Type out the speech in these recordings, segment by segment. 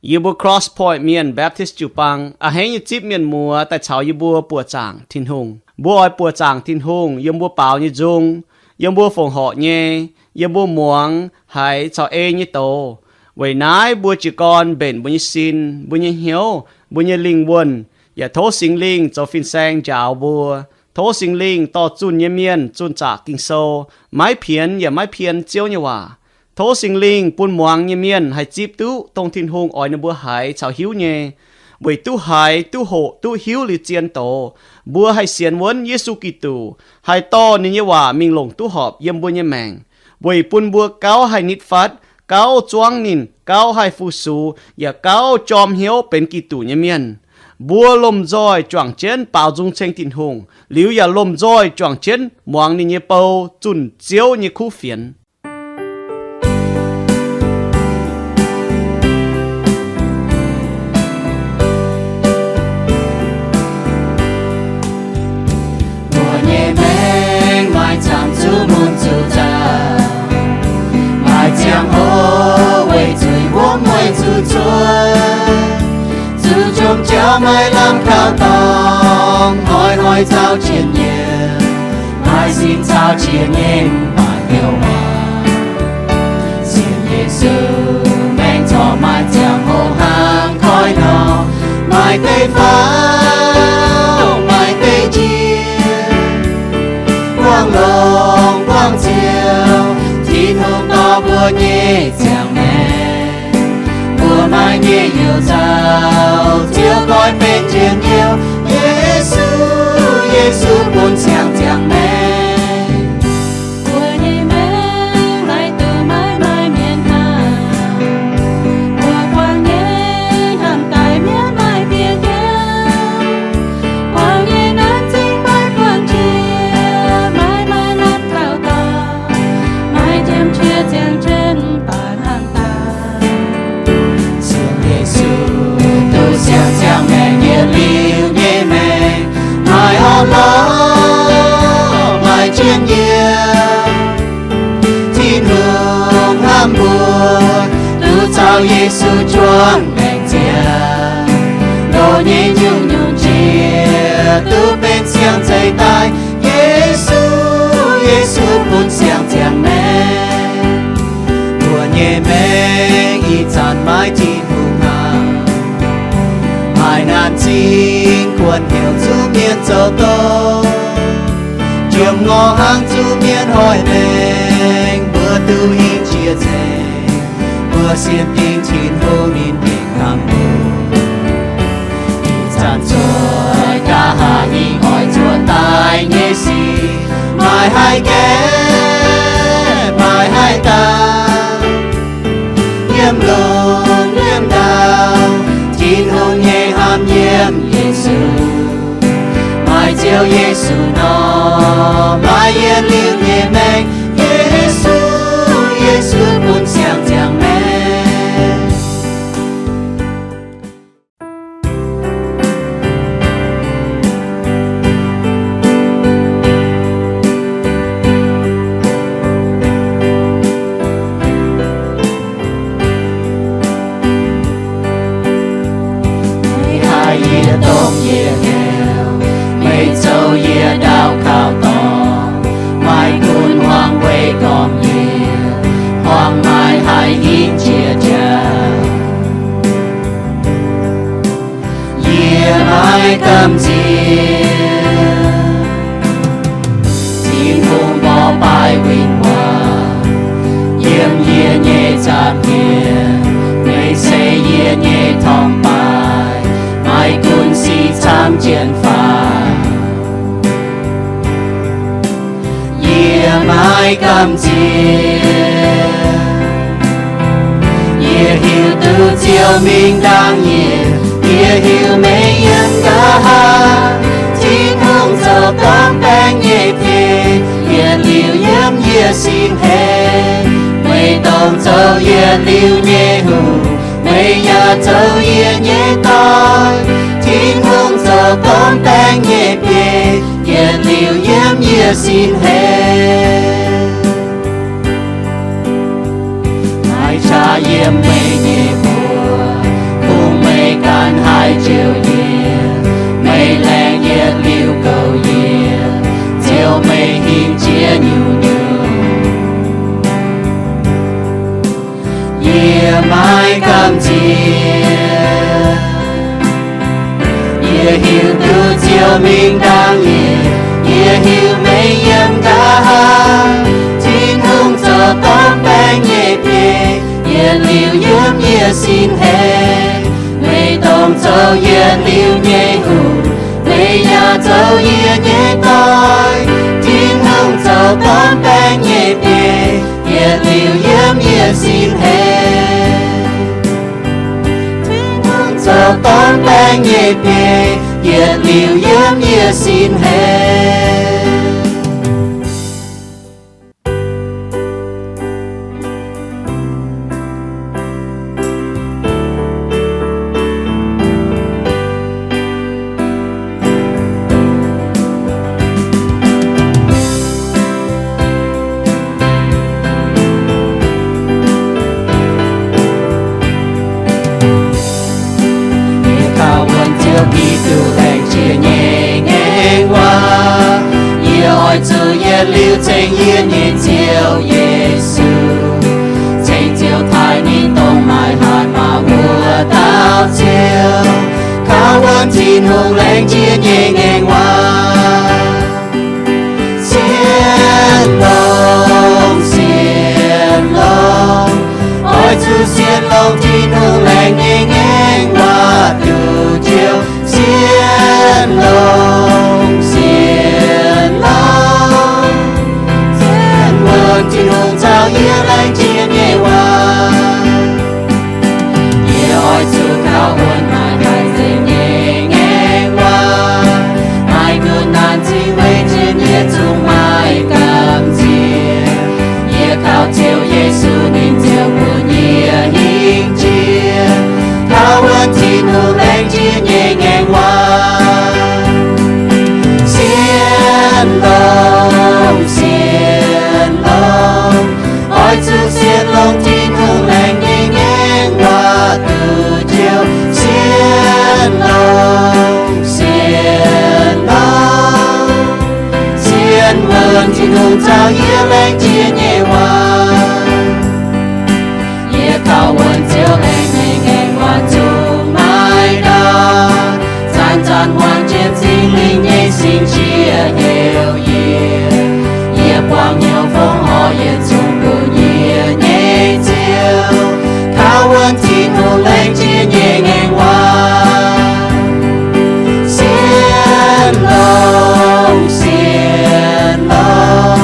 Yie mbuo Cross Point Mienh Baptist jiu-baang a'hneiv nyei zipv mienh muoz daaih caux yie mbuo buoqc zaangc Tin-Hungh. Mbuo oix buoqc zaangc Tin-Hungh yiem mbuo baaux nyei nzung, yiem mbuo fongc horc nyei, yiem mbuo muangx haiz caux ei nyei doz. Weic naaiv mbuo jiez gorn mbenc mbuo nyei sin, mbuo nyei hnyouv, mbuo nyei lingh wuonh, yaac tov Singx Lingh zoux fin-saeng njaaux mbuo. Tov Singx Lingh dorh zunh nyei mienh zunh zaqc Ging-Sou, maiv pienx yaac maiv pien Ziouv nyei waac. Tov Singx Lingh bun muangx nyei mienh haih zipv duqv dongh Tin-Hungh oix ninh mbuo haiz caux hiuv nyei, weic duqv haiz, duqv hoqc, duqv hiuv liuz zien doz, mbuo haih sienx wuonv Yesu Giduc, haih dorh ninh nyei waac mingh longc duqv horpc yiem mbuo nyei maengc, weic bun mbuo gauh haih nitv fatv, gauh zuangv ninh, gauh haih fu-sux, yaac gauh jorm hnyouv benx Giduc nyei mienh. Mbuo lomh nzoih juangc jienv baaux nzung ceng Tin-Hungh, liuz yaac lomh nzoih juangc jienv muangx ninh nyei bou zunh Ziouv nyei kuv fienx. Mbuo nyei maengc maaih camv zuqc mun zuqc nzauh, maaih ziangh hoc weic zuqc wuom mueiz zuqc cuotv, zuqc jomc jauv maaih lamh kaux dorngx, hnoi-hnoi zaux jiex nyienh, maaih sin caux jiex nyei mv baac heuc waac. Sienx Yesu maengc corc maaih ziangh hoc hnangv koiv nor, maaih deix faaux, maaih deix njiec, buangh longx buangh ziouc, Tin-Hungh dorh mbuo nyei ziangh maengc. Mbuo maaih nyei heuc nzauh, Ziouv goiv benx njien-youh, Yesu, Yesu bun siang ziangh maengc. Mbuo nyei maengc laaic duqv maiv maaih mienh hnangv. Mbuo buangh nyei hnamv daaih mienv maaih bieqc hnyouv. Buangh nyei nanv zingh maiv buangh jiex, maiv maaih lamh kaux dorngx, maiv jiem qiex ziangh jienv baac hnamv daaih. Sienx Yesu duqv siang ziangh maengc, yietc liuz nyei maengc maaih orn-lorqc, maaih jien-yiem. Tin-Hungh hnamv mbuo, duqv caux Yesu juangc maengc ziangh, loz nyei nyungc-nyungc jiex duqv benx siang-zeih daaih. Yesu, Yesu bun siang ziangh maengc. Mbuo nyei maengc ih zanc maiv Tin-Hungh hnangv. Maaih naanc zingh kuonx heuc zuqc mienh zoux doz, jiem ngorc hnangv zuqc mienh hoic maengc, mbuo duqv hingh jiex nzengc. Mbuo sienx dingc Tin-Hungh ninh gengh hnamv mbuo. Ih zanc zuqc nqa'haav hingh oix zuqc daaih nyei sic, maaih haih gaengh, maaih haih daaih. Yiem lungh yiem ndau, Tin-Hungh nyei hnamv yiem Yesu. Maaih Ziouv Yesu nor, maaih yietc liuz nyei maengc. Yesu, Yesu bun siang ziangh maengc. Meih haih yie dongh yie heuc, meih zoux yie ndau kaux dorngx, maaih gunv hmuangx weic gormx yie, hmuangx maaih haih hingv jiex jaax. Yie maiv gamh nziex Tin-Hungh mborqv baaix win-wangc yiem yie nyei nza'hmien, meih se yie nyei torngv baaix, maaih gunv sic camv jienv faaux. Yie maiv gamh nziex. Yie hiuv duqv Ziouv mingh ndaangc yie, yie hiuv meih yiem nqa'haav. Tin-Hungh zoux gorngv baengh nyei biei, yietc liuz yiem yie sin heix. Meih dongh zoux yietc liuz nyei hungh, meih yaac zoux yie nyei doic. Tin-Hungh zoux gorngv baengh nyei biei, yietc liuz yiem yie sin heix. Maaih qaqv yiem meih nyei mbuox, Yie hiuv duqv Ziouv mingh ndaangc yie, yie hiuv meih yiem nqa'haav. Tin-Hungh zoux dorn baeng nyei biei, yietc liuz yiem yie sin heix. Meih dongh zoux yietc liuz nyei hungh, meih yaac zoux yie nyei doic. Tin-Hungh zoux dorn baeng nyei biei, yietc liuz yiem yie sin heix. Tin-Hungh zoux dorn baeng nyei biei, yietc liuz yiem yie sin heix. Yie kaux wuonx Ziouv Giduc laengz jiex nyei ngaengc waac. Yie oix zuqc yietc liuz ceng yie nyei Ziouv Yesu, ceng Ziouv taaih ninh dongh maaih hatc maaz wuov dauh Ziouv, kaux wuonx Tin-Hungh laengz jiex nyei ngaengc waac. Sienx longx, sienx longx, oix zuqc sienx longx Tin-Hungh laengz nyei ngaengc waac duqv joux. Sienx longx, sienx longx, sienx wuonx Tin-Hungh caux yie laengz jiex nyei waac. Yie oix zuqc kaux wuonx maaih haih nzengc nyei ngaengc waac. Maaih kuv naanc cing weic jienv yie zungv maaih gamh nziex. Yie kaux Ziouv Yesu, ninh ziouc bun yie hingh jiex, kaux wuonx Tin-Hungh laengz jiex nyei ngaengc waac. Sienx longx, sienx longx, oix zuqc sienx longx Tin-Hungh laengz nyei ngaengc waac duqv joux. Sienx longx, sienx longx, sienx wuonx Tin-Hungh caux yie laengz jiex nyei waac. Yie kaux wuonx Ziouv laengz nyei ngaengc waac zungv maaih ndaauv. Zanc-zanc huaang jienv Singx Lingh nyei singx jiex heuc yie. Yie buangh hnyouv fongc horc yietc zungv bun yie nyei Ziouv, kaux wuonx Tin-Hungh laengz jiex nyei ngaengc waac. Sienx longx, sienx longx,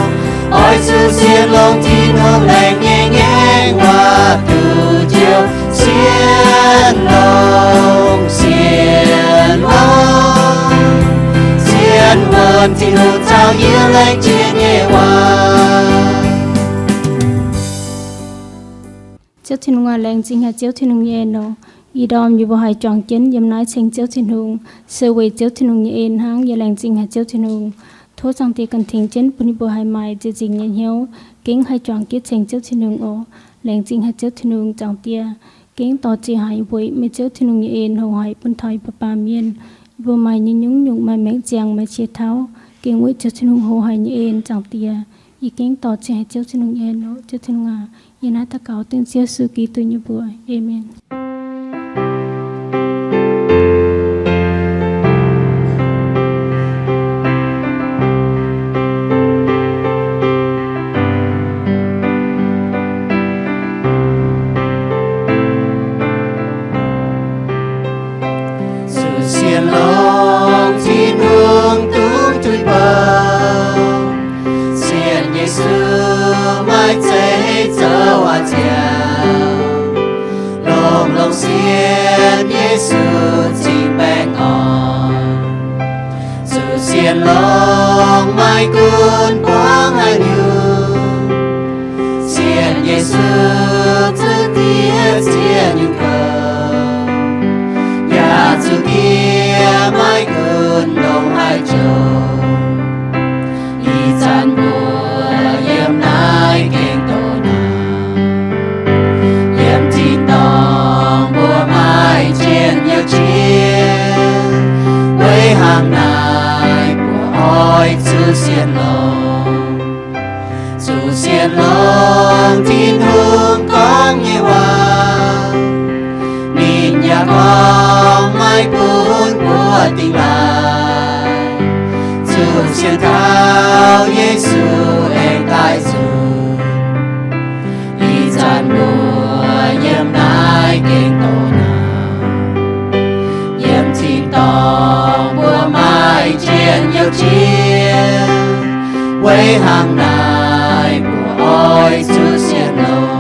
oix zuqc sienx longx Tin-Hungh laengz nyei ngaengc waac duqv joux. Sienx longx, sienx longx, sienx wuonx Tin-Hungh caux yie laengz jiex nyei waac. Ziouv Tin-Hungh aac, laengz zingh haic Ziouv Tin-Hungh nyei en oc. Ih ndorm yie mbuo haih juangc jienv yiem naaiv ceng Ziouv Tin-Hungh, se weic Ziouv Tin-Hungh nyei en hnangv. Yie laengz zingh haic Ziouv Tin-Hungh. Tov Zaangc Diex ganh tengx jienv bun yie mbuo haih maaih ziex nzingc nyei hnyouv, gengh haih juangc jienv ceng Ziouv Tin-Hungh oc. Laengz zingh haic Ziouv Tin-Hungh, Zaangc Diex. Gengh dorh ziex haic weic meih Ziouv Tin-Hungh nyei en houx haic bun taux yie mbuo baamh mienh. Yie mbuo maaih nyei nyungc-nyungc maaih maengc ziangx, maaih qiex tauv, gengh weic Ziouv Tin-Hungh houx haic nyei en, Zaangc Diex. Yie gengh dorh ziex haic Ziouv Tin-Hungh nyei en oc. Ziouv Tin-Hungh aac, yie naaiv daux gaux dengv Ziouv Yesu Giduc nyei mbuox. Aamen. Zuqc sienx longx Tin-Hungh duqv tuix bouh, sienx Yesu maaih zeiv zoux waac ziangx, longx-longx sienx Yesu cingx baengh orn. Zuqc sienx longx maaih gunv buangv haaix nyungc, sienx Yesu zuqc diev ziex nyungc kouv, yaac zuqc diev maiv gunv longx haaix njouc. Ih zanc mbuo yiem naaiv gengh doqc naanc, yiem tin-dorngh mbuo maaih njien-youh jiex. Weic hnangv naaiv mbuo oix zuqc sienx longx, zuqc sienx longx Tin-Hungh gorngv nyei waac. Ninh yaac gorngv maiv gunv mbuo dingh laanh, zuqc sienx kaux Yesu aengx daaih nzunc. Ih zanc mbuo yiem naaiv gengh doqc naanc, yiem tin-dorngh mbuo maaih njien-youh jiex, weic hnangv naaiv mbuo oix zuqc sienx loh.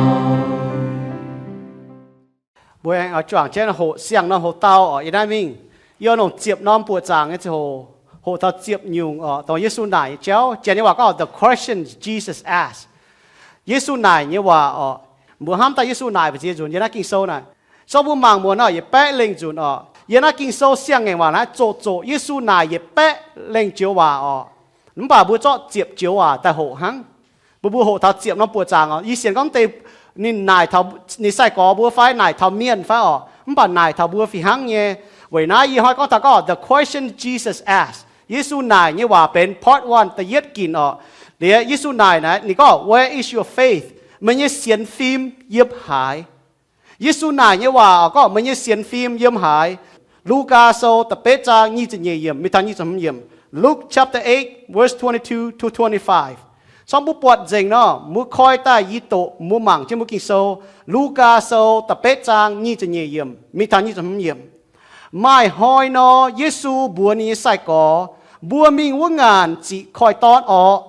Mbuo aengx oix juangc jienv hoqc siang-norm hoc-dauh oc. Yie naaiv mingh, yie oix longc ziepc norm buoqc zaangc nyei ziangh hoc, hoqc taux ziepc nyungc oc, dongh Yesu naaic nyei jauv. Janx nyei waac gorngv The Question Jesus Asked. Yesu naaic nyei waac oc. Mbuo hnamv daaih Yesu naaic mbu'ziex nzunc yiem naaiv Ging-Sou naaic. Zorqv mbuo mangc muonz oc, yietc baeqv lengh nzunc oc. Yiem naaiv Ging-Sou siang-ngaengc waac naaiv zoqc zoqc Yesu naaic yietc baeqv lengh joux waac oc. Mv baac mbuo zorqv ziepc joux waac daaih hoqc hnangv. Mbuo mbuo hoqc taux ziepc norm buoqc zaangc oc. Yie sienx gorngv deix ninh naaic taux ninh sai-gorx mbuo fai naaic taux mienh fai oc, mv baac naaic taux mbuo fih hnangv nyei. Weic naaiv yie hnoi gorngv taux gorngv The Question Jesus Asked, Yesu naaic nyei waac benx part one, da'yietv ginc oc. Liuz Yesu naaic naaic ninh gorngv, Where is your faith? Meih nyei sienx fim yiem haaix? Yesu naaic nyei waac oc gorngv, Meih nyei sienx fim yiem haaix? Lugaa Sou da'betv zaang nyic ziepc nyeic yiemc mingh taux nyic ziepc hmz yiemc. Luke chapter eight, verse twenty-two to twenty-five. Corc mbuo buatc nzengc nor, mbuo koi daaih yie doqc mbuo mangc jienv mbuo Ging-Sou. Lugaa Sou da'betv zaang nyic ziepc nyeic yiemc mingh taux nyic ziepc hmz yiemc. Maaih hnoi nor, Yesu mbuox ninh nyei sai-gorx, Mbuo mingh wuov ngaanc ziqc koiv-dorn orqc.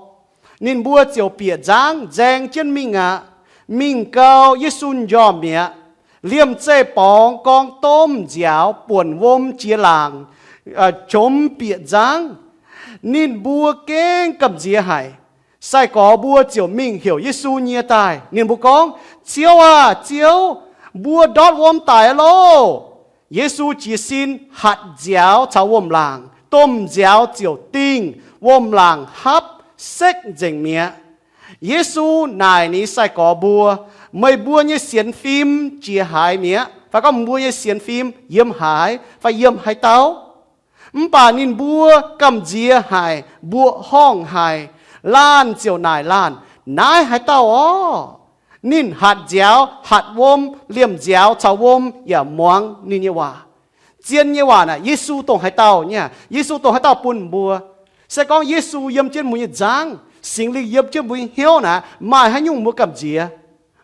Ninh mbuo ziouc bieqc nzangv nzaeng jienv mingh aqv. Mingh gau, Yesu m'njormh mi'aqv. Liemh zeih borngz gorngv domh nziaaux buonc wuom jiex laangc, jomc bieqc nzangv. Ninh mbuo gengh gamh nziex haic. Sai-gorx mbuo ziouc mingh heuc Yesu nyie daaih. Ninh mbuo gorngv, Ziouv aah! Ziouv! Mbuo ndortv wuom daic aqv loh! Yesu jiez sin hatc nziaaux caux wuom-laangc. Domh nziaaux ziouc dingh, wuom-laangc hapv sekv nzengc mi'aqv. Yesu naaic ninh nyei sai-gorx mbuo, Meih mbuo nyei sienx fim jiex haaix mi'aqv? Fai gorngv, Mbuo nyei sienx fim yiem haaix? Fai yiem haaix dauh? Mv baac ninh mbuo gamh nziex haic, mbuoqc horngh haic. Laanh ziouc naaic laanh, Naaiv haaix dauh orqc? Ninh hatc nziaaux, hatc wuom, liemh nziaaux caux wuom yaac muangx ninh nyei waac. Zien nyei waac naaic, Yesu dongh haaix dauh nyei? Yesu dongh haaix dauh bun mbuo? Se gorngv Yesu yiem jienv mbuo nyei nzangv, Singx Lingh yiem jienv mbuo nyei hnyouv naaic, maaih haaix nyungc mbuo gamh nziex?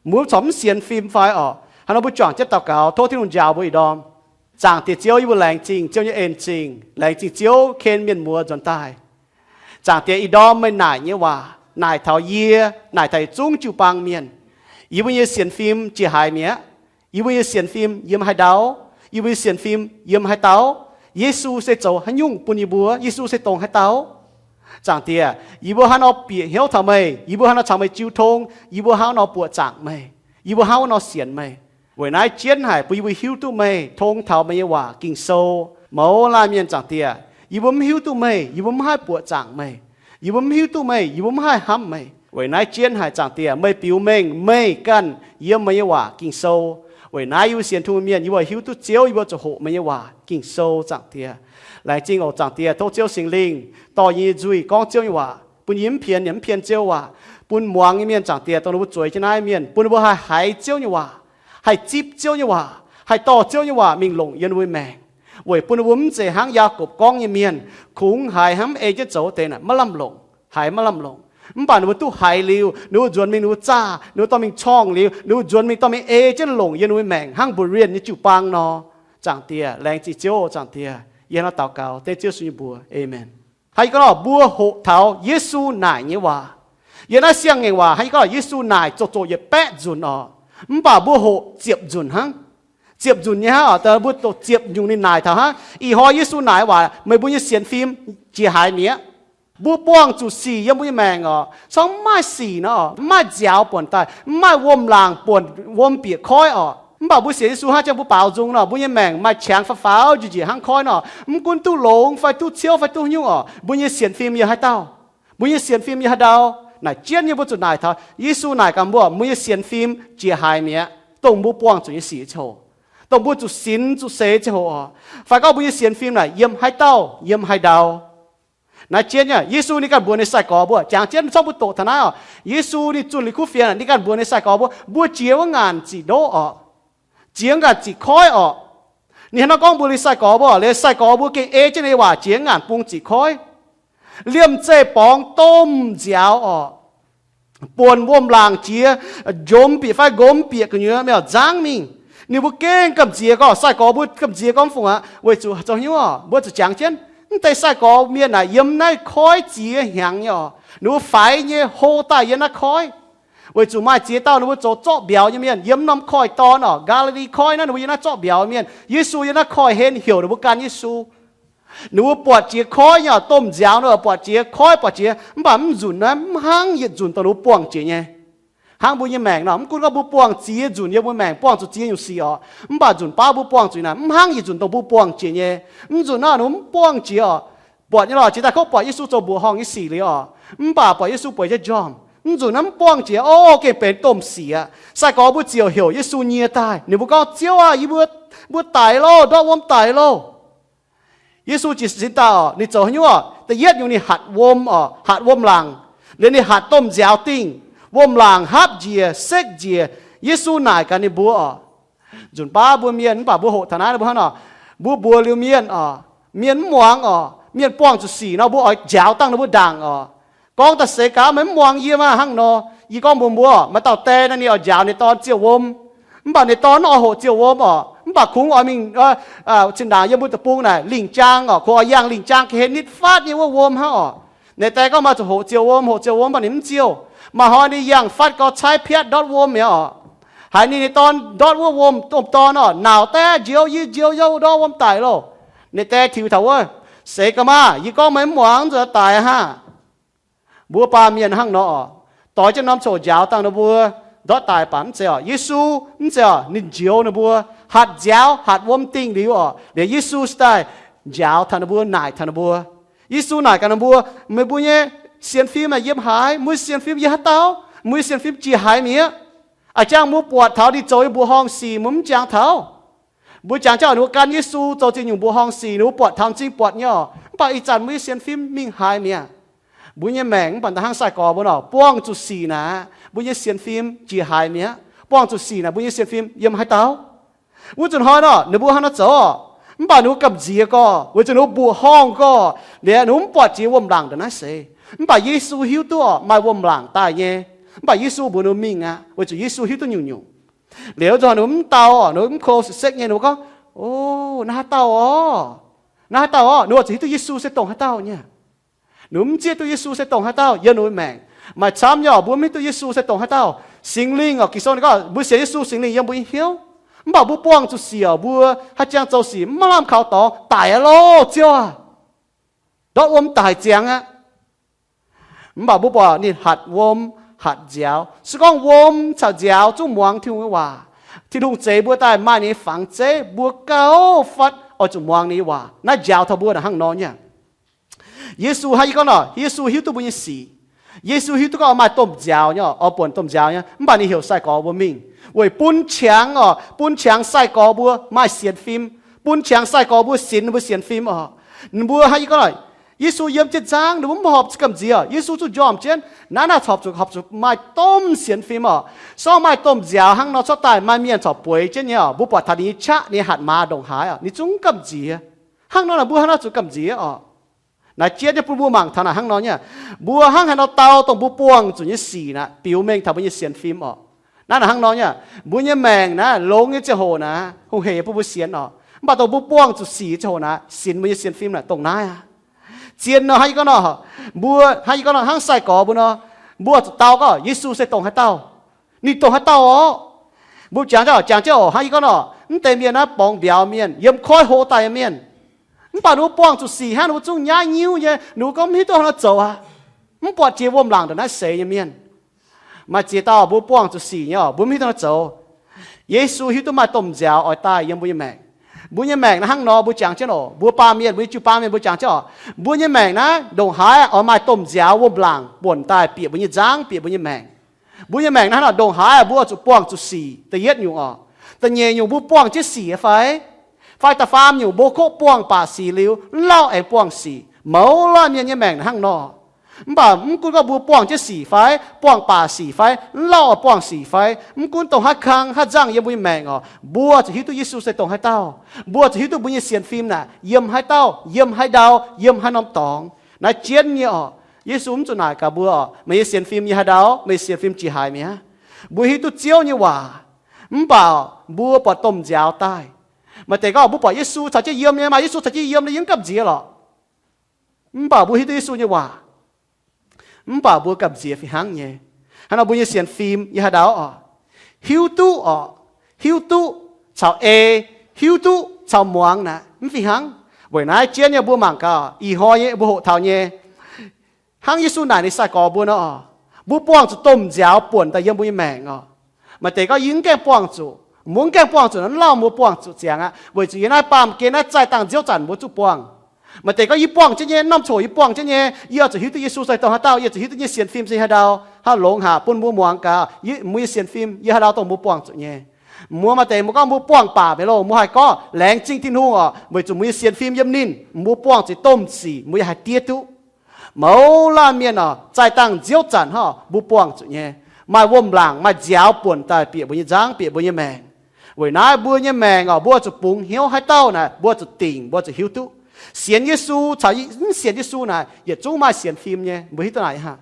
Mbuo corc mv sienx fim fai orqc? Haaix nor mbuo juangc jienv daux gaux, tov Tin-Hungh njaaux mbuo ih ndorm. Zaangc Diex Ziouv, yie mbuo laengz zingh Ziouv nyei en-zingh, laengz zingh Ziouv ken mienh muoz nzuonx daaih. Zaangc Diex, ih ndorm meih naaic nyei waac naaic taux yie, naaic taux yietc zungv jiu-baang mienh. Yie mbuo nyei sienx fim jiex haaix mi'aqv? Yie mbuo nyei sienx fim yiem haaix ndau? Yie mbuo nyei sienx fim yiem haaix dauh? Yesu se zoux haaix nyungc bun yie mbuo? Yesu se dongh haaix dauh? Zaangc Diex, yie mbuo hnangv nor bieqc hnyouv taux meih, yie mbuo hnangv nor caux meih jiu tong, yie mbuo hnangv nor buoqc zaangc meih, yie mbuo hnangv nor sienx meih. Weic naaiv jienv haic bun yie mbuo hiuv duqv meih tong taux meih nyei waac Ging-Sou. Mouz laanh mienh, Zaangc Diex, yie mbuo mv hiuv duqv meih, yie mbuo mv haih buoqc zaangc meih. Yie mbuo mv hiuv duqv meih, yie mbuo mv haih hnamv meih. Weic naaiv jienv haic, Zaangc Diex, meih biux mengh meih ganh yiem meih nyei waac Ging-Sou. Weic naaiv yie mbuo sienx Tin-Hungh mienh, yie mbuo hiuv duqv Ziouv, yie mbuo zuqc hoqc meih nyei waac Ging-Sou, Zaangc Diex. Laengz zingh oc, Zaangc Diex, tov Ziouv Singx Lingh dorh yie nyei nzuih gorngv Ziouv nyei waac, bun yie mv pienx yaac mv pienx Ziouv waac, bun muangx nyei mienh, Zaangc Diex, dongh ninh mbuo zueiz jienv naaiv mienh, bun ninh mbuo haih haiz Ziouv nyei waac, haih zipv Ziouv nyei waac, haih dorh Ziouv nyei waac mingh longc yiem ninh mbuo nyei maengc, weic bun ninh mbuo mv zeiz hnangv Yaakopv gorngv nyei mienh, kungx haiz hnangv mv ei jienv zoux deix naaic, maiv lamh longc, haiz maiv lamh longc. Mv baac ninh mbuo duqv haiz liuz, ninh mbuo nzuonx mingh ninh mbuo zaah, ninh mbuo dorh mingh corngh liuz, ninh mbuo nzuonx mingh dorh mingh ei jienv longc yiem ninh mbuo maengc hnangv mbuox mienh nyei jiu-baang nor. Zaangc Diex, laengz zingh Ziouv, Zaangc Diex, yie hnangv nor daux gaux dengv Ziouv Yesu nyei mbuox. Aamen. Hnangv yie gorngv nor, mbuo hoqc taux Yesu naaic nyei waac. Yiem naaiv siang-ngaengc waac hnangv yie gorngv, Yesu naaic zoqc zoqc yietc baeqv nzunc oc. Mv baac mbuo hoqc ziepc nzunc hnangv. Ziepc nzunc nyei hnangv oc, mbuo doqc ziepc nyungc ninh naaic taux hnangv. Ih hnoi Yesu naaic waac, meih mbuo nyei sienx fim jiex haaix mi'aqv? Mbuo buangh zuqc sic yiem mbuo nyei maengc oc, corc mv maaih sic nor, mv maaih nziaaux buonc daaih, mv maaih wuom-laangc buonc wuom bieqc koiv oc. Mv baac mbuo sienx Yesu hnangv, jangx mbuo baaux nzung nor, mbuo nyei maengc maaih qangx faaux faaux njiec njiec hnangv koiv nor. Mv gunv duqv longx fai duqv ciouv fai duqv haaix nyungc oc, mbuo nyei sienx fim yiem haaix dauh? Mbuo nyei sienx fim yiem haaix ndau? Naaic jienv nyei mbuo zuqc naaic taux Yesu naaic gaax mbuo, mbuo nyei sienx fim jiex haaix mi'aqv, dongh mbuo buangh zuqc nyei sic ziangh hoc, dongh mbuo zuqc sinx zuqc seix ziangh hoc oc. Fai gorngv mbuo nyei sienx fim naaic yiem haaix dauh, yiem haaix ndau? Naaiv jienv nyei, Yesu ninh ganh mbuox ninh sai-gorx mbuo, jangx jienv corc mbuo doqc taux naaiv oc. Yesu ninh zunh liuz kuv fienx, ninh ganh mbuox ninh sai-gorx mbuo, mbuo jiex wuov ngaanc ziqc ndoqv oc. Jiex ngaanc ziqc koiv oc. Ninh hnangv nor gorngv mbuox liuz sai-gorx mbuo, liuz sai-gorx mbuo gengh ei jienv ninh nyei waac jiex, ngaanc bung ziqc koiv. Liemh zeih borngz domh nziaaux oc, buonc wuom-laangc jiex, njomz bieqc fai nqomz bieqc gu'nyuoz mienh oc, nzangv mingh. Ninh mbuo gengh gamh nziex gorngv, sai-gorx mbuo gamh nziex gorngv fungc aqv, weic zuqc zoux haaix nyungc oc, mbuo zuqc jangx jienv, mv deix sai-gorx mienh naaic yiem naaiv koiv ziex hnyangx nyei oc, ninh mbuo faix nyei hlo daaih yiem naaiv koiv. Weic zuqc maaih ziex dauh ninh mbuo zoux zorqv mbiauz nyei mienh yiem norm koiv-dorn oc, Gaa^li^li Koiv naaiv, ninh mbuo yiem naaiv zorqv mbiauz mienh. Yesu yiem naaiv koiv-hlen heuc ninh mbuo gan Yesu. Ninh mbuo buatc jiex koiv nyei oc, domh nziaaux nor buatc jiex koiv, buatc jiex, mv baac mv nzunc naaiv mv hnangv yietc nzunc dongh ninh mbuo buangh jiex nyei. Hnangv mbuo nyei maengc nor, mv gunv gorngv mbuo buangh ziex nzunc yiem mbuo maengc, buangh zuqc ziex nyungc sic oc, mv baac nzunc baav mbuo buangh zuqc naaic mv hnangv yietc nzunc dongh mbuo buangh jiex nyei. Mv nzunc naaiv ninh mbuo mv buangh jiex oc. Buatc nyei lorqc, jiex daaih kouv buatc Yesu zoux mbuoqc horngh nyei sic liuz oc, mv baac buatc Yesu bueix jienv njormh. Mv nzunc naaiv mv buangh jiex, o, gengh benx domh sic aqv. Sai-gorx mbuo ziouc heuc Yesu nyie daaih. Ninh mbuo gorngv, Ziouv aah, yie mbuo, mbuo daic loh, ndortv wuom daic loh. Yesu jiez sin daaih oc, ninh zoux haaix nyungc oc? Da'yietv nyungc ninh hatc wuom oc, hatc wuom-laangc. Liuz ninh hatc domh nziaaux dingh, wuom-laangc hapv njiec, sekv njiec. Yesu naaic gaax ninh mbuo oc, nzunc baav mbuo mienh, mv baac mbuo hoqc taux naaiv mbuo hnangv nor, mbuo mbuox liuz mienh oc, mienh mv muangx oc, mienh buangh zuqc sic nor mbuo oix njaaux dangh ninh mbuo ndaangc oc. Gorngv daaih seix gaax meih mv muangx yie maah hnangv nor. Yie gorngv mbuox mbuo, maaih dauh die naaiv ninh oix njaaux ninh dorn ziouh wuom, mv baac ninh dorn mv oix hoqc ziouh wuom oc, mv baac kungx oix mingh zinh ndaangc yiem mbuo deic-bung naaic lingh jaang oc, kungx oix yangh lingh jaang ga'hlen nitv fatv nyei wuov wuom hnangv oc. Ninh die gorngv maaih zuqc hoqc ziouh wuom, hoqc ziouh wuom, mv baac ninh mv ziouh. Maaih hnoi ninh yangh fatv gau caaiv piatv ndortv wuom mi'aqv oc. Haiz ninh, ninh dorn ndortv wuov wuom, domh dorn oc, nauz daaih, Njoux yie, njoux yie, ndortv wuom daic loh. Ninh die tiux taux wuov, Seix gaax maah, yie gorngv meih mv muangx, zuqc daic aqv haah. Mbuo baamh mienh hnangv nor oc, doix jienv norm coc njaaux dangh ninh mbuo ndortv daic baac mv zeiz oc. Yesu mv zeiz oc, ninh njoux ninh mbuo, hatc nziaaux hatc wuom dingh liuz oc, liuz Yesu se daaih njaaux taux ninh mbuo, naaic taux ninh mbuo. Yesu naaic gaax ninh mbuo, Meih mbuo nyei sienx fim aah, yiem haaix? Mbuo sienx fim yiem haaix dauh? Mbuo nyei sienx fim jiex haaix mi'aqv? A'jangv mbuo buatc taux ninh zoux nyei mbuoqc horngh sic mbuo mv jangx taux. Mbuo jangx jienv oc, ninh mbuo gan Yesu zoux ziex nyungc mbuoqc horngh sic, ninh mbuo buatc taux m'zing buatc nyei oc. Mv baac ih zanc mbuo nyei sienx fim mingh haaix mi'aqv? Mbuo nyei maengc mv baac hnangv sai-gorx mbuo nor, buangh zuqc sic naaic, mbuo nyei sienx fim jiex haaix mi'aqv? Buangh zuqc sic naaic, mbuo nyei sienx fim yiem haaix dauh? Wuov nzunc hnoi nor, ninh mbuo hnangv nor zoux oc. Mv baac ninh mbuo gamh nziex gorx, weic zuqc ninh mbuo mbuoqc horngh gorx, liuz ninh mbuo mv buatc jiex wuom-laangc ndongc naaiv seix. Mv baac Yesu hiuv duqv oc, maaih wuom-laangc daaih nyei. Mv baac Yesu mbuox ninh mbuo mingh aqv, weic zuqc Yesu hiuv duqv nyungc-nyungc. Liuz nzunc ninh mbuo mv dau oc, ninh mbuo mv close sec nyei, ninh mbuo gorngv, O, naaiv haaix dauh oc? Naaiv haaix dauh oc? Ninh mbuo zuqc hiuv duqv Yesu se dongh haaix dauh nyei. Ninh mbuo mv zieqv duqv Yesu se dongh haaix dauh yiem ninh mbuo maengc. Maaih camv nyei oc, mbuo mv hiuv duqv Yesu se dongh haaix dauh. Singx Lingh oc, Ging-Sou ninh gorngv mbuo sienx Yesu, Singx Lingh yiem mbuo nyei hnyouv. Mv baac mbuo buangh zuqc sic oc, mbuo haaix jangx zoux sic mv maaih lamh kaux dorngx, daic aqv loh, Ziouv aah! Ndortv wuom daic ziangx aqv. Mv baac mbuo buatc ninh hatc wuom, hatc nziaaux. Se gorngv wuom caux nziaaux zungv muangx Tin-Hungh nyei waac, Tin-Hungh zeix mbuo daaih maaih ninh nyei fangx zeiv, mbuo gauh fatv oix zuqc muangx ninh nyei waac. Naaiv njaaux taux mbuo naaic hnangv nor nyei. Yesu hnangv yie gorngv nor, Yesu hiuv duqv mbuo nyei sic. Yesu hiuv duqv gorngv maaih domh nziaaux nyei oc, oix buonc domh nziaaux nyei, mv baac ninh heuc sai-gorx mbuo mingh weic bun qangx oc, bun qangx sai-gorx mbuo maaih sienx fim, bun qangx sai-gorx mbuo sinx ninh mbuo sienx fim oc. Ninh mbuo hnangv yie gorngv nor, Yesu yiem jienv nzangv, ninh mbuo mv horpc gamh nziex oc. Yesu zungv njormh jienv, naaiv naaic horpc zuqc, horpc zuqc maaih domh sienx fim oc. Se gorngv maaih domh nziaaux hnangv nor cuotv daaih, maaih mienh corc bueix jienv nyei oc. Mbuo buatc taux ninh nyei qaqv, ninh hatc maaz ndongc haaix oc, ninh zungv gamh nziex. Hnangv nor naaic mbuo hnangv naaiv zuqc gamh nziex oc. Naaiv jienv nyei bun mbuo mangc taux naaic hnangv nor nyei. Mbuo hnangv haaix nor dau dongh mbuo buangh zuqc nyei sic naaic biux mengh taux mbuo nyei sienx fim oc. Naaiv naaic hnangv nor nyei. Mbuo nyei maengc naaiv longx nyei ziangh hoc naaic, hungh heic bun mbuo sienx oc. Mv baac dongh mbuo buangh zuqc sic ziangh hoc naaic, sinx mbuo nyei sienx fim naaic dongh naaiv aqv. Zien nor hnangv yie gorngv nor, mbuo hnangv yie gorngv nor, hnangv sai-gorx mbuo nor, mbuo zuqc dau gorngv Yesu se dongh haaix dauh. Ninh dongh haaix dauh oc? Mbuo jangx jienv oc, jangx jienv oc, hnangv yie gorngv nor, mv deix mienh naaiv borngz mbiauz mienh, yiem koiv hlo daaih nyei mienh. Mv baac ninh mbuo buangh zuqc sic hnangv, ninh mbuo zungv nyaiv nyiuv nyei, ninh mbuo gorngv mv hiuv duqv haaix nor zoux aqv. Mv buatc jiex wuom-laangc ndongc naaiv seix nyei mienh. Maaih ziex dauh mbuo buangh zuqc sic nyei oc, mbuo mv hiuv duqv haaix nor zoux. Yesu hiuv duqv maaih domh nziaaux oix daaih yiem mbuo nyei maengc. Mbuo nyei maengc naaiv hnangv nor mbuo jangx jienv oc, mbuo baamh mienh, mbuo nyei jiu-baang mienh mbuo jangx jienv oc, mbuo nyei maengc naaiv ndongc haaix oix maaih domh nziaaux wuom-laangc buonc daaih bieqc mbuo nyei nzangv, bieqc mbuo nyei maengc. Mbuo nyei maengc naaiv hnangv nor ndongc haaix mbuo oix zuqc buangh zuqc sic, da'yietv nyungc oc. Da'nyeic nyungc mbuo buangh jienv sic fai? Fai da'faam nyungc mbuo kov buangh baac sic liuz, mv lauh aengx buangh sic. Mouz laanh mienh nyei maengc naaiv hnangv nor. Mv baac mv gunv gorngv mbuo buangh jienv sic fai, buangh baac sic fai, mv lauh oix buangh sic fai, mv gunv dongh haaix kang haaix nzangh yiem mbuo nyei maengc oc, mbuo zuqc hiuv duqv Yesu se dongh haaix dauh. Mbuo zuqc hiuv duqv mbuo nyei sienx fim naaic yiem haaix dauh, yiem haaix ndau, yiem haaix norm dorngx. Naaiv jienv nyei oc. Yesu mv zuqc naaic gaax mbuo oc, meih nyei sienx fim yiem haaix ndau, meih nyei sienx fim jiex haaix mi'aqv. Mbuo hiuv duqv Ziouv nyei waac, mv baac mbuo buatc domh nziaaux daaih. Maaih deix gorngv mbuo buatc Yesu caux jienv yiem nyei, maaih Yesu caux jienv yiem nyei, yie mv gamh nziex lorqc. Mv baac mbuo hiuv duqv Yesu nyei waac, mv baac mbuo gamh nziex fih hnangv nyei. Hnangv nor mbuo nyei sienx fim yiem haaix ndau oc, hiuv duqv oc, hiuv duqv caux ei, hiuv duqv caux muangx naaic mv fih hnangv. Weic naaiv jienv nyei mbuo mangc gaax, ih hnoi nyei mbuo hoqc taux nyei, hnangv Yesu naaic ninh sai-gorx mbuo nor oc, mbuo buangh zuqc domh nziaaux buonc daaih yiem mbuo nyei maengc oc. Maaih deix gorngv yie mv gaengh buangh zuqc. Mbuo mv gaengh buangh zuqc nor, mv lauh mbuo buangh zuqc ziangx aqv, weic zuqc yiem naaiv baamh gen naaiv zaih dangh nziouv zanc mbuo zuqc buangh. Maaih deix gorngv yie buangh jienv nyei, norm coc yie buangh jienv nyei, yie oix zuqc hiuv duqv Yesu se dongh haaix dauh, yie zuqc hiuv duqv nyei sienx fim se haaix ndau. Hnangv longx haic bun mbuo muangx gaax, mbuo nyei sienx fim yiem haaix ndau dongh mbuo buangh zuqc nyei. Mbuo maaih deix mbuo gorngv mbuo buangh baac mi'aqv loh, mbuo haih gorngv laengz zingh Tin-Hungh oc, weic zuqc mbuo nyei sienx fim yiem ninh, mbuo buangh zuqc domh sic mbuo yaac haih diev duqv. Mouz laanh mienh oc, zaih dangh nziouv zanc hnangv mbuo buangh zuqc nyei, maaih wuom-laangc maaih nziaaux buonc daaih bieqc mbuo nyei nzangv, bieqc mbuo nyei maengc. Weic naaiv mbuo nyei maengc oc, mbuo zuqc bungx hnyouv haaix dauh naaic, mbuo zuqc dingc, mbuo zuqc hiuv duqv. Sienx Yesu caux mv sienx Yesu naaic yietc zungv maaih sienx fim nyei. Mbuo hiuv duqv naaic hnangv.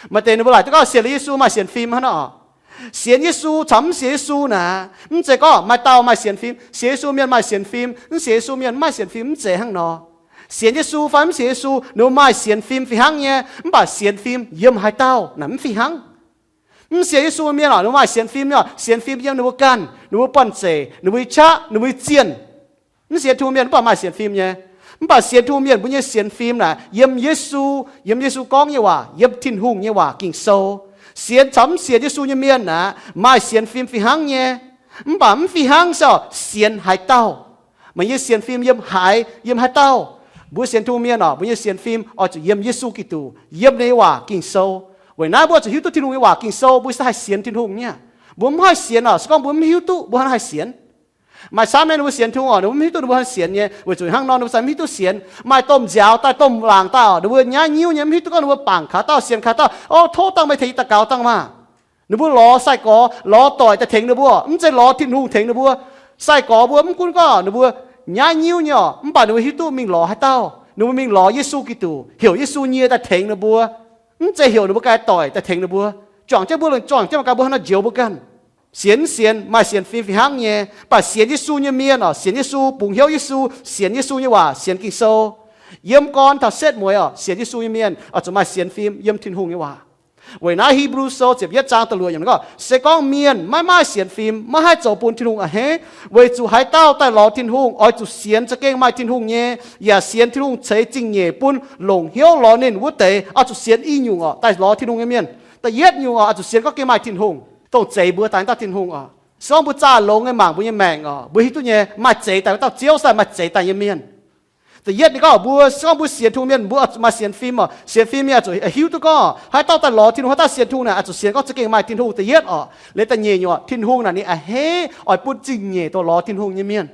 Maaih deix ninh mbuo laaic duqv gorngv sienx liuz Yesu maaih sienx fim hnangv nor oc. Sienx Yesu caux mv sienx Yesu naaic, mv zeiz gorngv maaih dauh maaih sienx fim. Sienx Yesu mienh maaih sienx fim, mv sienx Yesu mienh mv maaih sienx fim, mv zeiz hnangv nor. Sienx Yesu fai mv sienx Yesu, ninh mbuo maaih sienx fim fih hnangv nyei, mv baac sienx fim yiem haaix dauh naaic mv fih hnangv. Mv sienx Yesu mienh oc, ninh mbuo maaih sienx fim nyei oc, sienx fim yiem ninh mbuo ganh, ninh mbuo banh zeic, ninh mbuo nyei qaqv, ninh mbuo nyei zienh. Mv sienx Tin-Hungh mienh mv baac maaih sienx fim nyei. Mv baac sienx Tin-Hungh mienh mbuo nyei sienx fim naaic yiem Yesu, yiem Yesu gorngv nyei waac, yiem Tin-Hungh nyei waac Ging-Sou. Sienx caux mv sienx Yesu nyei mienh naaic maaih sienx fim fih hnangv nyei. Mv baac mv fih hnangv se oc, sienx haaix dauh. Meih nyei sienx fim yiem haaix, yiem haaix dauh? Mbuo sienx Tin-Hungh mienh oc, mbuo nyei sienx fim oix zuqc yiem Yesu Giduc, yiem ninh nyei waac Ging-Sou. Weic naaiv mbuo zuqc hiuv duqv Tin-Hungh nyei waac Ging-Sou, mbuo se haih sienx Tin-Hungh nyei. Mbuo mv haih sienx oc, se gorngv mbuo mv hiuv duqv, mbuo hnangv haih sienx. Maaih camv nyei ninh mbuo sienx Tin-Hungh oc, ninh mbuo mv hiuv duqv ninh mbuo haih sienx nyei, weic zuqc hnangv nor ninh mbuo se mv hiuv duqv sienx. Maaih domh nziaaux daaih, domh laangc daaih oc, ninh mbuo nyaiv nyiuv nyei, mv hiuv duqv gorngv ninh mbuo bangc kaaix dauh, sienx kaaix dauh. O, tov dangh meih tengx yie daux gaux dangh maah! Ninh mbuo lorz sai-gorx, lorz doic daaih tengx ninh mbuo, mv zeiz lorz Tin-Hungh tengx ninh mbuo. Sai-gorx mbuo mv gunv gorngv ninh mbuo nyaiv nyiuv nyei oc, mv baac ninh mbuo hiuv duqv mingh lorz haaix dauh. Ninh mbuo mingh lorz Yesu Giduc, heuc Yesu nyie daaih tengx ninh mbuo, mv zeiz heuc ninh mbuo ganh doic daaih tengx ninh mbuo. Juangc jienv mbuo longc juangc jienv mangc gaax mbuo hnangv nor njoux mbuo ganh. Sienx, sienx maaih sienx fim fih hnangv nyei, mv baac sienx Yesu nyei mienh oc, sienx Yesu, bungx hnyouv Yesu, sienx Yesu nyei waac, sienx Ging-Sou, yiem gorn taux setv mueiz oc, sienx Yesu nyei mienh oix zuqc maaih sienx fim yiem Tin-Hungh nyei waac. Weic naaiv Hipv^lu Sou ziepc yietv zaang da'luoqc yiemc gorngv, se gorngv mienh maiv maaih sienx fim, maiv haih zoux bun Tin-Hungh a'hneiv, weic zuqc haaix dauh daaih lorz Tin-Hungh oix zuqc sienx za'gengh maaih Tin-Hungh nyei, yaac sienx Tin-Hungh ceix zingh nyeic bun longc hnyouv lorz ninh wuov deix. Oix zuqc sienx i nyungc oc, daaih lorz Tin-Hungh nyei mienh. Da'yietv nyungc oc, oix zuqc sienx gorngv gengh maaih Tin-Hungh, dongh zeix mbuo daaih wuov dauh Tin-Hungh oc. Se gorngv mbuo zaah longx nyei mangc mbuo nyei maengc oc, mbuo hiuv duqv nyei maaih zeix daaih wuov dauh Ziouv, se maaih zeix daaih nyei mienh. Da'yietv ninh gorngv mbuo, se gorngv mbuo sienx Tin-Hungh mienh, mbuo maaih sienx fim oc. Sienx fim mienh zuqc hiuv duqv gorngv haaix dauh daaih lorz Tin-Hungh, haaix dauh sienx Tin-Hungh naaic, oix zuqc sienx gorngv za'gengh maaih Tin-Hungh. Da'yietv oc. Liuz da'nyeic nyungc oc, Tin-Hungh naaic ninh a'hneiv oix bun zingh nyeic dongh lorz Tin-Hungh nyei mienh.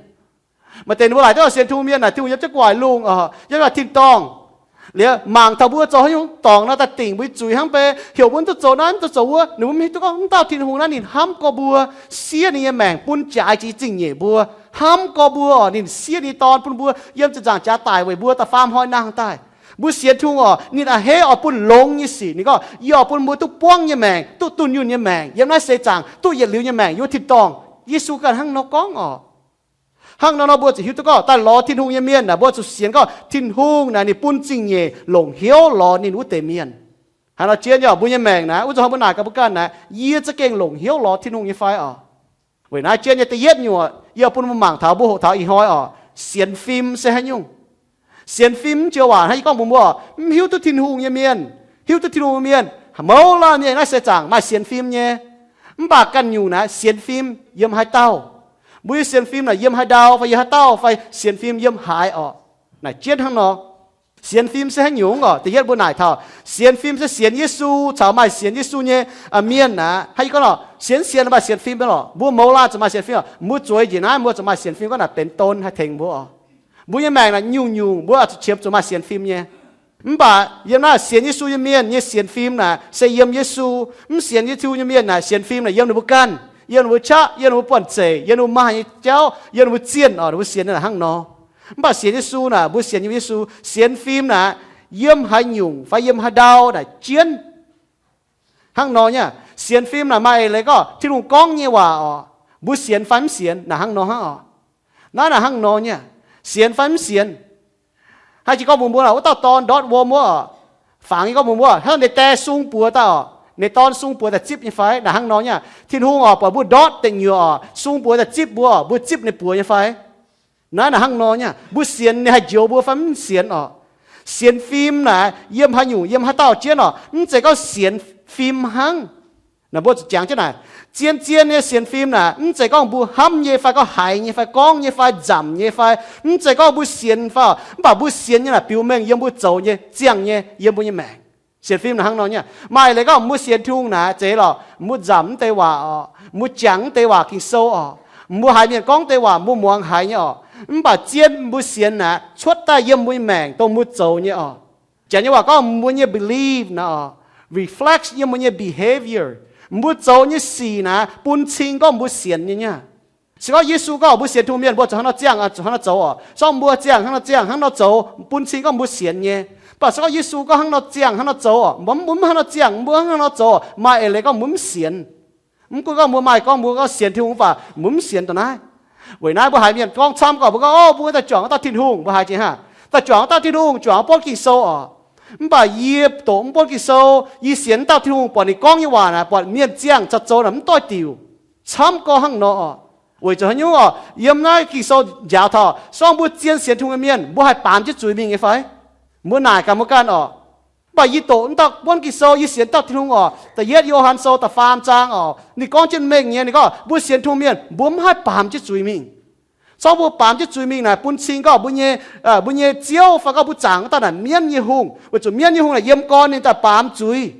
Maaih deix ninh mbuo laaic duqv sienx Tin-Hungh mienh naaic, Tin-Hungh yiem jienv gu'nguaaic lungh oc, yiem jienv tin-dorngh. Liuz mangc taux mbuo zoux haaix nyungc dorngc nor daaih dingc mbuo zuiz hnangv, mv baac heuc mbuo mv duqv zoux naaiv, mv duqv zoux wuov. Ninh mbuo mv hiuv duqv gorngv wuov dauh Tin-Hungh naaiv ninh hnamv gorx mbuo, siev ninh nyei maengc bun jaaix jiex zingh nyeic mbuo, hnamv gorx mbuo oc, ninh siev ninh nyei Dorn bun mbuo yiem ziepc nzaangc jaax daic weic mbuo da'faam hnoi nangh daaih. Mbuo sienx Tin-Hungh oc, ninh a'hneiv oix bun longx nyei sic. Ninh gorngv, yie oix bun mbuo duqv buangv nyei maengc, duqv dunh yunh nyei maengc yiem naaiv seix zaangc, duqv yietc liuz nyei maengc yiem wuov tin-dorngh. Yesu ganh hnangv nor gorngv oc. Hnangv nor nor mbuo zuqc hiuv duqv gorngv daaih lorz Tin-Hungh nyei mienh naaic, mbuo zuqc sienx gorngv Tin-Hungh naaic ninh bun zingh nyeic longc hnyouv lorz ninh wuov deix mienh. Hnangv nor jienv oc, mbuo nyei maengc naaic, wuov zanc hnoi mbuo naaic gaax mbuo ganh naaic, yie za'gengh longc hnyouv lorz Tin-Hungh nyei fai oc? Weic naaiv jienv nyei da'yietv nyungc, yie bun mbuo mangc taux, mbuo hoqc taux ih hnoi oc, sienx fim se haaix nyungc. Sienx fim mv joux waac hnangv yie gorngv mbuox mbuo, mv hiuv duqv Tin-Hungh nyei mienh, hiuv duqv Tin-Hungh nyei mienh, mouz laanh mienh naaiv seix zaangc maaih sienx fim nyei. Mv baac ganh nyungc naaiv sienx fim yiem haaix dauh? Mbuo nyei sienx fim naaic yiem haaix ndau fai yiem haaix dauh fai sienx fim yiem haaix oc? Naaic jienv hnangv nor. Sienx fim se haaix nyungc oc? Da'yietv mbuo naaic taux sienx fim se sienx Yesu caux maaih sienx Yesu nyei mienh aqv. Hnangv yie gorngv oc, sienx, sienx maaih sienx fim oc. Mbuo mouz laanh zuqc maaih sienx fim oc. Mbuo zueiz njiec naaiv mbuo zuqc maaih sienx fim gorngv naaic benx don haih tengx mbuo oc. Mbuo nyei maengc naaic nyungc-nyungc mbuo zuqc qiemx zuqc maaih sienx fim nyei. Mv baac yiem naaiv sienx Yesu nyei mienh nyei sienx fim naaic se yiem Yesu. Mv sienx Yesu nyei mienh naaic sienx fim naaic yiem ninh mbuo ganh, yiem ninh mbuo qaqv, yiem ninh mbuo buonv-zeic, yiem ninh mbuo maaih nyei jauv, yiem ninh mbuo zienh oc, ninh mbuo sienx naaic hnangv nor. Mv baac sienx Yesu naaic mbuo sienx yiem Yesu. Sienx fim naaic yiem haaix nyungc fai yiem haaix ndau naaic jienv hnangv nor nyei. Sienx fim naaic maaih eix leiz gorngv Tin-Hungh gorngv nyei waac oc, mbuo sienx fai mv sienx naaic hnangv nor hnangv oc. Naaiv naaic hnangv nor nyei, sienx fai mv sienx. Haaix jiex gorngv mbuox mbuo naaic, wuov dauh dorn ndortv wuom wuov oc, fangx nyei gorngv mbuox mbuo, hnangv ninh die sung buoz daaih oc, ninh dorn sung buoz daaih zipv nyei fai? Naaic hnangv nor nyei. Tin-Hungh oc, buatc mbuo ndortv deic nyuoqc oc, sung buoz daaih zipv mbuo oc, mbuo zipv ninh buoz nyei fai? Naaiv naaic hnangv nor nyei. Mbuo sienx ninh haih njoux mbuo fai mv sienx oc. Sienx fim naaic yiem haaix nyungc yiem haaix dauh jienv oc, mv zeiz gorngv sienx fim hnangv. Naaic mbuo zuqc jangx jienv naaic, zien-zien nyei sienx fim naaic mv zeiz gorngv mbuo hnamv nyei fai gorngv haiz nyei fai gorngv nyei fai nzamc nyei fai, mv zeiz gorngv mbuo sienx fai oc, mv baac mbuo sienx nyei naaic biux mengh yiem mbuo zoux nyei, ziangh nyei yiem mbuo nyei maengc. Sienx fim naaic hnangv nor nyei. Maaih leiz gorngv mbuo sienx Tin-Hungh naaic zeiz lorqc, mbuo nzamc mv deix waac oc, mbuo jangx mv deix waac Ging-Sou oc, mbuo haiz mienh gorngv deix waac mbuo muangx haiz nyei oc. Mv baac zien mbuo sienx naaic cuotv daaih yiem mbuo nyei maengc dongh mbuo zoux nyei oc. Janx nyei waac gorngv mbuo nyei belief naaic oc, reflects yiem mbuo nyei behavior. Mbuo zoux nyei sic naaic bun cing gorngv mbuo sienx nyei nyei. Se gorngv Yesu gorngv mbuo sienx Tin-Hungh mienh, mbuo zuqc hnangv nor ziangh, zuqc hnangv nor zoux oc. Se gorngv mbuo ziangh hnangv nor ziangh, hnangv nor zoux, bun cing gorngv mbuo sienx nyei. Mv baac se gorngv Yesu gorngv hnangv nor ziangh, hnangv nor zoux oc, mbuo mv hnangv nor ziangh, mbuo hnangv nor zoux, maaih eix leiz gorngv mbuo mv sienx. Mv gunv gorngv mbuo maaih gorngv mbuo gorngv sienx Tin-Hungh mv baac mbuo mv sienx dongh naaiv. Weic naaiv mbuo haiz mienh gorngv camv gorngv mbuo gorngv, o, mbuo daaih juangc wuov dauh Tin-Hungh, mbuo haiz jiex hnangv, daaih juangc wuov dauh Tin-Hungh, juangc wuov buonv Ging-Sou oc. Mv baac yie doqc mv buonv Ging-Sou, yie sienx wuov dauh Tin-Hungh, buatc ninh gorngv nyei waac naaic, buatc mienh ziangh caux zoux naaic mv doix-diuc. Camv gorngv hnangv nor oc. Weic zuqc haaix nyungc oc? Yiem naaiv Ging-Sou njaaux taux, se gorngv mbuo zien sienx Tin-Hungh nyei mienh, mbuo haih baamz jienv zuiz mingh nyei fai? Mbuo naaic gaax mbuo ganh oc. Mv baac yie doqc wuov dauh buonv Ging-Sou, yie sienx dauh Tin-Hungh oc, da'yietv Yo^han Sou da'faam zaang oc, ninh gorngv jienv mengh nyei, ninh gorngv mbuo sienx Tin-Hungh mienh mbuo mv haih baamz jienv zuiz mingh. Se gorngv mbuo baamz jienv zuiz mingh naaic bun cing gorngv mbuo nyei, mbuo nyei ziouv fai gorngv mbuo zaangc wuov dauh naaic mienv nyei hungh, weic zuqc mienv nyei hungh naaic yiem gorn ninh daaih baamz zuiz.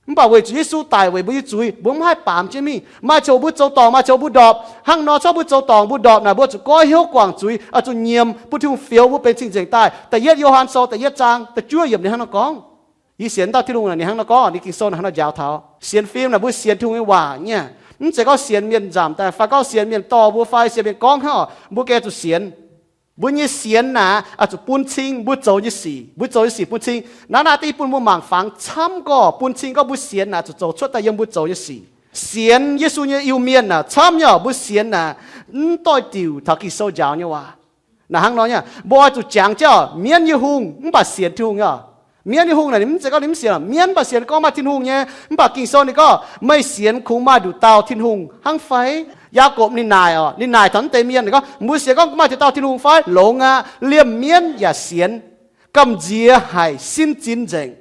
Mv baac weic zuqc Yesu daic weic mbuo nyei zuiz, mbuo mv haih baamz jienv mingh. Maaih ziangh hoc mbuo zoux dorngc, maaih ziangh hoc mbuo ndorpc. Hnangv nor se gorngv mbuo zoux dorngc mbuo ndorpc naaic, mbuo zuqc goiv hnyouv guangc zuiz, oix zuqc nyiemc bun Tin-Hungh fioux mbuo benx cing-nzengc daaih. Da'yietv Yo^han Sou da'yietv zaang da'juov yiemc ninh hnangv nor gorngv. Yie sienx dauh Tin-Hungh naaic ninh hnangv nor gorngv, ninh Ging-Sou naaic hnangv nor njaaux taux. Sienx fim naaic mbuo sienx Tin-Hungh nyei waac nyei. Mv zeiz gorngv sienx mienh nzamc daaih fai gorngv sienx mienh dorh mbuo fai sienx mienh gorngv hnangv oc, mbuo gengh zuqc sienx. Mbuo nyei sienx naaic oix zuqc bun cing mbuo zoux nyei sic. Mbuo zoux nyei sic bun cing. Naaiv naaiv deix bun mbuo mangc fangx camv gorngv bun cing gorngv mbuo sienx naaic zuqc zoux cuotv daaih yiem mbuo zoux nyei sic. Sienx Yesu nyei Iu-Mienh naaic camv nyei oc, mbuo sienx naaic mv doix-diuc taux Ging-Sou njaaux nyei waac. Naaic hnangv nor nyei, mbuo oix zuqc jangx jienv oc, mienv nyei hungh mv baac sienx Tin-Hungh nyei oc. Mienv nyei hungh naaic ninh mv zeiz gorngv ninh mv sienx oc. Mienv mv baac sienx gorngv maaih Tin-Hungh nyei. Mv baac Ging-Sou ninh gorngv, meih sienx kungx maaih nduqc dauh Tin-Hungh hnangv fai? Yaagorpc ninh naaic oc, ninh naaic taux naaiv deix mienh, ninh gorngv, mbuo sienx gorngv maaih nduqc dauh Tin-Hungh fai? Longx aqv. Liemh mienv yaac sienx, gamh nziex haic, sin zinx nzengc.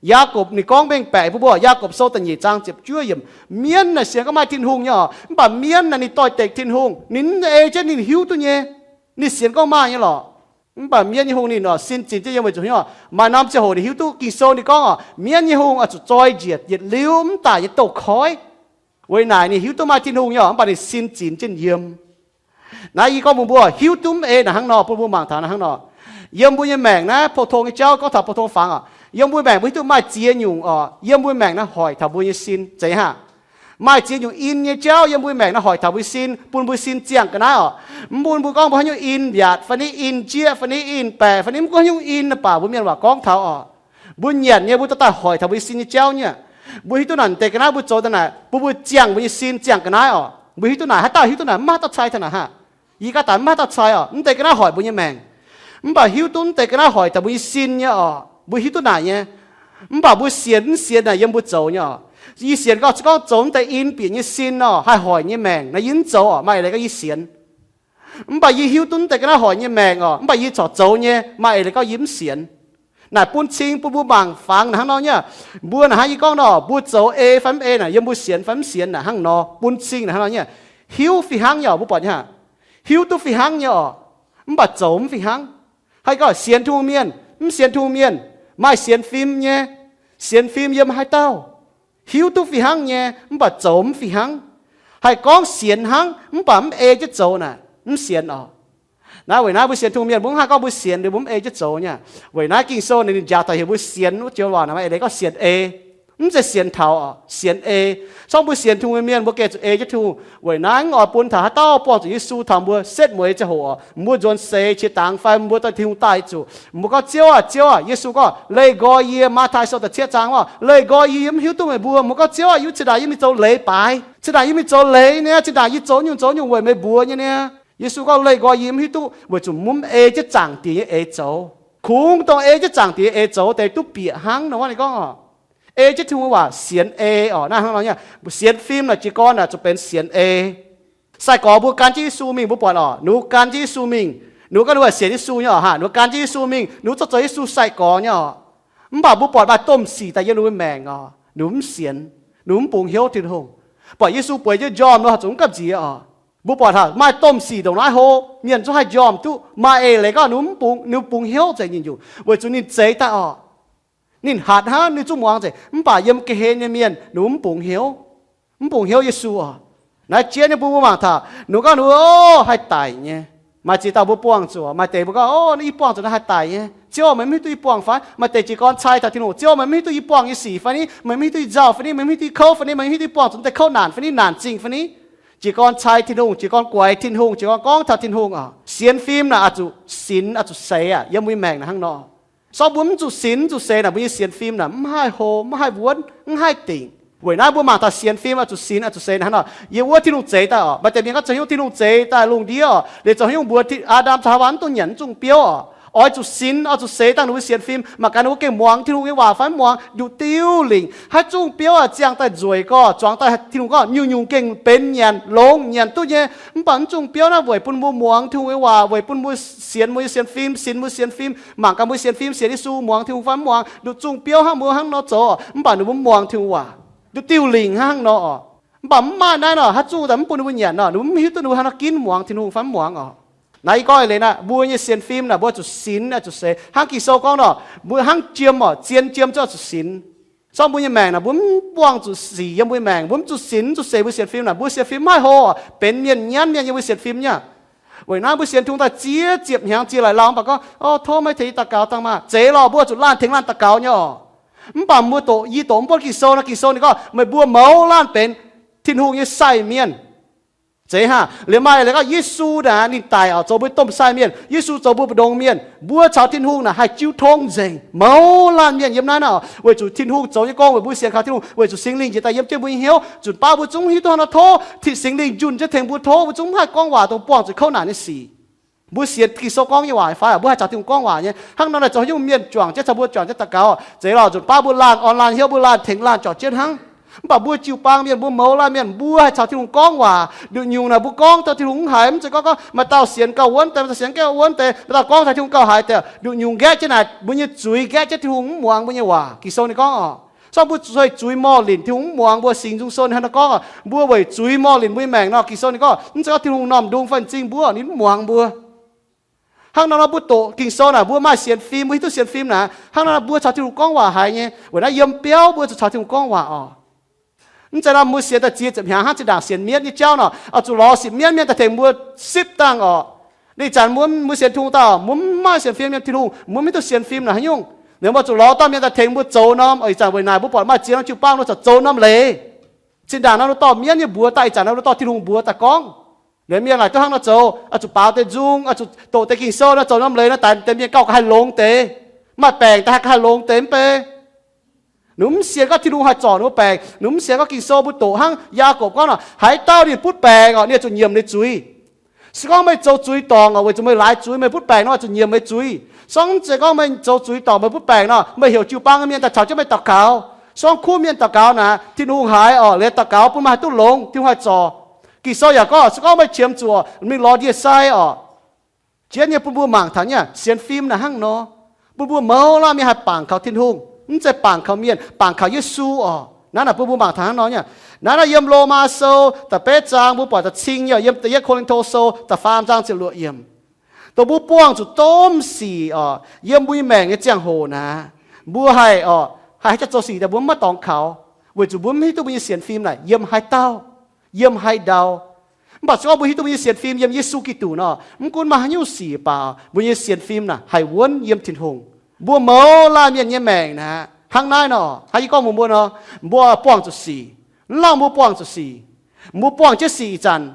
Yaagorpc ninh gorngv mengh baeqc bun mbuo, Yaagorpc Sou da'nyeic zaang ziepc juov yiemc, mienv naaic sienx gorngv maaih Tin-Hungh nyei oc. Mv baac mienv naaic ninh doix-dekc Tin-Hungh, ninh mv ei jienv ninh hiuv duqv nyei. Ninh sienx gorngv maaih nyei lorqc. Mv baac mienv nyei hungh ninh oc, sin zinx jienv yiem weic zuqc hnyouv. Maaih norm ziangh hoc ninh hiuv duqv Ging-Sou ninh gorngv oc, mienv nyei hungh oix zuqc zoi njiec yietc liuz mv daic nyei douz-koiv. Weic naaic ninh hiuv duqv maaih Tin-Hungh nyei oc, mv baac ninh sin zinx jienv yiem. Naaiv yie gorngv bun mbuo hiuv duqv mv ei naaic hnangv nor, bun mbuo mangc taux naaiv hnangv nor. Yiem mbuo nyei maengc naaiv, pou-tong nyei jauv gorngv taux pou-tong fangx oc. Yiem mbuo maengc mbuo hiuv duqv maaih ziex nyungc oc. Yiem mbuo maengc naaiv hoic taux mbuo nyei sin zeiz hnangv. Maaih ziex nyungc in nyei jauv yiem mbuo maengc naaiv hoic taux mbuo sin, bun mbuo sin ziangh ga'naaiv oc. Mv bun mbuo gorngv mbuo haaix nyungc in mbiaatc fai niv in jieqv fai niv in baeqc fai niv mv gunv haaix nyungc in naaic baac mbuo mienh waac gorngv taux oc. Mbuo nyanc nyei mbuo dorh daaih hoic taux mbuo nyei sin nyei jauv nyei. Mbuo hiuv duqv naaic deix ga'naaiv mbuo zoux daaih naaic bun mbuo ziangh mbuo nyei sin ziangh ga'naaiv oc. Mbuo hiuv duqv naaic, haaix dauh hiuv duqv naaic, mv maaih haaix dauh cai taux naaic hnangv. Yie gaav daaih mv maaih haaix dauh cai oc. Mv deix ga'naaiv hoic mbuo nyei maengc. Mv baac hiuv duqv mv deix ga'naaiv hoic taux mbuo nyei sin nyei oc. Mbuo hiuv duqv naaic nyei. Mv baac mbuo sienx mv sienx naaic yiem mbuo zoux nyei oc. Yie sienx gorngv, se gorngv zoux mv deix in bieqc nyei sin oc, haih hoic nyei maengc naaic yie mv zoux oc, maaih eix leiz gorngv yie sienx. Mv baac yie hiuv duqv mv deix ga'naaiv hoic nyei maengc oc, mv baac yie corc zoux nyei, maaih eix leiz gorngv yie mv sienx. Naaic bun cing bun mbuo mangc fangx naaic hnangv nor nyei. Mbuo naaic hnangv yie gorngv nor, mbuo zoux ei fai mv ei naaic yiem mbuo sienx fai mv sienx naaic hnangv nor bun cing naaic hnangv nor nyei. Hiuv fih hnangv nyei oc, mbuo buatc nyei hnangv. Hiuv duqv fih hnangv nyei oc, mv baac zoux mv fih hnangv. Haih gorngv sienx Tin-Hungh mienh, mv sienx Tin-Hungh mienh, maaih sienx fim nyei, sienx fim yiem haaix dauh? Hiuv duqv fih hnangv nyei, mv baac zoux mv fih hnangv. Haih gorngv sienx hnangv, mv baac mv ei jienv zoux naaic, mv sienx oc. Naaiv weic naaiv mbuo sienx Tin-Hungh mienh mbuo mv haih gorngv mbuo sienx liuz mbuo mv ei jienv zoux nyei. Weic naaiv Ging-Sou ninh njaaux taux heuc mbuo sienx wuov joux waac naaic, maaih eix leiz gorngv sienx ei, mv zeiz sienx taux, sienx ei. Sorng mbuo sienx Tin-Hungh nyei mienh mbuo gengh zuqc ei jienv Tin-Hungh. Weic naaiv oix bun taux haaix dauh buangh zuqc Yesu taux mbuo setv mueiz ziangh hoc, mbuo nzuonx seix qiex dangx fai mbuo dorh Tin-Hungh daaih zuqc, mbuo gorngv, Ziouv aah, Ziouv aah. Yesu gorngv, Leih nqoi yie. Matv^tai Sou da'cietv zaang gorngv, Leih nqoi yie, yie mv hiuv duqv meih mbuo. Mbuo gorngv, Ziouv aah, yie cin ndaangc yie mingh zoux leiz baaix, cin ndaangc yie mingh zoux leiz niaa, cin ndaangc yie zoux nyungc zoux nyungc weic meih mbuox nyei niaa. Yesu gorngv, Leih nqoi yie, yie mv hiuv duqv, weic zuqc mbuo mv ei jienv Zaangc Diex nyei eix zoux. Kungx dongh ei jienv Zaangc Diex nyei eix zoux deix duqv bieqc hnangv nor. Ninh gorngv, ei jienv Tin-Hungh nyei waac sienx ei oc. Naaiv hnangv nor nyei, sienx fim naaic jiez gorn naaic zuqc benx sienx ei. Sai-gorx mbuo gan jienv Yesu mingh, mbuo buatc oc, ninh mbuo gan jienv Yesu mingh. Ninh mbuo gorngv ninh mbuo sienx Yesu nyei oc, hnangv ninh mbuo gan jienv Yesu mingh, ninh mbuo zorqv zoux Yesu sai-gorx nyei oc. Mv baac mbuo buatc maaih domh sic daaih yiem ninh mbuo maengc oc, ninh mbuo mv sienx, ninh mbuo mv bungx hnyouv Tin-Hungh. Buatc Yesu bueix jienv njormh nor, zuqc mv gamh nziex oc. Mbuo buatc hnangv maaih domh sic ndongc naaiv hlo, mienh zungv haih njormh duqv. Maaih eix leiz gorngv ninh mv bungx, ninh mbuo bungx hnyouv nzengc nyungc-nyungc, weic zuqc ninh zeix daaih oc. Ninh hatc hnangv, ninh zungv muangx nzengc, mv baac yiem ga'hlen nyei mienh ninh mv bungx hnyouv, mv bungx hnyouv Yesu oc. Naaiv jiex nyei bun mbuo mangc taux, ninh gorngv ninh mbuo, o, haih daic nyei. Maaih ziex dauh mbuo buangh zuqc, maaih deix mbuo gorngv, o, naaiv yie buangh zuqc naaiv haih daic nyei. Ziouv, meih mv hiuv duqv yie buangh fai? Maaih deix jiez gorn cai taux Tin-Hungh, Ziouv, meih mv hiuv duqv yie buangh nyei sic fai ni? Meih mv hiuv duqv yie nzauh fai ni? Meih mv hiuv duqv yie kouv fai ni? Meih mv hiuv duqv yie buangh zuqc deix kouv naanc fai ni, naanc zingh fai ni? Jiez gorn cai Tin-Hungh, jiez gorn guaix Tin-Hungh, jiez gorn gorngv taux Tin-Hungh oc. Sienx fim naaic oix zuqc sinx, oix zuqc seix aqv. Yiem mbuo nyei maengc naaic hnangv nor. Sorng mbuo mv zuqc sinx, mv zuqc seix naaic, mbuo nyei sienx fim naaic mv haih hlo, mv haih wuonv, mv haih dingc. Weic naaiv mbuo mangc taux sienx fim oix zuqc sinx, oix zuqc seix naaic hnangv nor. Yiem wuov Tin-Hungh zeix daaih oc, maaih deix mienh gorngv zoux hnyouv Tin-Hungh zeix daaih lungh ndiev oc, liuz zoux hnyouv mbuox Aa^ndam caux Haawaa mv dungx nyanc mv zungh biouv oc. Oix zuqc sinx, oix zuqc seix dangh ninh mbuo sienx fim. Mangc gaax ninh mbuo gengh muangx Tin-Hungh nyei waac fai mv muangx? Nduqc diuv lingc. Haaix zungh biouv aah, ziangh daaih nzueic gorx, zuangx daaih Tin-Hungh gorngv nyungc-nyungc gengh benx nyanc longx, nyanc duqv nyei. Mv baac mv zungh biouv naaiv weic bun mbuo muangx Tin-Hungh nyei waac, weic bun mbuo sienx mbuo nyei sienx fim, sinx mbuo sienx fim. Mangc gaax mbuo sienx fim, sienx Yesu, muangx Tin-Hungh fai mv muangx? Nduqc zungh biouv hnangv mbuo hnangv nor zoux, mv baac ninh mbuo mv muangx Tin-Hungh waac. Nduqc diuv lingc hnangv nor oc. Mv baac mv maaih naaiv nor, haaix zungh daaih mv bun ninh mbuo nyanc nor, ninh mbuo mv hiuv duqv ninh mbuo haaix nor ginv muangx Tin-Hungh fai mv muangx oc. Naaiv yie gorngv eix leiz naaic, mbuo nyei sienx fim naaic mbuo zuqc sinx, zuqc seix. Hnangv Ging-Sou gorngv nor, mbuo hnangv jiem oc, zien jiem zungv zuqc sinx. Sorng mbuo nyei maengc naaic, mbuo mv buangh zuqc sic yiem mbuo nyei maengc, mbuo mv zuqc sinx, mv zuqc seix mbuo sienx fim naaic, mbuo sienx fim mv haih hlo oc, benx mienh nyanv mienh yiem mbuo sienx fim nyei. Weic naaiv mbuo sienx Tin-Hungh daaih ziex ziepc hnyangx ziex laaix lauh, mv baac gorngv, o, tov meih tengx yie daux gaux dangh maah! Zeiz lorqc, mbuo zuqc laanh tengx laanh daux gaux nyei oc. Mv baac mbuo doqc, yie doqc mv buonv Ging-Sou nor, Ging-Sou ninh gorngv meih mbuo mouz laanh benx Tin-Hungh nyei sai mienh. Zeiz hnangv. Liuz maaih leiz gorngv Yesu naaic ninh daic oc, zoux mbuo domh sai mienh. Yesu zoux mbuo mbu'ndongx mienh. Mbuo caux Tin-Hungh naaic haih jiu tong nzengc. Mouz laanh mienh yiem naaiv nor, weic zuqc Tin-Hungh zoux nyei gong, weic mbuo sienx kaux Tin-Hungh, weic zuqc Singx Lingh njiec daaih yiem jienv mbuo nyei hnyouv, nzunc baav mbuo zungv mv hiuv duqv hnangv nor tov, Singx Lingh njunh jienv tengx mbuo tov, mbuo zungv mv haih gorngv waac dongh buangh zuqc kouv naanc nyei sic. Mbuo sienx Ging-Sou gorngv nyei waac fai? Mbuo haih caux Tin-Hungh gorngv waac nyei. Hnangv nor naaic zoux haaix nyungc mienh juangc jienv caux mbuo juangc jienv daux gaux? Zeiz lorqc, nzunc baav mbuo laanh online hnyouv, mbuo laanh tengx laanh juangc jienv hnangv. Mv baac mbuo jiu-baang mienh, mbuo mouz laanh mienh, mbuo haih caux Tin-Hungh gorngv waac. Nduqc nyungc naaic mbuo gorngv taux Tin-Hungh mv haiz, mv zeiz gorngv, gorngv maaih dauh sienx gauh wuonv deix, maaih dauh sienx gauh wuonv deix, maaih dauh gorngv taux Tin-Hungh gauh haiz deix. Nduqc nyungc nqaeqv jienv naaic, mbuo nyei zuiz nqaeqv jienv Tin-Hungh mv muangx mbuo nyei waac. Ging-Sou ninh gorngv oc, sorng mbuo zuiz, zuiz morh linc Tin-Hungh mv muangx mbuo. Singx Nzung Sou ninh hnangv nor gorngv, mbuo weic zuiz morh linc mbuo nyei maengc nor, Ging-Sou ninh gorngv, mv zeiz gorngv Tin-Hungh m'normh ndung fai m'zing mbuo, ninh mv muangx mbuo. Hnangv nor nor mbuo doqc Ging-Sou naaic, mbuo maaih sienx fim, mbuo hiuv duqv sienx fim naaic, hnangv nor mbuo caux Tin-Hungh gorngv waac haiz nyei. Weic naaiv yiem biauv mbuo zuqc caux Tin-Hungh gorngv waac oc. Mv zeiz nor mbuo sienx daaih ziex ziepc hnyangx hnangv zinh ndaangc sienx mienv nyei jauv nor, oix zuqc lorz sipv mienv mienh daaih tengx mbuo sipv dangh oc. Ninh zanc mbuo, mbuo sienx Tin-Hungh daaih, mbuo mv maaih sienx fim yiem Tin-Hungh, mbuo mv hiuv duqv sienx fim naaic haaix nyungc. Ninh mbuo zuqc lorz dauh mienh daaih tengx mbuo zoux norm. Ih zanc weic naaic mbuo buatc maaih ziex norm jiu-baang nor zuqc zoux norm leiz. Zinh ndaangc nor ninh dorh mienv nyei mbuox daaih, ih zanc nor ninh dorh Tin-Hungh mbuox daaih gorngv. Liuz mienh laaic duqv hnangv nor zoux, oix zuqc baaux deix nzung, oix zuqc doqc deix Ging-Sou nor, zoux norm leiz nor, daix deix mienh gauh haih longx deix. Maaih baengc daaih haih, haih longx deix mv bei. Ninh mv sienx gorngv Tin-Hungh haih zorc ninh mbuo baengc. Ninh mv sienx gorngv Ging-Sou mbuo doqc hnangv Yaagorpc gorngv nor, haaix dauh ninh butv baengc oc, ninh zuqc nyiemc ninh zuiz. Se gorngv meih zoux zuiz dorngc oc, weic zuqc meih laaix zuiz, meih butv baengc nor, zuqc nyiemc meih zuiz. Se gorngv mv zeiz gorngv meih zoux zuiz dorngc, meih butv baengc nor, meih heuc jiu-baang nyei mienh daaih caux jienv meih daux gaux. Se gorngv kuv mienh daux gaux naaic, Tin-Hungh haiz oc, liuz daux gaux bun meih haih duqv longx, Tin-Hungh haih zorc. Ging-Sou yaac gorngv, se gorngv meih qiemx zuqc mingh lorz ndie-sai oc, jiex nyei bun mbuo mangc taux nyei sienx fim naaic hnangv nor, bun mbuo mouz laanh mienh haih bangc kaux Tin-Hungh, mv zeiz bangc kaux mienh, bangc kaux Yesu oc. Naaiv naaic bun mbuo mangc taux hnangv nor nyei. Naaiv naaic yiem Lomaa Sou da'betv zaang mbuo buatc da'cing nyei, yiem da'yietv Ko^lin^to Sou da'faam zaang ziepc luoqc yiemc. Dongh mbuo buangh zuqc domh sic oc, yiem mbuo nyei maengc nyei ziangh hoc naaic, mbuo haih oc, haih haaix jaax zoux sic daaih mbuo mv maaih dorngx kaux, weic zuqc mbuo mv hiuv duqv mbuo nyei sienx fim naaic yiem haaix dauh, yiem haaix ndau. Mv baac se gorngv mbuo hiuv duqv mbuo nyei sienx fim yiem Yesu Giduc nor, mv gunv maaih haaix nyungc sic baac mbuo nyei sienx fim naaic haih wuonv yiem Tin-Hungh. Mbuo mouz laanh mienh nyei maengc naaic hnangv naaiv nor, hnangv yie gorngv mbuox mbuo nor, mbuo buangh zuqc sic. Mv lauh mbuo buangh zuqc sic. Mbuo buangh jienv sic ih zanc,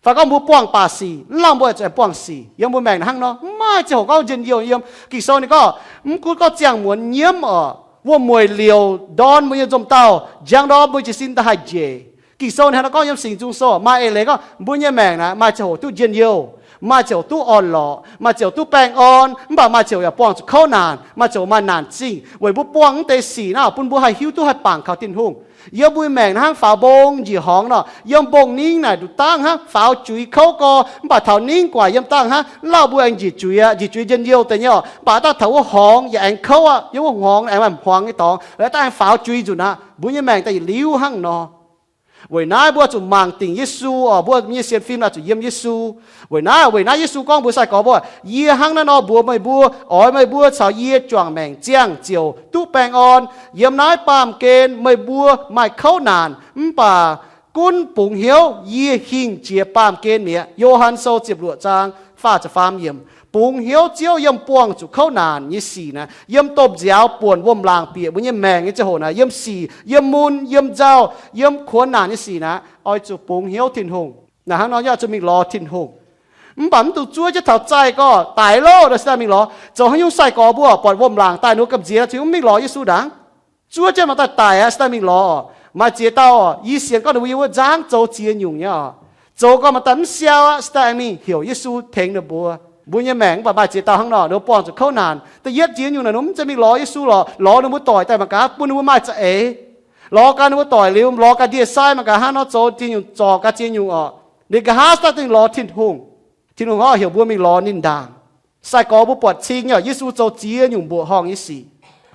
fai gorngv mbuo buangh baac sic, mv lauh mbuo zuqc buangh sic. Yiem mbuo maengc naaic hnangv nor, mv maaih ziangh hoc gorngv njien-youh yiem. Ging-Sou ninh gorngv, mv gunv gorngv ziangh muonz nyiemv oc, wuom-mueic liouc ndorn mbuo nyei nzomz dauh, njang ndorm mbuo jiez sin daaih haih njiec. Ging-Sou ninh hnangv nor gorngv yiem Singx Nzung Sou, maaih eix leiz gorngv mbuo nyei maengc naaic maaih ziangh hoc duqv njien-youh, maaih ziangh hoc duqv orn-lorqc, maaih ziangh hoc duqv baengh orn, mv baac maaih ziangh hoc yaac buangh zuqc kouv naanc, maaih ziangh hoc maaih naanc zingh. Weic mbuo buangh mv deix sic naaic, bun mbuo haih hiuv duqv haih bangc kaux Tin-Hungh. Yiem mbuo maengc naaiv hnangv faaux mbong njiec horngz nor, yiem mbong ningv naaic nduqc dangh hnangv faaux juix kouv gorx, mv baac taux ningv guaic yiem dangh hnangv, lauh mbuo aengx njiec juix aqv, njiec juix njien-youh deix nyei oc. Mv baac dangh taux wuov horngz yaac aengx kouv aqv, yiem wuov horngz aengx maaih hmuangx nyei dorngx, dangh aengx faaux juix nzunc aqv. Mbuo nyei maengc daaih yietc liuz hnangv nor. Weic naaiv mbuo zuqc mangc dingc Yesu oc, mbuo nyei sienx fim naaic zuqc yiem Yesu. Weic naaiv, weic naaiv Yesu gorngv mbuox sai-gorx mbuo, yie hnangv naaiv nor mbuox meih mbuo, oix meih mbuo caux yie juangc maengc ziangh ziouc duqv baengh orn. Yiem naaiv baamh gen meih mbuo maaih kouv naanc, mv baac gunv bungx hnyouv, yie hingh jiex baamh gen mi'aqv. Yo^han Sou ziepc luoqc zaang faah ziepc faam yiemc. Bungx hnyouv Ziouv yiem buangh zuqc kouv naanc nyei sic naaic, yiem domh nziaaux buonc wuom-laangc bieqc mbuo nyei maengc nyei ziangh hoc naaic, yiem sic, yiem mun, yiem nzauh, yiem kuonx naanc nyei sic naaic, oix zuqc bungx hnyouv Tin-Hungh. Naaic hnangv nor yaac zuqc mingh lorz Tin-Hungh. Mv baac mv dungx zuov jienv taux zaih gorx daic loh nor se daaih mingh lorz. Zoux haaix nyungc sai-gorx mbuo buatc wuom-laangc daaih ninh mbuo gamh nziex nor, zuqc mingh lorz Yesu ndaangc. Zuov jienv mangc daaih daic aqv se daaih mingh lorz. Maaih ziex dauh oc, yie sienx gorngv ninh mbuo yiem wuov nzangv zoux ziex nyungc nyei oc. Zoux gorngv mangc daaih mv siau aqv se daaih aengx mingh heuc Yesu tengx ninh mbuo. Mbuo nyei maengc mv baac maaih ziex dauh hnangv nor, ninh mbuo buangh zuqc kouv naanc. Da'yietv ziex nyungc naaic ninh mbuo mv zeiz mingh lorz Yesu lorqc, lorz ninh mbuo doic daaih mangc gaax bun ninh mbuo maaih za'eix. Lorz gaax ninh mbuo doic liuz, lorz gaax ndie-sai mangc gaax hnangv nor zoux ziex nyungc, zorc gaax ziex nyungc oc. Ninh nqa'haav se daaih dingh lorz Tin-Hungh. Tin-Hungh gorngv heuc mbuo mingh lorz ninh ndaangc. Sai-gorx mbuo buatc cing nyei, Yesu zoux ziex nyungc mbuoqc horngh nyei sic.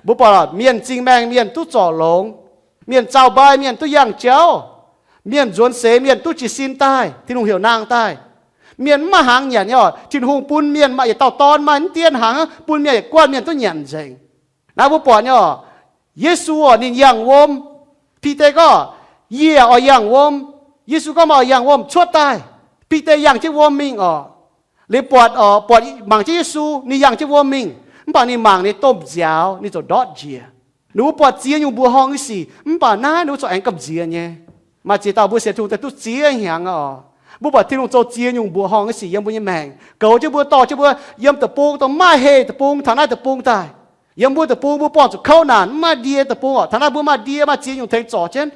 Mbuo buatc mienh zingh maengh mienh duqv zorc longx, mienh zaux mbai mienh duqv yangh jauv, mienh nzuonx seix mienh duqv jiez sin daaih, Tin-Hungh heuc nangh daaih. Mienh mv maaih hnaangx nyanc nyei oc. Tin-Hungh bun mienh maaih yietc dauh dorn maaih mv dien hnaangx, bun mienh yietc guanh mienh duqv nyanc nzengc. Naaiv mbuo buatc nyei oc, Yesu oc, ninh yangh wuom. Bide gorngv, yie oix yangh wuom. Yesu gorngv, meih oix yangh wuom cuotv daaih. Bide yangh jienv wuom mingh oc. Liuz buatc oc, buatc mangc jienv Yesu, ninh yangh jienv wuom mingh. Mv baac ninh mangc ninh domh nziaaux, ninh ziouc ndortv njiec. Ninh mbuo buatc ziex nyungc mbuoqc horngh nyei sic, mv baac naaiv ninh mbuo corc aengx gamh nziex nyei. Maaih ziex dauh mbuo sienx Tin-Hungh daaih duqv ziex hnyangx oc. Mbuo buatc Tin-Hungh zoux ziex nyungc mbuoqc horngh nyei sic yiem mbuo nyei maengc, goux jienv mbuo, dorh jienv mbuo yiem deic-bung dongh maaih heh deic-bung taux naaiv deic-bung daaih. Yiem mbuo deic-bung mbuo buangh zuqc kouv naanc, mv maaih ndie deic-bung oc. Taux naaiv mbuo maaih ndie, maaih ziex nyungc tengx zorc jienv.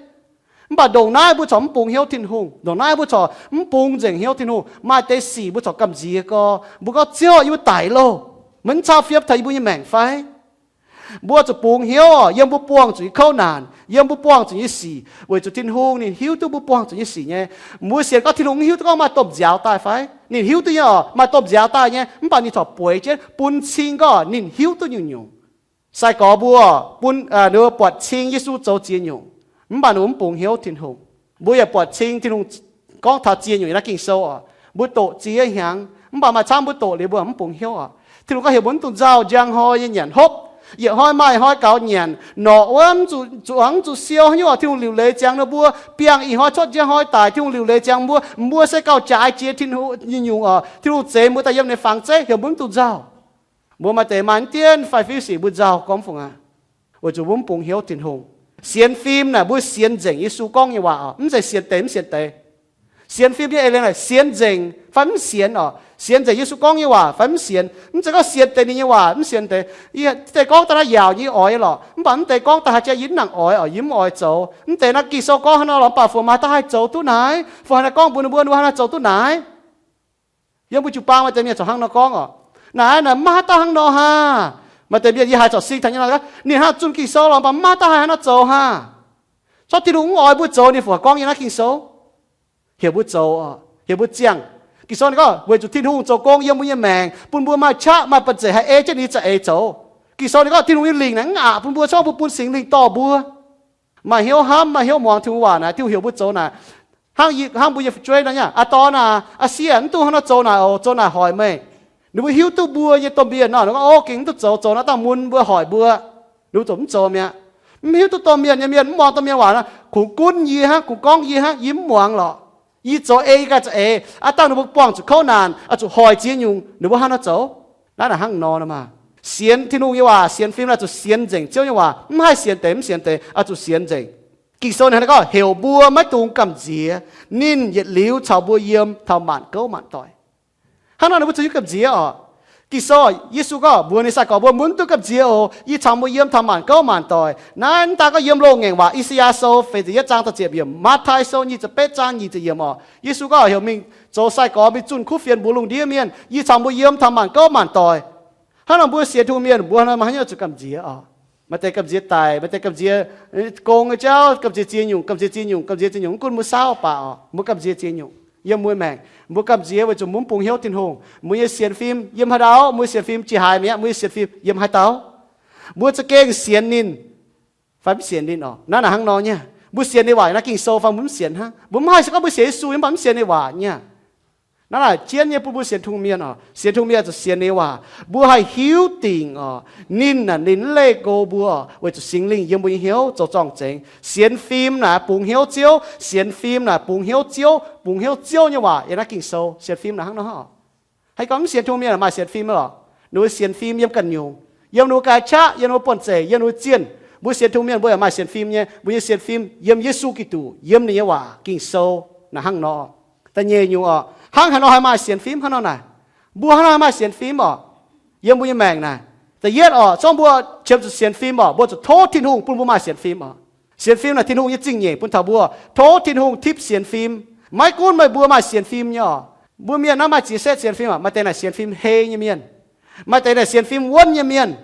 Mv baac ndongc naaiv mbuo corc mv bungx hnyouv Tin-Hungh, ndongc naaiv mbuo corc mv bungx nzengc hnyouv Tin-Hungh. Maaih deix sic mbuo corc gamh nziex gorx, mbuo gorngv, Ziouv, yie mbuo daic loh. Meih mv cau fiem taux yie mbuo nyei maengc fai? Mbuo zuqc bungx hnyouv oc, yiem mbuo buangh zuqc nyei kouv naanc, yiem mbuo buangh zuqc nyei sic, weic zuqc Tin-Hungh ninh hiuv duqv mbuo buangh zuqc nyei sic nyei. Mbuo sienx gorngv Tin-Hungh mv hiuv duqv gorngv maaih domh nziaaux daaih fai? Ninh hiuv duqv nyei oc, maaih domh nziaaux daaih nyei, mv baac ninh corc bueix jienv bun cing gorngv ninh hiuv duqv nyungc-nyungc. Sai-gorx mbuo bun, ninh mbuo buatc cing Yesu zoux ziex nyungc, mv baac ninh mbuo mv bungx hnyouv Tin-Hungh. Mbuo yaac buatc cing Tin-Hungh gorngv taux ziex nyungc yiem naaiv Ging-Sou oc. Mbuo doqc ziex hnyangx, mv baac maaih camv mbuo doqc liuz mbuo mv bungx hnyouv oc. Tin-Hungh gorngv heuc mbuo mv dungx nzauh njang hnoi nyei nyanc hopv. Yietc hnoi maaih hnoi gaux nyanc, norqc wuov mv zuqc zuqc, mv zuqc siou haaix nyungc oc. Tin-Hungh liuc leiz ziangx ninh mbuo, biangh ih hnoi cuotv, njang hnoi daic. Tin-Hungh liuc leiz ziangx mbuo, mbuo se gauh jaaix jiex Tin-Hungh nyungc-nyungc oc. Tin-Hungh zeix mbuo daaih yiem ninh nyei fangx zeiv, heuc mbuo mv dungx nzauh. Mbuo maaih deix maaih mv dienv fai fiuv sic mbuo nzauh gorngv fungc aqv, weic zuqc mbuo mv bungx hnyouv Tin-Hungh. Sienx fim naaic mbuo sienx nzengc Yesu gorngv nyei waac oc, mv zeiz sienx deix mv sienx deix. Sienx fim nyei eix leiz naaic sienx nzengc fai mv sienx oc. Sienx nzengc Yesu gorngv nyei waac fai mv sienx. Mv zeiz gorngv sienx deix ninh nyei waac mv sienx deix. Yie deix gorngv daaih naaiv yaauc nyei oix lorqc, mv baac mv deix gorngv daaih haaix jiex yie mv nangc oix oc, yie mv oix zoux. Mv deix naaiv Ging-Sou gorngv hnangv nor lorqc, mv baac fungc maaih haaix dauh haih zoux duqv naaiv? Fungc haaix nor gorngv mbuox ninh mbuo, ninh mbuo haaix nor zoux duqv naaiv? Yiem mbuo jiu-baang maaih deix mienh corc hnangv nor gorngv oc. Naaiv, naaiv maiv haaix dauh hnangv nor haah. Maaih deix mienh yie haiz corc sing taux nyei nor, ninh hnangv zunh Ging-Sou lorqc, mv baac maiv haaix dauh haih hnangv nor zoux haah. Corc Tin-Hungh mv oix mbuo zoux, ninh fungc gorngv nyei naaiv Ging-Sou. Heuc mbuo zoux oc, heuc mbuo ziangh. Ging-Sou ninh gorngv weic zuqc Tin-Hungh zoux gong yiem mbuo nyei maengc, bun mbuo maaih qaqv maaih banh zeic haih ei jienv ninh nyei za'eix zoux. Ging-Sou ninh gorngv Tin-Hungh nyei lingc naaic mv aqc bun mbuo, se gorngv mbuo bun Singx Lingh dorh mbuo. Maaih hnyouv hnamv, maaih hnyouv muangx Tin-Hungh waac naaic, Tin-Hungh heuc mbuo zoux naaic. Hnangv, hnangv mbuo nyei fu'jueiv nor, aa dorn aac, aa sieqv, mv duqv hnangv nor zoux naaic oc, zoux naaic hoic meih. Ninh mbuo hiuv duqv mbuo nyei domh mienh nor, ninh gorngv, o, gengh mv duqv zoux, zoux naaic dangh mun mbuo hoic mbuo. Ninh mbuo ziouc mv zoux mi'aqv. Mv hiuv duqv domh mienh nyei mienh, mv muangx domh mienh waac nor, kungx gunv yie hnangv, kungx gorngv yie hnangv, yie mv muangx lorqc. Yie zoux ei, yie ganh zoux eix. Aav dangh ninh mbuo buangh zuqc kouv naanc, oix zuqc hoic ziex nyungc, ninh mbuo hnangv nor zoux. Naaiv naaic hnangv nor maah. Sienx Tin-Hungh nyei waac, sienx fim naaic zuqc sienx nzengc Ziouv nyei waac, mv haih sienx deix, mv sienx deix, oix zuqc sienx nzengc. Ging-Sou ninh hnangv naaiv gorngv, heuc mbuo maiv dungx gamh nziex ninh yietc liuz caux mbuo yiem taux maanc gouv maanc doic. Hnangv nor ninh mbuo zuqc hiuv gamh nziex oc. Ging-Sou, Yesu gorngv mbuox ninh sai-gorx mbuo, mbuo mv dungx gamh nziex oc. Yie caux mbuo yiem taux maanc gouv maanc doic. Naaiv mv daan gorngv yiem loz-ngaengc waac, I^saa^yaa Sou feix ziepc yietv zaang da'ziepc yiemc, Matv^tai Sou nyic ziepc betv zaang nyic ziepc yiemc oc. Yesu gorngv heuc mingh zoux sai-gorx mingh zunh kuv fienx mbuox lungh ndiev mienh, yie caux mbuo yiem taux maanc gouv maanc doic. Hnangv nor mbuo sienx Tin-Hungh mienh mbuo hnangv nor maaih haaix nyungc zuqc gamh nziex oc? Maaih deix gamh nziex daic, maaih deix gamh nziex gong nyei jauv, gamh nziex ziex nyungc, gamh nziex ziex nyungc, gamh nziex ziex nyungc, mv gunv mbuo saauv baac oc, mbuo gamh nziex ziex nyungc. Yiem mbuo maengc, mbuo gamh nziex weic zuqc mbuo mv bungx hnyouv Tin-Hungh. Mbuo nyei sienx fim yiem haaix dauh? Mbuo nyei sienx fim jiex haaix mi'aqv? Mbuo nyei sienx fim yiem haaix dauh? Mbuo za'gengh sienx ninh fai mv sienx ninh oc? Naaiv naaic hnangv nor nyei. Mbuo sienx ninh waac naaiv Ging-Sou fai mbuo mv sienx hnangv? Mbuo mv haih se gorngv mbuo sienx Yesu mv baac mv sienx ninh waac nyei. Naaiv naaic jienv nyei bun mbuo sienx Tin-Hungh mienh oc. Sienx Tin-Hungh mienh zuqc sienx ninh waac. Mbuo haih hiuv dingc oc, ninh naaic ninh leih go mbuo weic zuqc Singx Lingh yiem mbuo nyei hnyouv zoux zorng-zengx. Sienx fim naaic bungx hnyouv Ziouv. Sienx fim naaic bungx hnyouv Ziouv, bungx hnyouv Ziouv nyei waac. Yiem naaiv Ging-Sou sienx fim naaic hnangv nor. Haih gorngv mv sienx Tin-Hungh mienh maaih sienx fim oc. Ninh mbuo sienx fim yiem ganh nyungc, yiem ninh mbuo ga'qaqv, yiem ninh mbuo buonv-zeic, yiem ninh mbuo zienh. Mbuo sienx Tin-Hungh mienh mbuo yaac maaih sienx fim nyei. Mbuo nyei sienx fim yiem Yesu Giduc, yiem ninh nyei waac Ging-Sou naaic hnangv nor. Da'nyeic nyungc oc, hnangv haaix nor haih maaih sienx fim hnangv nor naaic? Mbuo hnangv nor haih maaih sienx fim oc? Yiem mbuo nyei maengc naaic, da'yietv oc, zorngv mbuo qiemx zuqc sienx fim oc, mbuo zuqc tov Tin-Hungh bun mbuo maaih sienx fim oc. Sienx fim naaic Tin-Hungh nyei zingh nyeic bun taux mbuo. Tov Tin-Hungh tipv sienx fim. Maiv gunv meih mbuo maaih sienx fim nyei oc. Mbuo mienh naaiv maaih ziex setv sienx fim oc. Maaih deix naaic sienx fim hei nyei mienh. Maaih deix naaic sienx fim wuonv nyei mienh.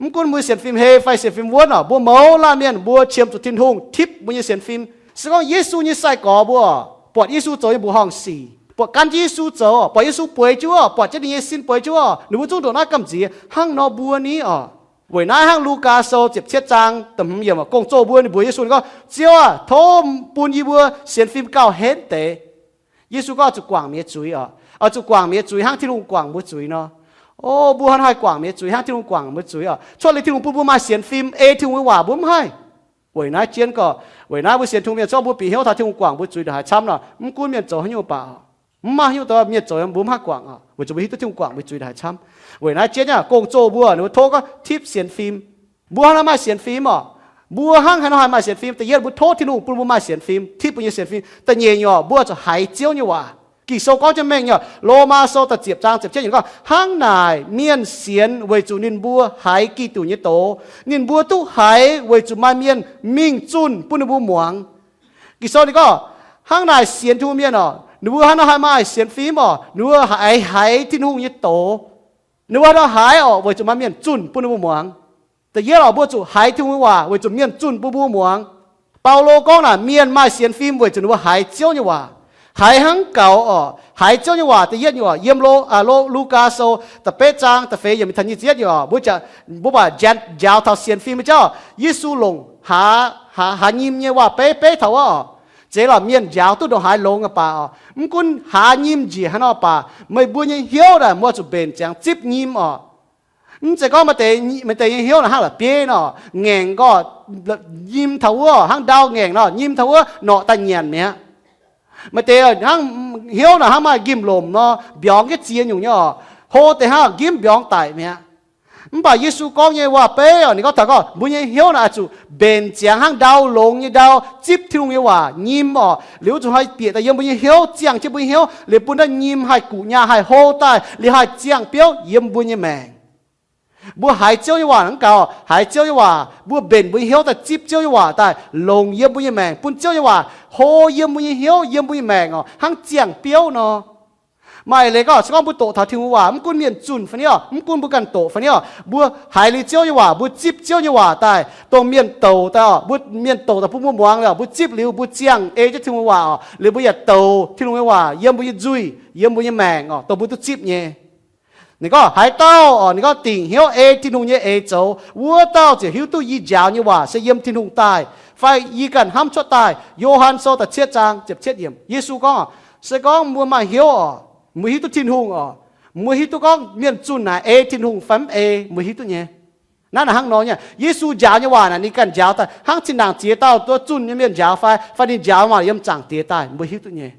Mv gunv mbuo sienx fim hei fai sienx fim wuonv oc, mbuo mouz laanh mienh mbuo qiemx zuqc Tin-Hungh tipv mbuo nyei sienx fim. Se gorngv Yesu nyei sai-gorx mbuo buatc Yesu zoux nyei mbuoqc horngh sic, buatc gan jienv Yesu zoux, buatc Yesu bueix jienv wuov, buatc jienv ninh nyei sin bueix jienv wuov, ninh mbuo zungv ndongc naaiv gamh nziex hnangv nor mbuo ni oc. Weic naaiv hnangv Lugaa Sou ziepc cietv zaang da'hmz yiemc, gong-zoh mbuo ninh mbuox Yesu, ninh gorngv, Ziouv aah, tov bun yie mbuo sienx fim gauh henv deix. Yesu gorngv oix zuqc guangc mienh nyei zuiz oc. Oix zuqc guangc mienh nyei zuiz hnangv Tin-Hungh guangc mbuo zuiz nor. O mbuo hnangv haih guangc mienh nyei zuiz hnangv Tin-Hungh guangc mbuo zuiz oc? Cuotv liuz Tin-Hungh bun mbuo maaih sienx fim, ei Tin-Hungh nyei waac mbuo mv haih. Weic naaiv jienv gorngv, weic naaiv mbuo sienx Tin-Hungh mienh zorqv mbuo bieqc hnyouv taux Tin-Hungh guangc mbuo zuiz ndongc haaix camv nor, mv gunv mienh zoux haaix nyungc baac, mv maaih haaix nyungc dongh mienh zoux mbuo mv haih guangc oc, weic zuqc mbuo hiuv duqv Tin-Hungh guangc mbuo zuiz ndongc haaix camv. Weic naaiv jienv nyei gong-zoh mbuo ninh mbuo tov gorngv tipv sienx fim. Mbuo hnangv naaiv maaih sienx fim oc. Mbuo hnangv haaix nor haih maaih sienx fim? Da'yietv, mbuo tov Tin-Hungh bun mbuo maaih sienx fim, tipv mbuo nyei sienx fim. Da'nyeic nyungc, mbuo zuqc haiz Ziouv nyei waac. Ging-Sou gorngv jienv mengh nyei, Lomaa Sou da'ziepc zaang ziepc cietv yiemc gorngv, hnangv naaic mienh sienx weic zuqc ninh mbuo haiz Giduc nyei doz. Ninh mbuo duqv haiz weic zuqc maaih mienh mingh zunh bun ninh mbuo muangx. Ging-Sou ninh gorngv, hnangv naaic sienx Tin-Hungh mienh oc, ninh mbuo hnangv nor haih maaih sienx fim oc, ninh mbuo haiz, haiz Tin-Hungh nyei doz. Ninh mbuo hnangv nor haiz oc, weic zuqc maaih mienh zunh bun ninh mbuo muangx. Da'yietv oc, mbuo zuqc haiz Tin-Hungh nyei waac weic zuqc mienh zunh bun mbuo muangx. Baulo gorngv naaic, mienh maaih sienx fim weic zuqc ninh mbuo haiz Ziouv nyei waac. Haiz hnangv gaux oc. Haiz Ziouv nyei waac da'yietv nyungc oc, yiem Lo, Lo, Lugaa Sou da'betv zaang da'feix yiemc taux nyic ziepc yietv nyungc oc, mbuo, mbuo baac njaaux taux sienx fim nyei jauv. Yesu longc haaz, haaz, haaz nyim nyei waac-beiv beiv taux wuov oc. Zeiz lorqc, mienh njaaux duqv ndongc haaix longx baac oc, mv gunv haaz nyim njiec haaix nor baac, meih mbuo nyei hnyouv naaic mbuo zuqc mbenc ziangx zipv nyim oc. Mv zeiz gorngv maaih deix, maaih deix nyei hnyouv naaic hnangv la'bieiv nor, ngaengc gorngv nyim taux wuov, hnangv ndau ngaengc nor, nyim taux wuov norqc daaih nyanc mi'aqv. Maaih deix hnangv hnyouv naaic hnangv maaih nqimh lomc nor, mbiorngz jienv ziex nyungc nyei oc. Hlo deix hnangv nqimv mbiorngz daic mi'aqv. Mv baac Yesu gorngv nyei waac-beiv oc, ninh gorngv taux gorngv mbuo nyei hnyouv naaic oix zuqc mbenc ziangx hnangv ndau longx nyei ndau, zipv Tin-Hungh nyei waac nyim oc. Liuz zuqc haih bieqc daaih yiem mbuo nyei hnyouv, ziangh jienv mbuo nyei hnyouv, liuz bun naaiv nyim haih guqc nyaah, haih hlo daaih, liuz haih ziangh biouv yiem mbuo nyei maengc. Mbuo haiz Ziouv nyei waac hnangv gaux, haiz Ziouv nyei waac, mbuo mbenc mbuo nyei hnyouv daaih zipv Ziouv nyei waac daaih longc yiem mbuo nyei maengc, bun Ziouv nyei waac hlo yiem mbuo nyei hnyouv, yiem mbuo nyei maengc oc, hnangv ziangh biouv nor. Maaih leiz gorngv, se gorngv mbuo doqc taux Tin-Hungh waac, mv gunv mienh zunh fai ni oc, mv gunv mbuo ganh doqc fai ni oc, mbuo haiz liuz Ziouv nyei waac, mbuo zipv Ziouv nyei waac daaih, dongh mienh douc daaih oc, mbuo, mienh douc daaih bun mbuo muangx liuz, mbuo zipv liuz, mbuo ziangh ei jienv Tin-Hungh waac oc, liuz mbuo yaac douc Tin-Hungh nyei waac yiem mbuo nyei nzuih, yiem mbuo nyei maengc oc, dongh mbuo duqv zipv nyei. Ninh gorngv haaix dauh oc, ninh gorngv dingc hnyouv ei Tin-Hungh nyei eix zoux, wuov dauh ziouc hiuv duqv yie njaaux nyei waac se yiem Tin-Hungh daaih, fai yie ganh hnamv cuotv daaih. Yo^han Sou da'cietv zaang ziepc cietv yiemc, Yesu gorngv, se gorngv mbuo maaih hnyouv oc, mbuo hiuv duqv Tin-Hungh oc, mbuo hiuv duqv gorngv mienh zunh naaic ei Tin-Hungh fai mv ei, mbuo hiuv duqv nyei. Naaiv naaic hnangv nor nyei, Yesu njaaux nyei waac naaic ninh ganh njaaux daaih hnangv zinh ndaangc ziex dauh duqv zunh nyei mienh njaaux fai, fai ninh njaaux waac yiem zaangc diex daaih, mbuo hiuv duqv nyei.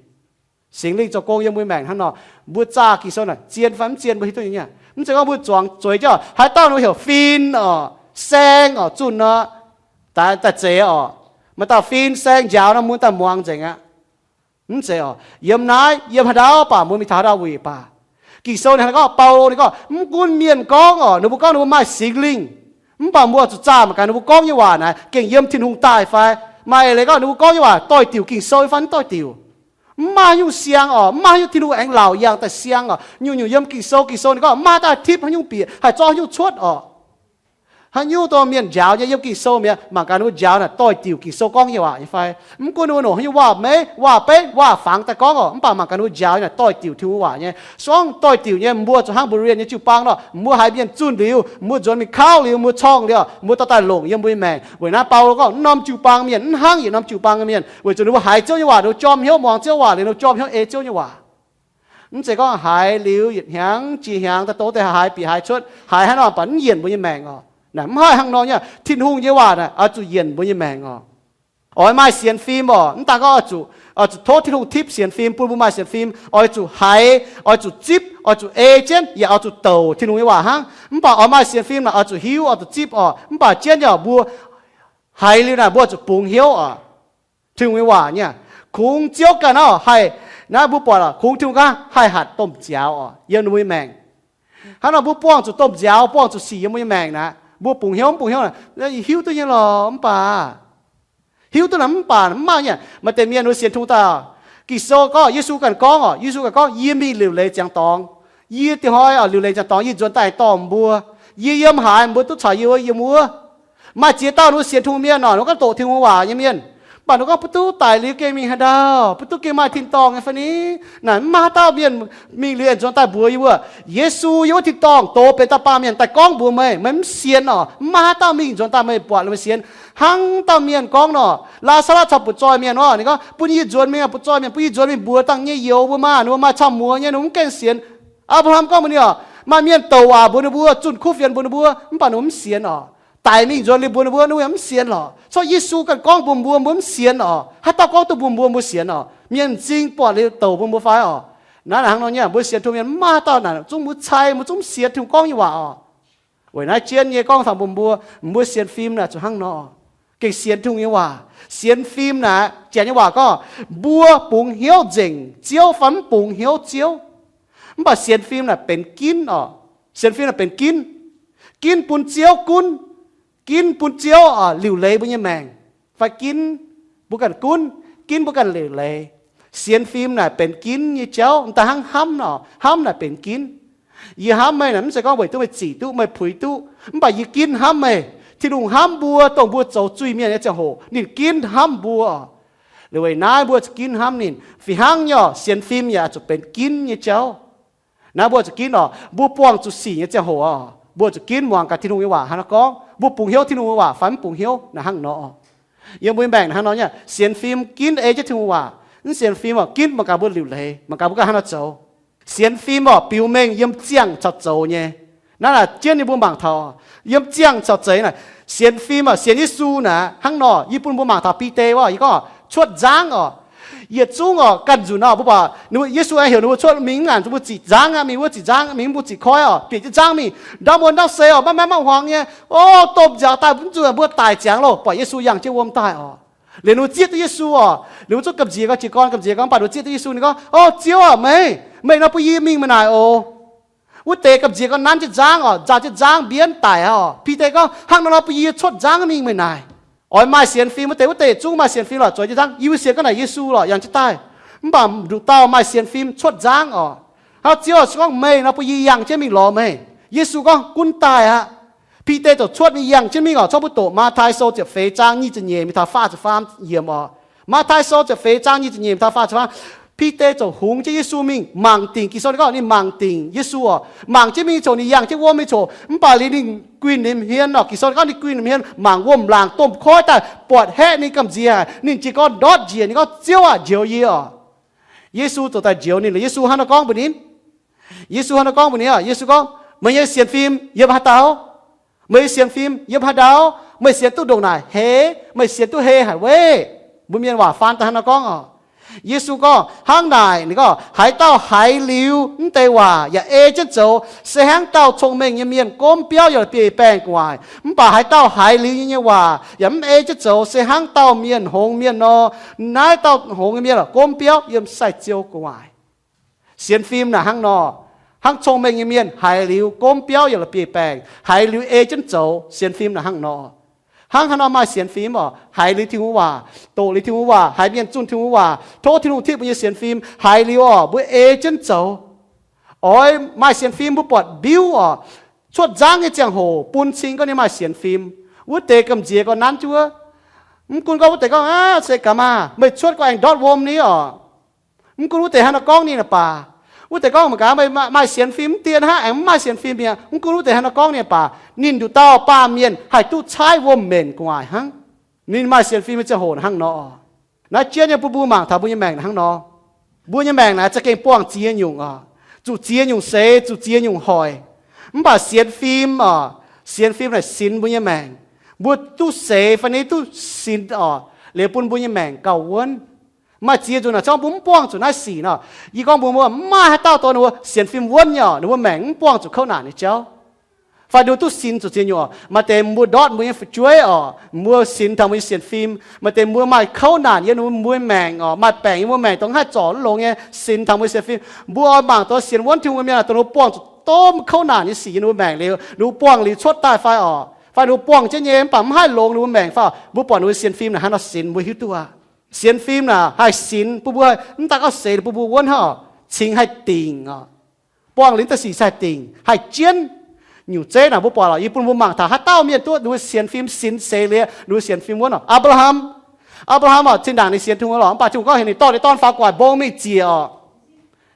Singx Lingh zoux gong yiem mbuo maengc hnangv nor. Mbuo zaah Ging-Sou naaic zien fai mv zien mbuo hiuv duqv nyei. Mv zeiz gorngv mbuo zuangx zueiz jienv haaix dauh ninh heuc fin orqc, saeng orqc, zunh nor, daaih, daaih zeix orqc. Maaih dauh fin saeng njaaux nor, mbuo daaih muangx nzengc aqv. Mv zeiz orqc. Yiem naaiv, yiem haaix ndau baac mbuo mingh taux haaix ndau wuic baac, Ging-Sou ninh gorngv, Baulo ninh gorngv, mv gunv mienh gorngv orqc, ninh mbuo gorngv ninh mbuo maaih Singx Lingh, mv baac mbuo zuqc zaah mangc gaax ninh mbuo gorngv nyei waac naaic gengh yiem Tin-Hungh daaih fai. Maaih leiz gorngv ninh mbuo gorngv nyei waac doix-diuc Ging-Sou fai mv doix-diuc. Mv maaih haaix nyungc siang orqc, mv maaih haaix nyungc Tin-Hungh aengx laauc yangh daaih siang orqc. Nyungc-nyungc yiem Ging-Sou, Ging-Sou ninh gorngv mv maaih haaix dauh tipv haaix nyungc bieqc haih zorqv haaix nyungc cuotv orqc. Haaix nyungc dongh mienh njaaux nyei yiem Ging-Sou mi'aqv, mangc gaax ninh mbuo njaaux naaic doix-diuc Ging-Sou gorngv nyei waac nyei fai. Mv gunv ninh mbuo longc haaix nyungc waac-meiv waac-beiv waac-fangx daaih gorngv orqc, mv baac mangc gaax ninh mbuo njaaux naaic doix-diuc Tin-Hungh waac nyei. Se gorngv doix-diuc nyei, mbuo zuqc hnangv Berean nyei jiu-baang nor, mbuo haiz mienh zunh liuz, mbuo nzuonx mingh kauv liuz, mbuo corngh liuz, mbuo dorh daaih longc yiem mbuo nyei maengc. Weic naaiv Baulo gorngv, mv norm jiu-baang mienh, mv hnangv yietc norm jiu-baang nyei mienh, weic zuqc ninh mbuo haiz Ziouv nyei waac, ninh mbuo jorm hnyouv muangx Ziouv waac liuz, ninh mbuo jorm hnyouv ei Ziouv nyei waac. Mv zeiz gorngv haiz liuz yietc hnyangx jiex hnyangx daaih dov deix haiz bieqc haiz cuotv, haiz hnangv nor baac mv yienc mbuo nyei maengc orqc. Naaic mv haih hnangv nor nyei. Tin-Hungh nyei waac naaic oix zuqc yienc mbuo nyei maengc orqc. Oix maaih sienx fim orqc, mv daan gorngv oix zuqc, oix zuqc tov Tin-Hungh tipv sienx fim, bun mbuo maaih sienx fim, oix zuqc haiz, oix zuqc zipv, oix zuqc ei jienv, yaac oix zuqc douc Tin-Hungh nyei waac hnangv. Mv baac oix maaih sienx fim naaic oix zuqc hiuv, oix zuqc zipv orqc. Mv baac jienv yaac mbuo haiz liuz naaic mbuo zuqc bungx hnyouv orqc. Tin-Hungh nyei waac nyei, kungx Ziouv ganh orqc, haih naaiv mbuo buatc orqc, kungx Tin-Hungh ganh haih hatc domh nziaaux orqc yiem ninh mbuo nyei maengc. Hnangv nor mbuo buangh zuqc domh nziaaux, buangh zuqc sic yiem mbuo nyei maengc naaic, mbuo bungx hnyouv, mv bungx hnyouv naaic, hiuv duqv nyei lorqc. Mv baac hiuv duqv naaic, mv baac mv maaih nyei. Maaih deix mienh mbuo sienx Tin-Hungh daaih, Ging-Sou gorngv, Yesu ganh gorngv orqc, Yesu ganh gorngv, Yie mingh liuc leiz ziangx dorngx. Yie dingc hnoi liuc leiz ziangx dorngx, yie nzuonx daaih dorh mbuo. Yie yiem haaix, mbuo duqv caux yie wuov yiem wuov. Maaih ziex dauh ninh mbuo sienx Tin-Hungh mienh orqc, ninh mbuo gorngv doqc Tin-Hungh waac nyei mienh, mv baac ninh mbuo gorngv, Mbuo duqv daic liuz gengh mingh haaix ndau? Mbuo duqv gengh maaih tin-dorngh nyei fai ni? Naaic mv maaih haaix dauh mienh mingh liuz aengx nzuonx daaih mbuox yie mbuo, Yesu yiem wuov tin-dorngh doz benx dauh baamh mienh daaih gorngv mbuox meih. Meih mv sienx orqc. Mv maaih haaix dauh mingh nzuonx daaih meih buatc liuz meih sienx. Hnangv dauh mienh gorngv nor, Laa^saa^latv caux butv-zoih mienh orqc, ninh gorngv, Bun yie nzuonx mingh, butv-zoih mienh, bun yie nzuonx mingh mbuox dangh nyei youz mbuo maah! Ninh mbuo maaih camv muoz nyei, ninh mv gaengh sienx. Apc^laa^ham gorngv mbuox ninh orqc, maaih mienh douc waac mbuox ninh mbuo, zunh kuv fienx mbuox ninh mbuo, mv baac ninh mbuo mv sienx orqc. Daic mingh nzuonx liuz mbuox ninh mbuo, ninh mbuo mv sienx orqc. Corc Yesu ganh gorngv mbuox mbuo, mbuo mv sienx orqc. Haaix dauh gorngv duqv mbuox mbuo, mbuo sienx orqc. Mienh m'zing buatc liuz douc mbuox mbuo fai orqc. Naaiv hnangv nor nyei, mbuo sienx Tin-Hungh mienh mv maaih dauh naaic zungv mbuo cai, mbuo zungv sienx Tin-Hungh gorngv nyei waac orqc. Weic naaiv jienv nyei gorngv taux mbuox mbuo, mbuo sienx fim naaic zuqc hnangv nor. Gengh sienx Tin-Hungh nyei waac. Sienx fim naaic, janx nyei waac gorngv, mbuo bungx hnyouv nzengc Ziouv fai mv bungx hnyouv Ziouv. Mv baac sienx fim naaic benx ginv orqc. Sienx fim naaic benx ginv. Ginv bun Ziouv gunv. Ginv bun Ziouv orqc liuc leiz mbuo nyei maengc. Fai ginv mbuo ganh gunv, ginv mbuo ganh liuc leiz. Sienx fim naaic benx ginv nyei jauv, m'daaih hnangv hnamv nor, hnamv naaic benx ginv. Yie hnamv meih naaic mv zeiz gorngv weic duqv meih zic duqv, meih puix duqv, mv baac yie ginv hnamv meih. Tin-Hungh hnamv mbuo, dongh mbuo zoux zuiz mienh nyei ziangh hoc, ninh ginv hnamv mbuo. Liuz weic naaiv mbuo zuqc ginv hnamv ninh. Fih hnangv nyei orqc, sienx fim yaac zuqc benx ginv nyei jauv. Naaiv mbuo zuqc ginv orqc, mbuo buangh zuqc sic nyei ziangh hoc orqc, mbuo zuqc ginv muangx gaax Tin-Hungh nyei waac hnangv naaiv gorngv, mbuo bungx hnyouv Tin-Hungh nyei waac fai mv bungx hnyouv naaic hnangv nor. Yiem mbuo nyei maengc hnangv nor nyei, sienx fim ginv ei jienv Tin-Hungh waac, mv sienx fim orqc ginv mangc gaax mbuo liuc leiz, mangc gaax mbuo ganh hnangv nor zoux. Sienx fim orqc biux mengh yiem ziangh caux zoux nyei. Naaiv naaic jienv nyei mbuo mangc taux, yiem ziangh caux zoux naaic, sienx fim orqc sienx Yesu naaic hnangv nor, yie bun mbuo mangc taux Bide wuov, yie gorngv cuotv nzangv orqc. Yietc zungv orqc ganh nzunc orqc mbuo buatc Yesu aengx heuc ninh mbuo cuotv mingh, mv naanc mbuo ziqc nzangv aqv, mingh wuov ziqc nzangv, mingh mbuo ziqc koiv orqc, bieqc jienv nzangv mingh. Ndau muoz ndau seix orqc maiv maaih maiv huangx nyei. O, domh nziaaux daaih mv zuqc mbuo daic ziangx loh, buatc Yesu yangh jienv wuom daaih orqc. Liuz ninh mbuo zieqv duqv Yesu orqc, ninh mbuo zungv gamh nziex gorngv, jiez gorn gamh nziex gorngv, mv baac ninh mbuo zieqv duqv Yesu, ninh gorngv, O Ziouv aac, meih, meih nor bun yie mingh meih naaic oc. Wuov deix gamh nziex gorngv nanv jienv nzangv orqc, nzaaux jienv nzangv mbienv daic orqc. Bide gorngv, Hnangv nor nor bun yie cuotv nzangv mingh meih naaic. Oix maaih sienx fim wuov deix, wuov deix zungv maaih sienx fim lorqc, zueiz jienv nzangv, yie mbuo sienx ga'naaiv Yesu lorqc, yangh jienv daaih. Mv baac nduqc dauh maaih sienx fim cuotv nzangv orqc. Hnangv Ziouv se gorngv, Meih nor bun yie yangh jienv mingh lorz meih. Yesu gorngv, Gunv daaih aqv. Bide ziouc cuotv mingh yangh jienv mingh orqc. Corc mbuo doqc Matv^tai Sou ziepc feix zaang nyic ziepc nyeic mingh taux faah ziepc faam yiemc orqc. Matv^tai Sou ziepc feix zaang nyic ziepc nyeic mingh taux faah ziepc faam. Bide ziouc hungx jienv Yesu mingh mangc dingc. Ging-Sou ninh gorngv ninh mangc dingc Yesu orqc. Mangc jienv mingh coc ninh yangh jienv wuom mingh coc. Mv baac liuz ninh guinh nimc hmien orqc. Ging-Sou ninh gorngv ninh guinh nimc hmien mangc wuom-laangc domh koiv daaih buatc haeqv ninh gamh nziex haic. Ninh jiez gorn ndortv njiec, ninh gorngv, Ziouv aac, njoux yie orqc. Yesu ziouc daaih njoux ninh. Yesu hnangv naaiv gorngv mbuox ninh, Yesu hnangv naaiv gorngv mbuox ninh, Yesu gorngv, Meih nyei sienx fim yiem haaix dauh? Meih nyei sienx fim yiem haaix ndau? Meih sienx duqv ndongc naaic heix? Meih sienx duqv hei haic weiv? Mbuo mienh waac faan daaih hnangv naaiv gorngv orqc. Yesu gorngv hnangv naaic, ninh gorngv, haaix dauh haiz liuz mv deix waac yaac ei jienv zoux, se hnangv dauh cong-mengh nyei mienh gomv biauv yiem la'bieiv-baengh gu'nguaaic. Mv baac haaix dauh haiz liuz yie nyei waac yaac mv ei jienv zoux, se hnangv dauh mienh hngongx mienh nor. Naaiv dauh hngongx nyei mienh gomv biauv yiem sai-ziou gu'nguaaic. Sienx fim naaic hnangv nor, hnangv cong-mengh nyei mienh haiz liuz gomv biauv yiem la'bieiv-baengh, haiz liuz ei jienv zoux. Sienx fim naaic hnangv nor. Hnangv haaix nor maaih sienx fim oc? Haiz liuz Tin-Hungh waac, doqc liuz Tin-Hungh waac, haiz mienh zunh Tin-Hungh waac, tov Tin-Hungh tipv mbuo nyei sienx fim. Haiz liuz oc, mbuo ei jienv zoux. Oix maaih sienx fim mbuo buatc mbiuv oc, cuotv nzangv nyei ziangh hoc bun cing gorngv ninh maaih sienx fim. Wuov deix gamh nziex gorngv nanv jienv wuov. Mv gunv gorngv wuov deix gorngv, aav, se gaax maah, meih cuotv gorngv aengx ndortv wuom ni oc. Mv gunv wuov deix hnangv nor gorngv ninh naaic baac, wuov deix gorngv mangc gaax, meih maaih sienx fim mv dien hnangv, aengx mv maaih sienx fim mi'aqv. Mv gunv wuov deix hnangv nor gorngv ninh naaic baac, ninh nduqc dauh baamh mienh haih duqv caaiv wuom-mbenc gu'nguaaic hnangv. Ninh maaih sienx fim nyei ziangh hoc hnangv nor. Naaiv jienv nyei bun mbuo mangc taux mbuo nyei maengc hnangv nor. Mbuo nyei maengc naaic za'gengh buangh ziex nyungc oc. Zuqc ziex nyungc seix, zuqc ziex nyungc hoic. Mv baac sienx fim oc, sienx fim naaic sinx mbuo nyei maengc. Mbuo duqv seix fai ninh duqv sinx oc, liuz bun mbuo nyei maengc gauh wuonv. Maaih ziex nzunc naaic zorngv mbuo mv buangh zuqc naaiv sic nor, yie gorngv mbuox mbuo, mv maaih haaix dauh dongh ninh mbuo sienx fim wuonv nyei oc, ninh mbuo maengc mv buangh zuqc kouv naanc nyei jauv. Fai ninh mbuo duqv sinx zuqc ziex nyungc oc. Maaih deix mbuo ndortv mbuo nyei fu'jueiv oc, mbuo sinx taux mbuo nyei sienx fim. Maaih deix mbuo maaih kouv naanc yiem ninh mbuo maengc oc, maaih baengc yiem mbuo maengc dongh haih zorc mv longx nyei, sinx taux mbuo sienx fim. Mbuo oix mangc dongh sienx wuonv Tin-Hungh nyei mienh, dongh ninh mbuo buangh zuqc domh kouv naanc nyei sic yiem ninh mbuo maengc liuz, ninh mbuo buangh liuz cuotv daaih fai oc, fai ninh mbuo buangh jienv nyei mv baac mv haih longx ninh mbuo maengc fai oc, mbuo buatc ninh mbuo sienx fim naaic hnangv nor sinx mbuo hiuv duqv aqv. Sienx fim naaic haih sinx bun mbuo, mv daaih gauh seix bun mbuo wuonv hnangv oc, cingx haih dingc oc. Buangh liuz da'sic haih dingc, haih jienv. Nyungc zeiv naaic mbuo buatc oc, yie bun mbuo mangc taux haaix dauh mienh duqv ninh mbuo sienx fim sinx seix liuz ninh mbuo sienx fim wuonv oc. Apc^laa^ham. Apc^laa^ham oc, zinh ndaangc ninh sienx Tin-Hungh lorqc, mv baac Tin-Hungh gorngv heuc ninh dorh ninh dorn faaux gu'nguaaic mbong mingh ziec oc.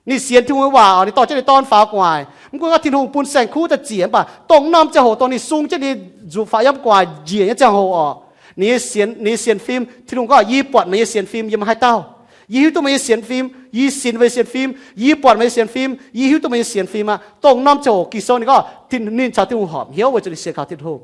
Ninh sienx Tin-Hungh nyei waac oc, ninh dorh jienv ninh dorn faaux gu'nguaaic. Mv gunv gorngv Tin-Hungh bun saeng-kuv daaih ziec, mv baac dongh norm ziangh hoc dongh ninh sung jienv ninh nzuqc faaux yiem gu'nguaaic njiec nyei ziangh hoc oc, ninh nyei sienx, ninh nyei sienx fim, Tin-Hungh gorngv, yie buatc meih nyei sienx fim yiem haaix dauh. Yie hiuv duqv meih nyei sienx fim, yie sinx meih nyei sienx fim, yie buatc meih nyei sienx fim, yie hiuv duqv meih nyei sienx fim aqv. Dongh norm ziangh hoc Ging-Sou ninh gorngv, ninh caux Tin-Hungh horpc hnyouv weic zuqc ninh sienx kaux Tin-Hungh.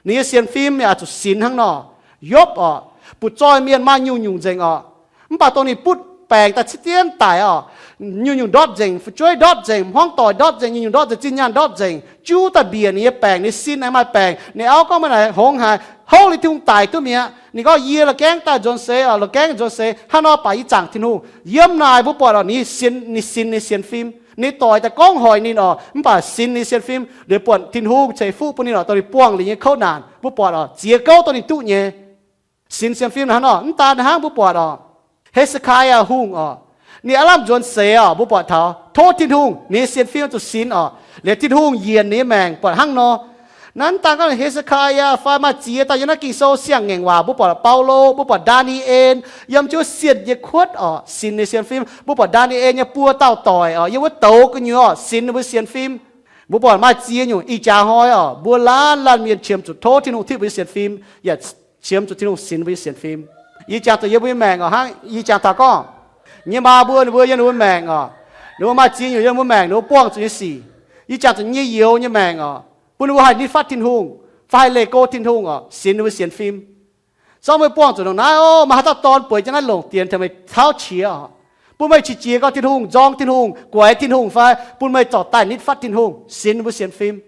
Ninh nyei sienx fim yaac zuqc sinx hnangv nor. Yopv oc, butv-zoih mienh maaih nyungc-nyungc nzengc oc. Mv baac dongh ninh butv baengc daaih ciev dienv daic oc, nyungc-nyungc ndortv nzengc, fu'jueiv ndortv nzengc, hmuangv doic ndortv nzengc, nyungc-nyungc ndortv nzengc, zinh nyaanh ndortv nzengc, juv daaih mbiec ninh nyei baengc, ninh sin aengx maaih baengc, ninh auv gorngv meih naaic hngongx haic, houv liuz Tin-Hungh daic duqv mi'aqv. Ninh gorngv, yie la'gaengv daaih nzuonx seix oc, la'gaengv nzuonx seix, hnangv nor baac yie zaangc Tin-Hungh. Yiem naaic mbuo buatc oc, ninh sinx, ninh sinx ninh sienx fim. Ninh doic daaih gorngv hoic ninh oc, mv baac sinx ninh sienx fim liuz buatc Tin-Hungh ceix fuqv bun ninh oc, dongh ninh buangh liuz nyei kouv naanc. Mbuo buatc oc, ziex gouv dongh ninh duqv nyei. Sinx sienx fim hnangv nor, mv daan hnangv mbuo buatc oc, He^se^kaa^yaa Hungh oc, ninh aav lamh nzuonx seix oc, mbuo buatc taux tov Tin-Hungh, ninh nyei sienx fim zuqc sinx oc, liuz Tin-Hungh nyienc ninh nyei maengc buatc hnangv nor. Naaiv daan gorngv He^se^kaa^yaa fai maaih ziex dauh yiem naaiv Ging-Sou siang-ngaengc waac, mbuo buatc Baulo, mbuo buatc Ndaa^ni^en, yiem jienv wuov sienh nyei kuotv oc, sinx ninh sienx fim. Mbuo buatc Ndaa^ni^en nyei buo dauh doic oc, yiem wuov douz gu'nyuoz oc, sinx ninh mbuo sienx fim. Mbuo buatc maaih ziex nyungc. Ih jaax hnoi oc, mbuo laanh laanh mienh qiemx zuqc tov Tin-Hungh tipv mbuo nyei sienx fim, yaac qiemx zuqc Tin-Hungh sinx mbuo nyei sienx fim. Yie jangx zuqc yie mbuo nyei maengc oc, hnangv yie jangx taux gorngv nyei maa mbuo, ninh mbuo yiem ninh mbuo maengc oc, ninh mbuo maaih ziex nyungc yiem ninh mbuo maengc ninh mbuo buangh zuqc nyei sic. Yie jangx zuqc nyei youz nyei maengc oc, bun ninh mbuo haih nitv fatv Tin-Hungh, fai haih leih go Tin-Hungh oc, sinx ninh mbuo sienx fim. Zorqv meih buangh zuqc ndongc naaiv oc, maaih haaix dauh dorn bueix jienv naaiv longc dienx tengx meih tauv qiex oc, bun meih qiex jiez gorngv Tin-Hungh, nzorng Tin-Hungh, guaix Tin-Hungh fai bun meih zorc daaih nitv fatv Tin-Hungh, sinx ninh mbuo sienx fim.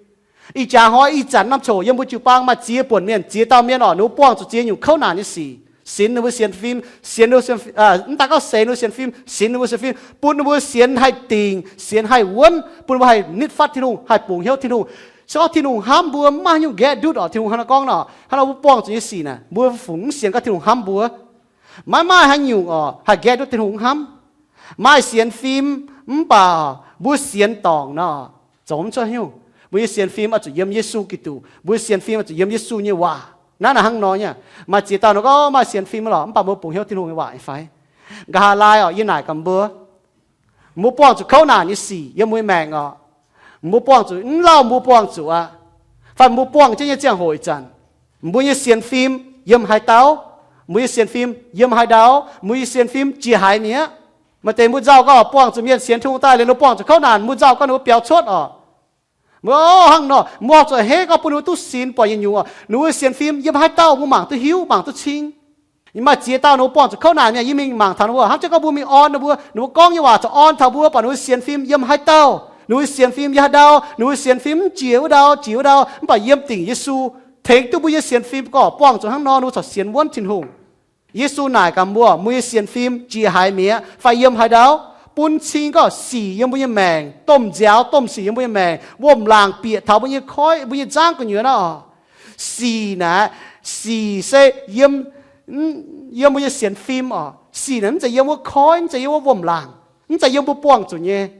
Ih jaax hnoi ih zanc norm coc yiem mbuo jiu-baang maaih ziex buonc mienh, ziex dauh mienh oc, ninh mbuo buangh zuqc ziex nyungc kouv naanc nyei sic, sinx ninh mbuo sienx fim, sienx, mv daaih gorngv seix ninh mbuo sienx fim, sinx ninh mbuo sienx fim, bun ninh mbuo sienx haih dingc, sienx haih wuonv, bun ninh mbuo haih nitv fatv Tin-Hungh, haih bungx hnyouv Tin-Hungh. Se gorngv Tin-Hungh hnamv mbuo, mv maaih haaix nyungc nqaeqv ndutv oc. Tin-Hungh hnangv naaiv gorngv nor, hnangv nor mbuo buangh zuqc nyei sic naaic, mbuo fungc mv sienx gorngv Tin-Hungh hnamv mbuo? Maiv maaih haaix nyungc oc haih nqaeqv ndutv Tin-Hungh hnamv. Maaih sienx fim, mv baac mbuo sienx dorngc nor, zoux mv cuotv haaix nyungc. Mbuo nyei sienx fim oix zuqc yiem Yesu Giduc. Mbuo sienx fim oix zuqc yiem Yesu nyei waac. Naaiv naaic hnangv nor nyei. Maaih ziex dauh nor gorngv maaih sienx fim lorqc, mv baac mbuo bungx hnyouv Tin-Hungh nyei waac nyei fai? Nqa'haav laai oc, yie naaic gaax mbuo, mbuo buangh zuqc kouv naanc nyei sic yiem mbuo nyei maengc oc, mbuo buangh zuqc mv lauh mbuo buangh zuqc aqv, fai mbuo buangh jienv nyei ziangh hoc ih zanc, mbuo nyei sienx fim yiem haaix dauh? Mbuo nyei sienx fim yiem haaix ndau? Mbuo nyei sienx fim jiex haaix mi'aqv? Maaih deix mbuo nzauh gorngv buangh zuqc mienh sienx Tin-Hungh daaih liuz, ninh mbuo buangh zuqc kouv naanc, mbuo nzauh gorngv ninh mbuo biaux cuotv oc. Mbuo hnangv nor, mbuo oix zuqc heiv gorngv bun ninh mbuo duqv sinx buatc yietc nyungc oc, ninh mbuo sienx fim yiem haaix dauh mbuo mangc duqv hiuv, mangc duqv cing. Maaih ziex dauh ninh mbuo buangh zuqc kouv naanc mi'aqv. Yie mingh mangc taux ninh mbuo, hnamv jienv gorngv mbuo mingh orn ninh mbuo, ninh mbuo gorngv nyei waac corc orn taux mbuo, baac ninh mbuo sienx fim yiem haaix dauh? Ninh mbuo sienx fim yiem haaix ndau? Ninh mbuo sienx fim mv jiex wuov ndau, jiex wuov ndau, mv baac yiem dingc Yesu tengx duqv mbuo nyei sienx fim gorqv buangh zuqc hnangv nor, ninh mbuo corc sienx wuonv Tin-Hungh. Yesu naaic gaax mbuo, mbuo nyei sienx fim jiex haaix mi'aqv fai yiem haaix ndau? Bun cing gorngv sic yiem mbuo nyei maengc, domh nziaaux domh sic yiem mbuo nyei maengc, wuom-laangc bieqc taux mbuo nyei koiv, mbuo nyei nzangv gu'nyuoz naaiv oc. Sic naaic, sic se yiem, yiem mbuo nyei sienx fim oc. Sic naaic mv zeiz yiem wuov koiv, mv zeiz yiem wuov wuom-laangc, mv zeiz yiem mbuo buangh zuqc nyei.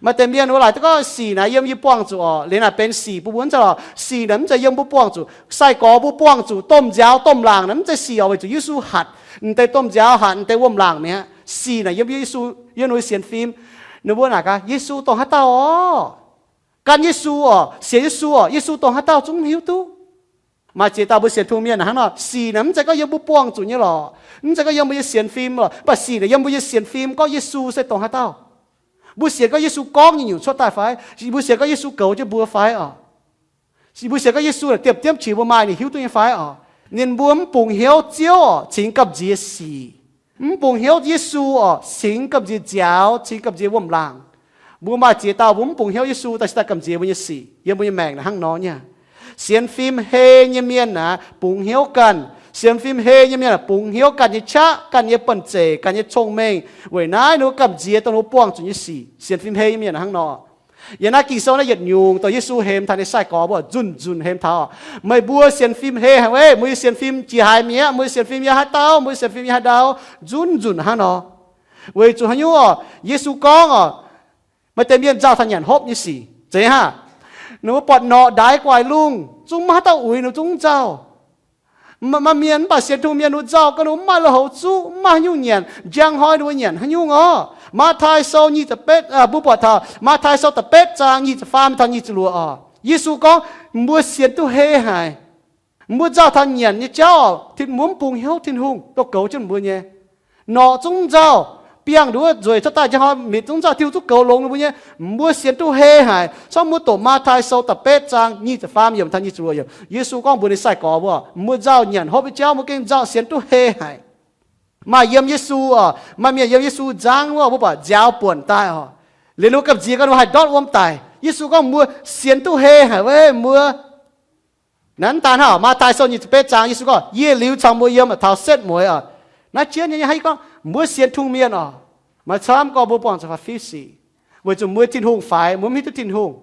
Maaih deix mienh wuov laaic duqv gorngv sic naaic yiem yie buangh zuqc oc, liuz naaic benx sic bun mbuo mv zeiz oc. Sic naaic mv zeiz yiem mbuo buangh zuqc. Sai-gorx mbuo buangh zuqc domh nziaaux domh laangc naaic mv zeiz sic oc, weic zuqc Yesu hatc m'deix domh nziaaux, hatc m'deix wuom-laangc mi'aqv. Sic naaic yiem Yesu, yiem ninh sienx fim. Ninh mbuo naaic gaax, Yesu dongh haaix dauh oc? Gan Yesu oc, sienx Yesu oc, Yesu dongh haaix dauh zungv mv hiuv duqv. Maaih ziex dauh mbuo sienx Tin-Hungh mienh hnangv nor, sic naaic mv zeiz gorngv yiem mbuo buangh zuqc nyei lorqc, mv zeiz gorngv yiem mbuo nyei sienx fim lorqc, mv baac sic naaic yiem mbuo nyei sienx fim gorngv Yesu se dongh haaix dauh. Mbuo sienx gorngv Yesu gorngv nyei nyungc cuotv daaih fai? Mbuo sienx gorngv Yesu goux jienv mbuo fai oc? Mbuo sienx gorngv Yesu naaic diemv diemv qiex mbuo maaih ninh hiuv duqv nyei fai oc? Ninh mbuo mv bungx hnyouv Ziouv oc, cingx gamh nziex sic. Mv bungx hnyouv Yesu oc, cingx gamh nziex nziaaux, cingx gamh nziex wuom-laangc. Mbuo maaih ziex dauh mbuo mv bungx hnyouv Yesu, daaih se daaih gamh nziex mbuo nyei sic yiem mbuo nyei maengc naaic hnangv nor nyei. Sienx fim hei nyei mienh aeqv, bungx hnyouv ganh. Sienx fim hei nyei mienh aeqv, bungx hnyouv ganh nyei qaqv, ganh nyei banh zeic, ganh nyei cong-mengh. Weic naaiv ninh mbuo gamh nziex dongh ninh mbuo buangh zuqc nyei sic. Sienx fim hei nyei mienh hnangv nor. Yiem naaiv Ging-Sou naaiv yietc nyungc dongh Yesu hemx taux ninh sai-gorx mbuo, nzunc nzunc hemx taux, meih mbuo sienx fim hei haic weic, mbuo nyei sienx fim jiex haaix mi'aqv, mbuo nyei sienx fim yiem haaix dauh, mbuo nyei sienx fim yiem haaix ndau, nzunc nzunc hnangv nor. Weic zuqc haaix nyungc oc? Yesu gorngv oc, maaih deix mienh nzauh taux nyanc hopv nyei sic. Zeiz hnangv, ninh mbuo buatc norqc ndaix guaix lungh zungv maiv haaix dauh uix, ninh mbuo zungv nzauh. Maaih mienh mv baac sienx Tin-Hungh mienh ninh mbuo nzauh gau, ninh mbuo mv maaih lui-houx zuqv, mv maaih haaix nyungc nyanc. Njang hnoi ninh mbuo nyanc haaix nyungc oc? Matv^tai Sou nyic ziepc betv, mbuo buatc taux Matv^tai Sou da'betv zaang nyic ziepc faam taux nyic ziepc luoqc oc. Yesu gorngv, mbuo sienx duqv hei haic. Mbuo nzauh taux nyanc nyei jauv oc, mbuo mv bungx hnyouv Tin-Hungh dongh goux jienv mbuo nyei. Norqc zungv nzauh, biangh nduov nzueic cuotv daaih njang hnoi mietc zungv nzauh, Tin-Hungh zungv goux longx ninh mbuo nyei. Mbuo sienx duqv hei haic. Corc mbuo doqc Matv^tai Sou da'betv zaang nyic ziepc faam yiemc taux nyic ziepc luoqc yiemc, Yesu gorngv mbuox ninh sai-gorx mbuo, mbuo nzauh nyanc hopv nyei jauv mbuo gengh nzauh sienx duqv hei haic. Maaih yiem Yesu oc, maaih mienh yiem Yesu nzangv wuov, mbuo buatc nziaaux buonc daaih oc. Liuz ninh mbuo gamh nziex gau, ninh mbuo haih ndortv wuom daic. Yesu gorngv mbuo sienx duqv hei haic weic mbuo. Naaiv daan hnangv oc, Matv^tai Sou nyic ziepc betv zaang, Yesu gorngv, yie liuz caux mbuo yiem taux setv mueiz oc. Naaiv jienv nyei hnangv yie gorngv mbuo sienx Tin-Hungh mienh oc, maaih camv gorngv mbuo buangh zuqc faaux fiuv sic, weic zuqc mbuo Tin-Hungh faix, mbuo mv hiuv duqv Tin-Hungh.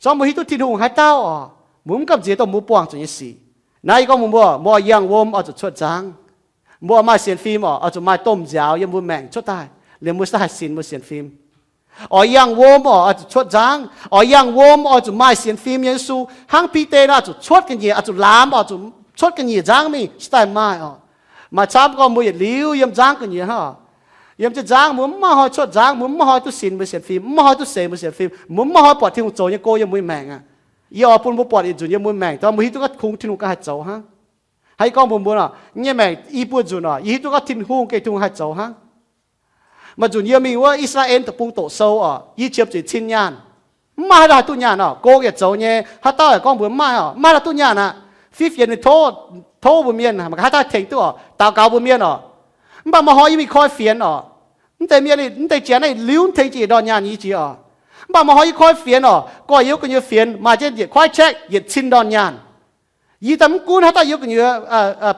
Corc mbuo hiuv duqv Tin-Hungh haaix dauh oc, mbuo mv gamh nziex dongh mbuo buangh zuqc nyei sic. Naaiv yie gorngv mbuo, mbuo yangh wuom oix zuqc cuotv nzangv. Mbuo oix maaih sienx fim oc, oix zuqc maaih domh nziaaux yiem mbuo maengc cuotv daaih, liemh mbuo se haih sinx mbuo sienx fim. Oix yangh wuom oc, oix zuqc cuotv nzangv. Oix yangh wuom oix zuqc maaih sienx fim nyei Yesu. Hnangv Bide nor, oix zuqc cuotv ga'nyiec, oix zuqc laamz, oix zuqc cuotv ga'nyiec nzangv mingh, se daaih maaih oc. Maaih camv gorngv mbuo yietc liuz yiem nzangv ga'nyiec hnangv oc. Yiem jienv nzangv mbuo mv maaih hnoi cuotv nzangv, mbuo mv maaih hnoi duqv sinx mbuo sienx fim, mv maaih hnoi duqv seix mbuo sienx fim, mbuo mv maaih hnoi buatc Tin-Hungh zoux nyei gong yiem mbuo maengc aqv. Yie oix bun mbuo buatc yietc nzunc yie mbuo maengc, dongh mbuo hiuv duqv ganh kungx Tin-Hungh ganh haih zoux hnangv. Hnangv yie gorngv mbuox mbuo nor, nyei maengc i buo nzunc oc, yie hiuv duqv ganh Tin-Hungh gengh Tin-Hungh haih zoux hnangv. Maaih nzunc yie mingh wuov I^saa^laa^en Deic-Bung doqc sou oc, yie qiemx zuqc cin nyaanh. Mv maaih haaix dauh haih duqv nyaanh oc, gong yietc zoux nyei, haaix dauh yaac gorngv mbuox mv maaih oc, mv maaih haaix dauh duqv nyaanh aqv. Fiev fienx ninh tov, tov mbuo mienh, mangc gaax haaix dauh tengx duqv oc, daux gaux mbuo mienh oc. Mv baac maaih hnoi yie mingh koi fienx oc. Mv deix mienh, mv deix janx naaiv liuz mv tengx jiex yietc ndorn nyaanh nyei jiex oc. Mv baac maaih hnoi yie koi fienx oc, gorx-youz gu'nyuoz fienx maaih jienv yietc kuaaiv check yietc cin ndorn nyaanh. Yie daaih mv gunv haaix dauh youz gu'nyuoz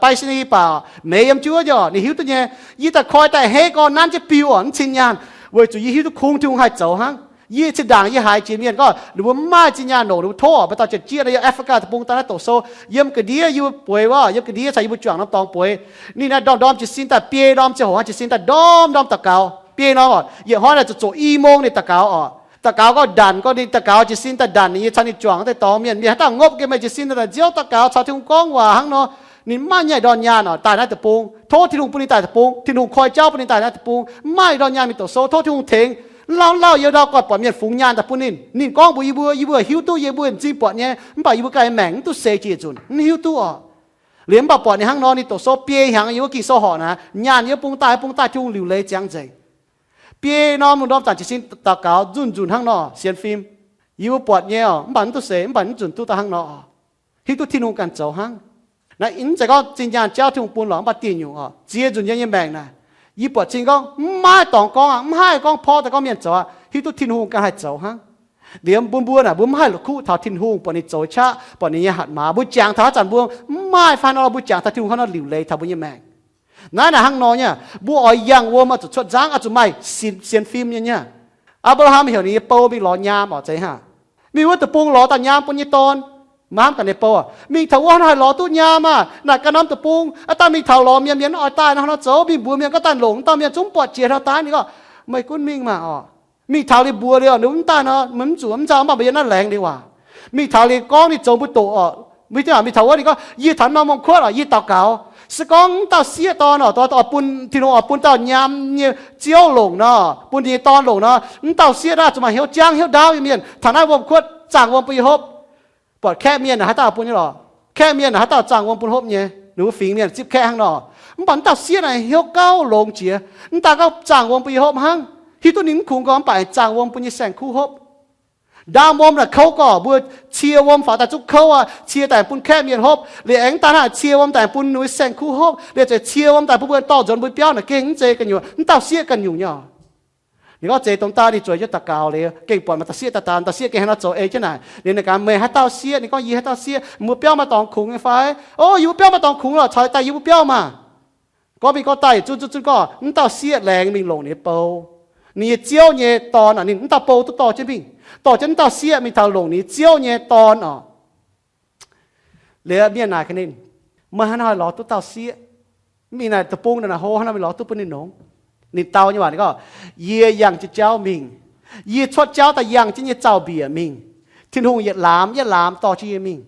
ไปรษณีย์ baac meix yiem jienv wuov nyei oc, ninh hiuv duqv nyei. Yie daaih koi daaih hneiv gorngv nanv jienv biu oc, mv cin nyaanh, weic zuqc yie hiuv duqv kungx Tin-Hungh haih zoux hnangv. Yie zinh ndaangc yie haiz jiex mienh gorngv ninh mbuo mv maaih zinh nyaanh longc, ninh mbuo tov oc, maaih dauh jiex jieqv nor yiem Africa Deic-Bung daaih naaiv doqc sou, yiem ga'ndiev yie mbuo bueix wuov, yiem ga'ndiev caux yie mbuo juangc norm dorngx bueix. Ninh naaiv ndorm-ndorm jiez sin daaih biei norm ziangh hoc hnangv jiez sin daaih ndorm-ndorm daux gaux. Biei norm oc, yietc hnoi naaic zuqc zoqc i mong ninh daux gaux oc. Daux gaux gorngv ndanc, gorngv ninh daux gaux jiez sin daaih ndanc ninh nyei caux ninh juangc deix dorngx mienh. Mienh haaix dauh ngopv nqemh meih jiez sin daaih nziouv daux gaux caux Tin-Hungh gorngv waac hnangv nor, ninh mv maaih nyei ndorn nyaanh oc, daaih naaiv deic-bung. Tov Tin-Hungh bun ninh daaih deic-bung, Tin-Hungh koi jauv bun ninh daaih naaiv deic-bung. Mv maaih ndorn nyaanh mingh doqc sou, tov Tin-Hungh tengx. Lauh lauh yiem ndau guanh buatc mienh fungx nyaanh daaih bun ninh. Ninh gorngv mbuox yie mbuo, yie mbuo hiuv duqv, yie mbuo m'zing buatc nyei, mv baac yie mbuo ganh maengc mv duqv seix jiex nzunc, mv hiuv duqv oc. Liuz mv baac buatc ninh hnangv nor, ninh doqc sou biei hnyangx yiem wuov Ging-Sou horqc naaic, nyaanh yiem bung daaih, bung daaih Tin-Hungh liuc leiz ziangx nzengc. Biei norm, norm zanc jiez sin daux gaux nzunc nzunc hnangv nor sienx fim. Yie mbuo buatc nyei oc, mv baac mv duqv seix, mv baac mv nzunc duqv daaih hnangv nor. Hiuv duqv Tin-Hungh ganh zoux hnangv. Naaiv mv zeiz gorngv zinh nyaanh jauv Tin-Hungh bun lorqc, mv baac dieh nyungc oc, ziex nzunc yiem nyei maengc naaic, yie buatc cing gorngv mv maaih dorngx gorngv aqv, mv haih gorngv porv daaih gorngv mienh zoux aqv, hiuv duqv Tin-Hungh ganh haih zoux hnangv. Liemh bun mbuo naaic, mbuo mv haih la'kuqv taux Tin-Hungh, buatc ninh zoux qaqv, buatc ninh nyei hatc maaz, mbuo jangx taux haaix zanc mbuo mv maaih fai hnangv nor, mbuo jangx taux Tin-Hungh hnangv nor liuc leiz taux mbuo nyei maengc. Naaiv naaic hnangv nor nyei, mbuo oix yangh wuom oix zuqc cuotv nzangv, oix zuqc maaih sienx fim nyei nyei. Apc^laa^ham heuc ninh nyei bou mingh lorz nyaam oc, zeiz hnangv. Mingh wuov deic-bung lorz daaih nyaam bun nyei dorn. Maa^ham ganh nyei bou, mingh taux wuov hnangv haaix lorz duqv nyaam aah? Naaic ganh norm deic-bung, aa, daaih mingh taux lorz mienh, mienh oix daaih hnangv haaix nor zoux, mingh mbuox mienh gorngv daaih longc, mv dauh mienh zungv buatc jiex hnangv daaih. Ninh gorngv, meih gunv mingh maah oc. Mingh taux liuz mbuox liuz, ninh mv daaih nor, meih mv zuqc mv nzauh, mv baac mbuo yiem naaiv laengz liuz waac. Mingh taux liuz gorngv ninh zoux mbuo doqc oc. Mingh taux mingh taux wuov ninh gorngv, yie taux norm wuom-kuotv oc, yie daux gaux. Se gorngv mv dauh sieqv dorn oc, oix bun, Tin-Hungh oix bun dauh nyaam nyei ziouv longc nor, bun ninh nyei dorn longc nor, mv dauh sieqv naaiv zuqc maaih hnyouv jangv hnyouv ndaauv nyei mienh taux naaiv wuom-kuotv zaangh wuom bun yie hopv. Buatc kaeqv mienh haaix dauh bun nyei lorqc? Kaeqv mienh haaix dauh zaangh wuom bun hopv nyei? Ninh mbuo fingx mienh zipv kaeqv hnangv nor. Mv baac mv dauh sieqv naaic hnyouv gauh longx jiex, mv daaih gauh zaangh wuom bun yie hopv hnangv. Hiuv duqv ninh mv kungx gorngv, mv baac aengx zaangh wuom bun nyei saeng-kuv hopv. Ndaam wuom naaic kouv gorqv, mbuo cie wuom faaux daaih zungv kouv aqv, cie daaih bun kaeqv mienh hopv. Liuz aengx mv daaih hnangv, cie wuom daaih bun ninh nyei saeng-kuv hopv. Liuz zuqc cie wuom daaih bun mbuo dorh nzuonx mbuo biauv naaic gengh mv zeiz ganh nyungc. Mv dauh sieqv ganh nyungc nyei oc. Ninh gorngv zeiz dongh daaih ninh zueiz jienv daux gaux liuz, gengh buatc maaih dauh sieqv daaih daan, dauh sieqv gengh hnangv nor zoux ei jienv naaic. Liuz ninh gorngv, meih haaix dauh sieqv? Ninh gorngv, yie haaix dauh sieqv? Mbuo biauv maaih dorngx kungx nyei fai? O, yie mbuo biauv maaih dorngx kungx lorqc, caux daaih yie mbuo biauv maah. Gorngv mingh gorngv daaih yietc zunv zunv zunv gorngv mv dauh sieqv laengz mingh longc ninh nyei bou. Ninh nyei ziouv nyei dorn, ninh mv dauh bou duqv dorh jienv mingh, dorh jienv mv dauh sieqv mingh taux longc ninh nyei ziouv nyei dorn oc. Liuz mienh naaic gaax ninh, meih hnangv haaix nor lorz duqv dauh sieqv? Mingh naaic deic-bung naaic hlo hnangv nor mingh lorz duqv bun ninh longx? Ninh dau nyei waac ninh gorngv, yie yangh jienv jauv mingh. Yie cuotv jauv daaih yangh jienv nyei zaux-mbiec mingh. Tin-Hungh yietc laamz yietc laamz dorh jienv yie mingh.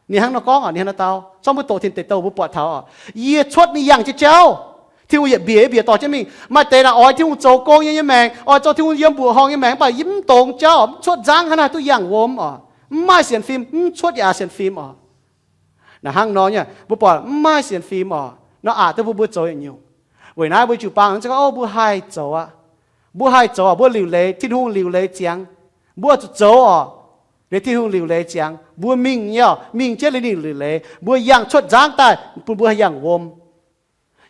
Ninh hnangv nor gorngv oc, ninh hnangv nor dau. Zorqv mbuo doqc tin deic douh mbuo buatc taux oc, yie cuotv mingh yangh jienv jauv, Tin-Hungh yietc mbiec yietc mbiec dorh jienv mingh. Maaih deix naaic oix Tin-Hungh zoux gong nyei, nyei maengc, oix zoux Tin-Hungh yiem mbuoqc horngh nyei maengc, mv baac yie mv dongz jauv, mv cuotv nzangv hnangv naaic duqv yangh wuom oc. Mv maaih sienx fim, mv cuotv yaac sienx fim oc. Naaic hnangv nor nyei, mbuo buatc mv maaih sienx fim oc, nor aqc duqv mbuo, mbuo zoux yietc nyungc. Weic naaiv mbuo jiu-baang gorngv, o, mbuo haih zoux aqv. Mbuo haih zoux oc, mbuo liuc leiz, Tin-Hungh liuc leiz ziangx. Mbuo zuqc zoux oc, liuz Tin-Hungh liuc leiz ziangx. Mbuo mingh nyei oc, mingh jienv liuz ninh liuc leiz. Mbuo yangh cuotv nzangv daaih bun mbuo haih yangh wuom.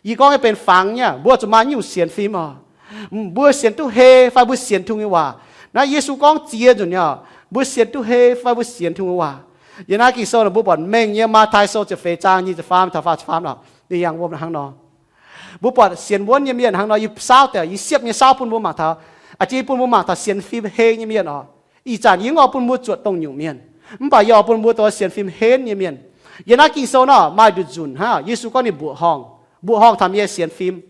Yie gorngv nyei benx fangx nyei, mbuo zuqc maaih nyungc sienx fim oc. Mbuo sienx duqv hei fai mbuo sienx Tin-Hungh nyei waac. Naaiv Yesu gorngv ziex nzunc nyei oc, mbuo sienx duqv hei fai mbuo sienx Tin-Hungh nyei waac. Yiem naaiv Ging-Sou naaic mbuo buatc mengh nyei, Matv^tai Sou ziepc feix zaang nyic ziepc faam taux faah ziepc faam oc, ninh yangh wuom hnangv nor. Mbuo buatc sienx wuonv nyei mienh hnangv nor, yie saauv deix, yie siepv nyei saauv bun mbuo mangc taux. A'jang bun mbuo mangc taux sienx fim hei nyei mienh oc. Ih zanc yie mv oix bun mbuo zuotc dongh nyungc mienh, mv baac yie oix bun mbuo zoux sienx fim henv nyei mienh. Yiem naaiv Ging-Sou nor maaih nduqc nzunc hnangv, Yesu gorngv ninh mbuoqc horngh. Mbuoqc horngh taux mienh sienx fim.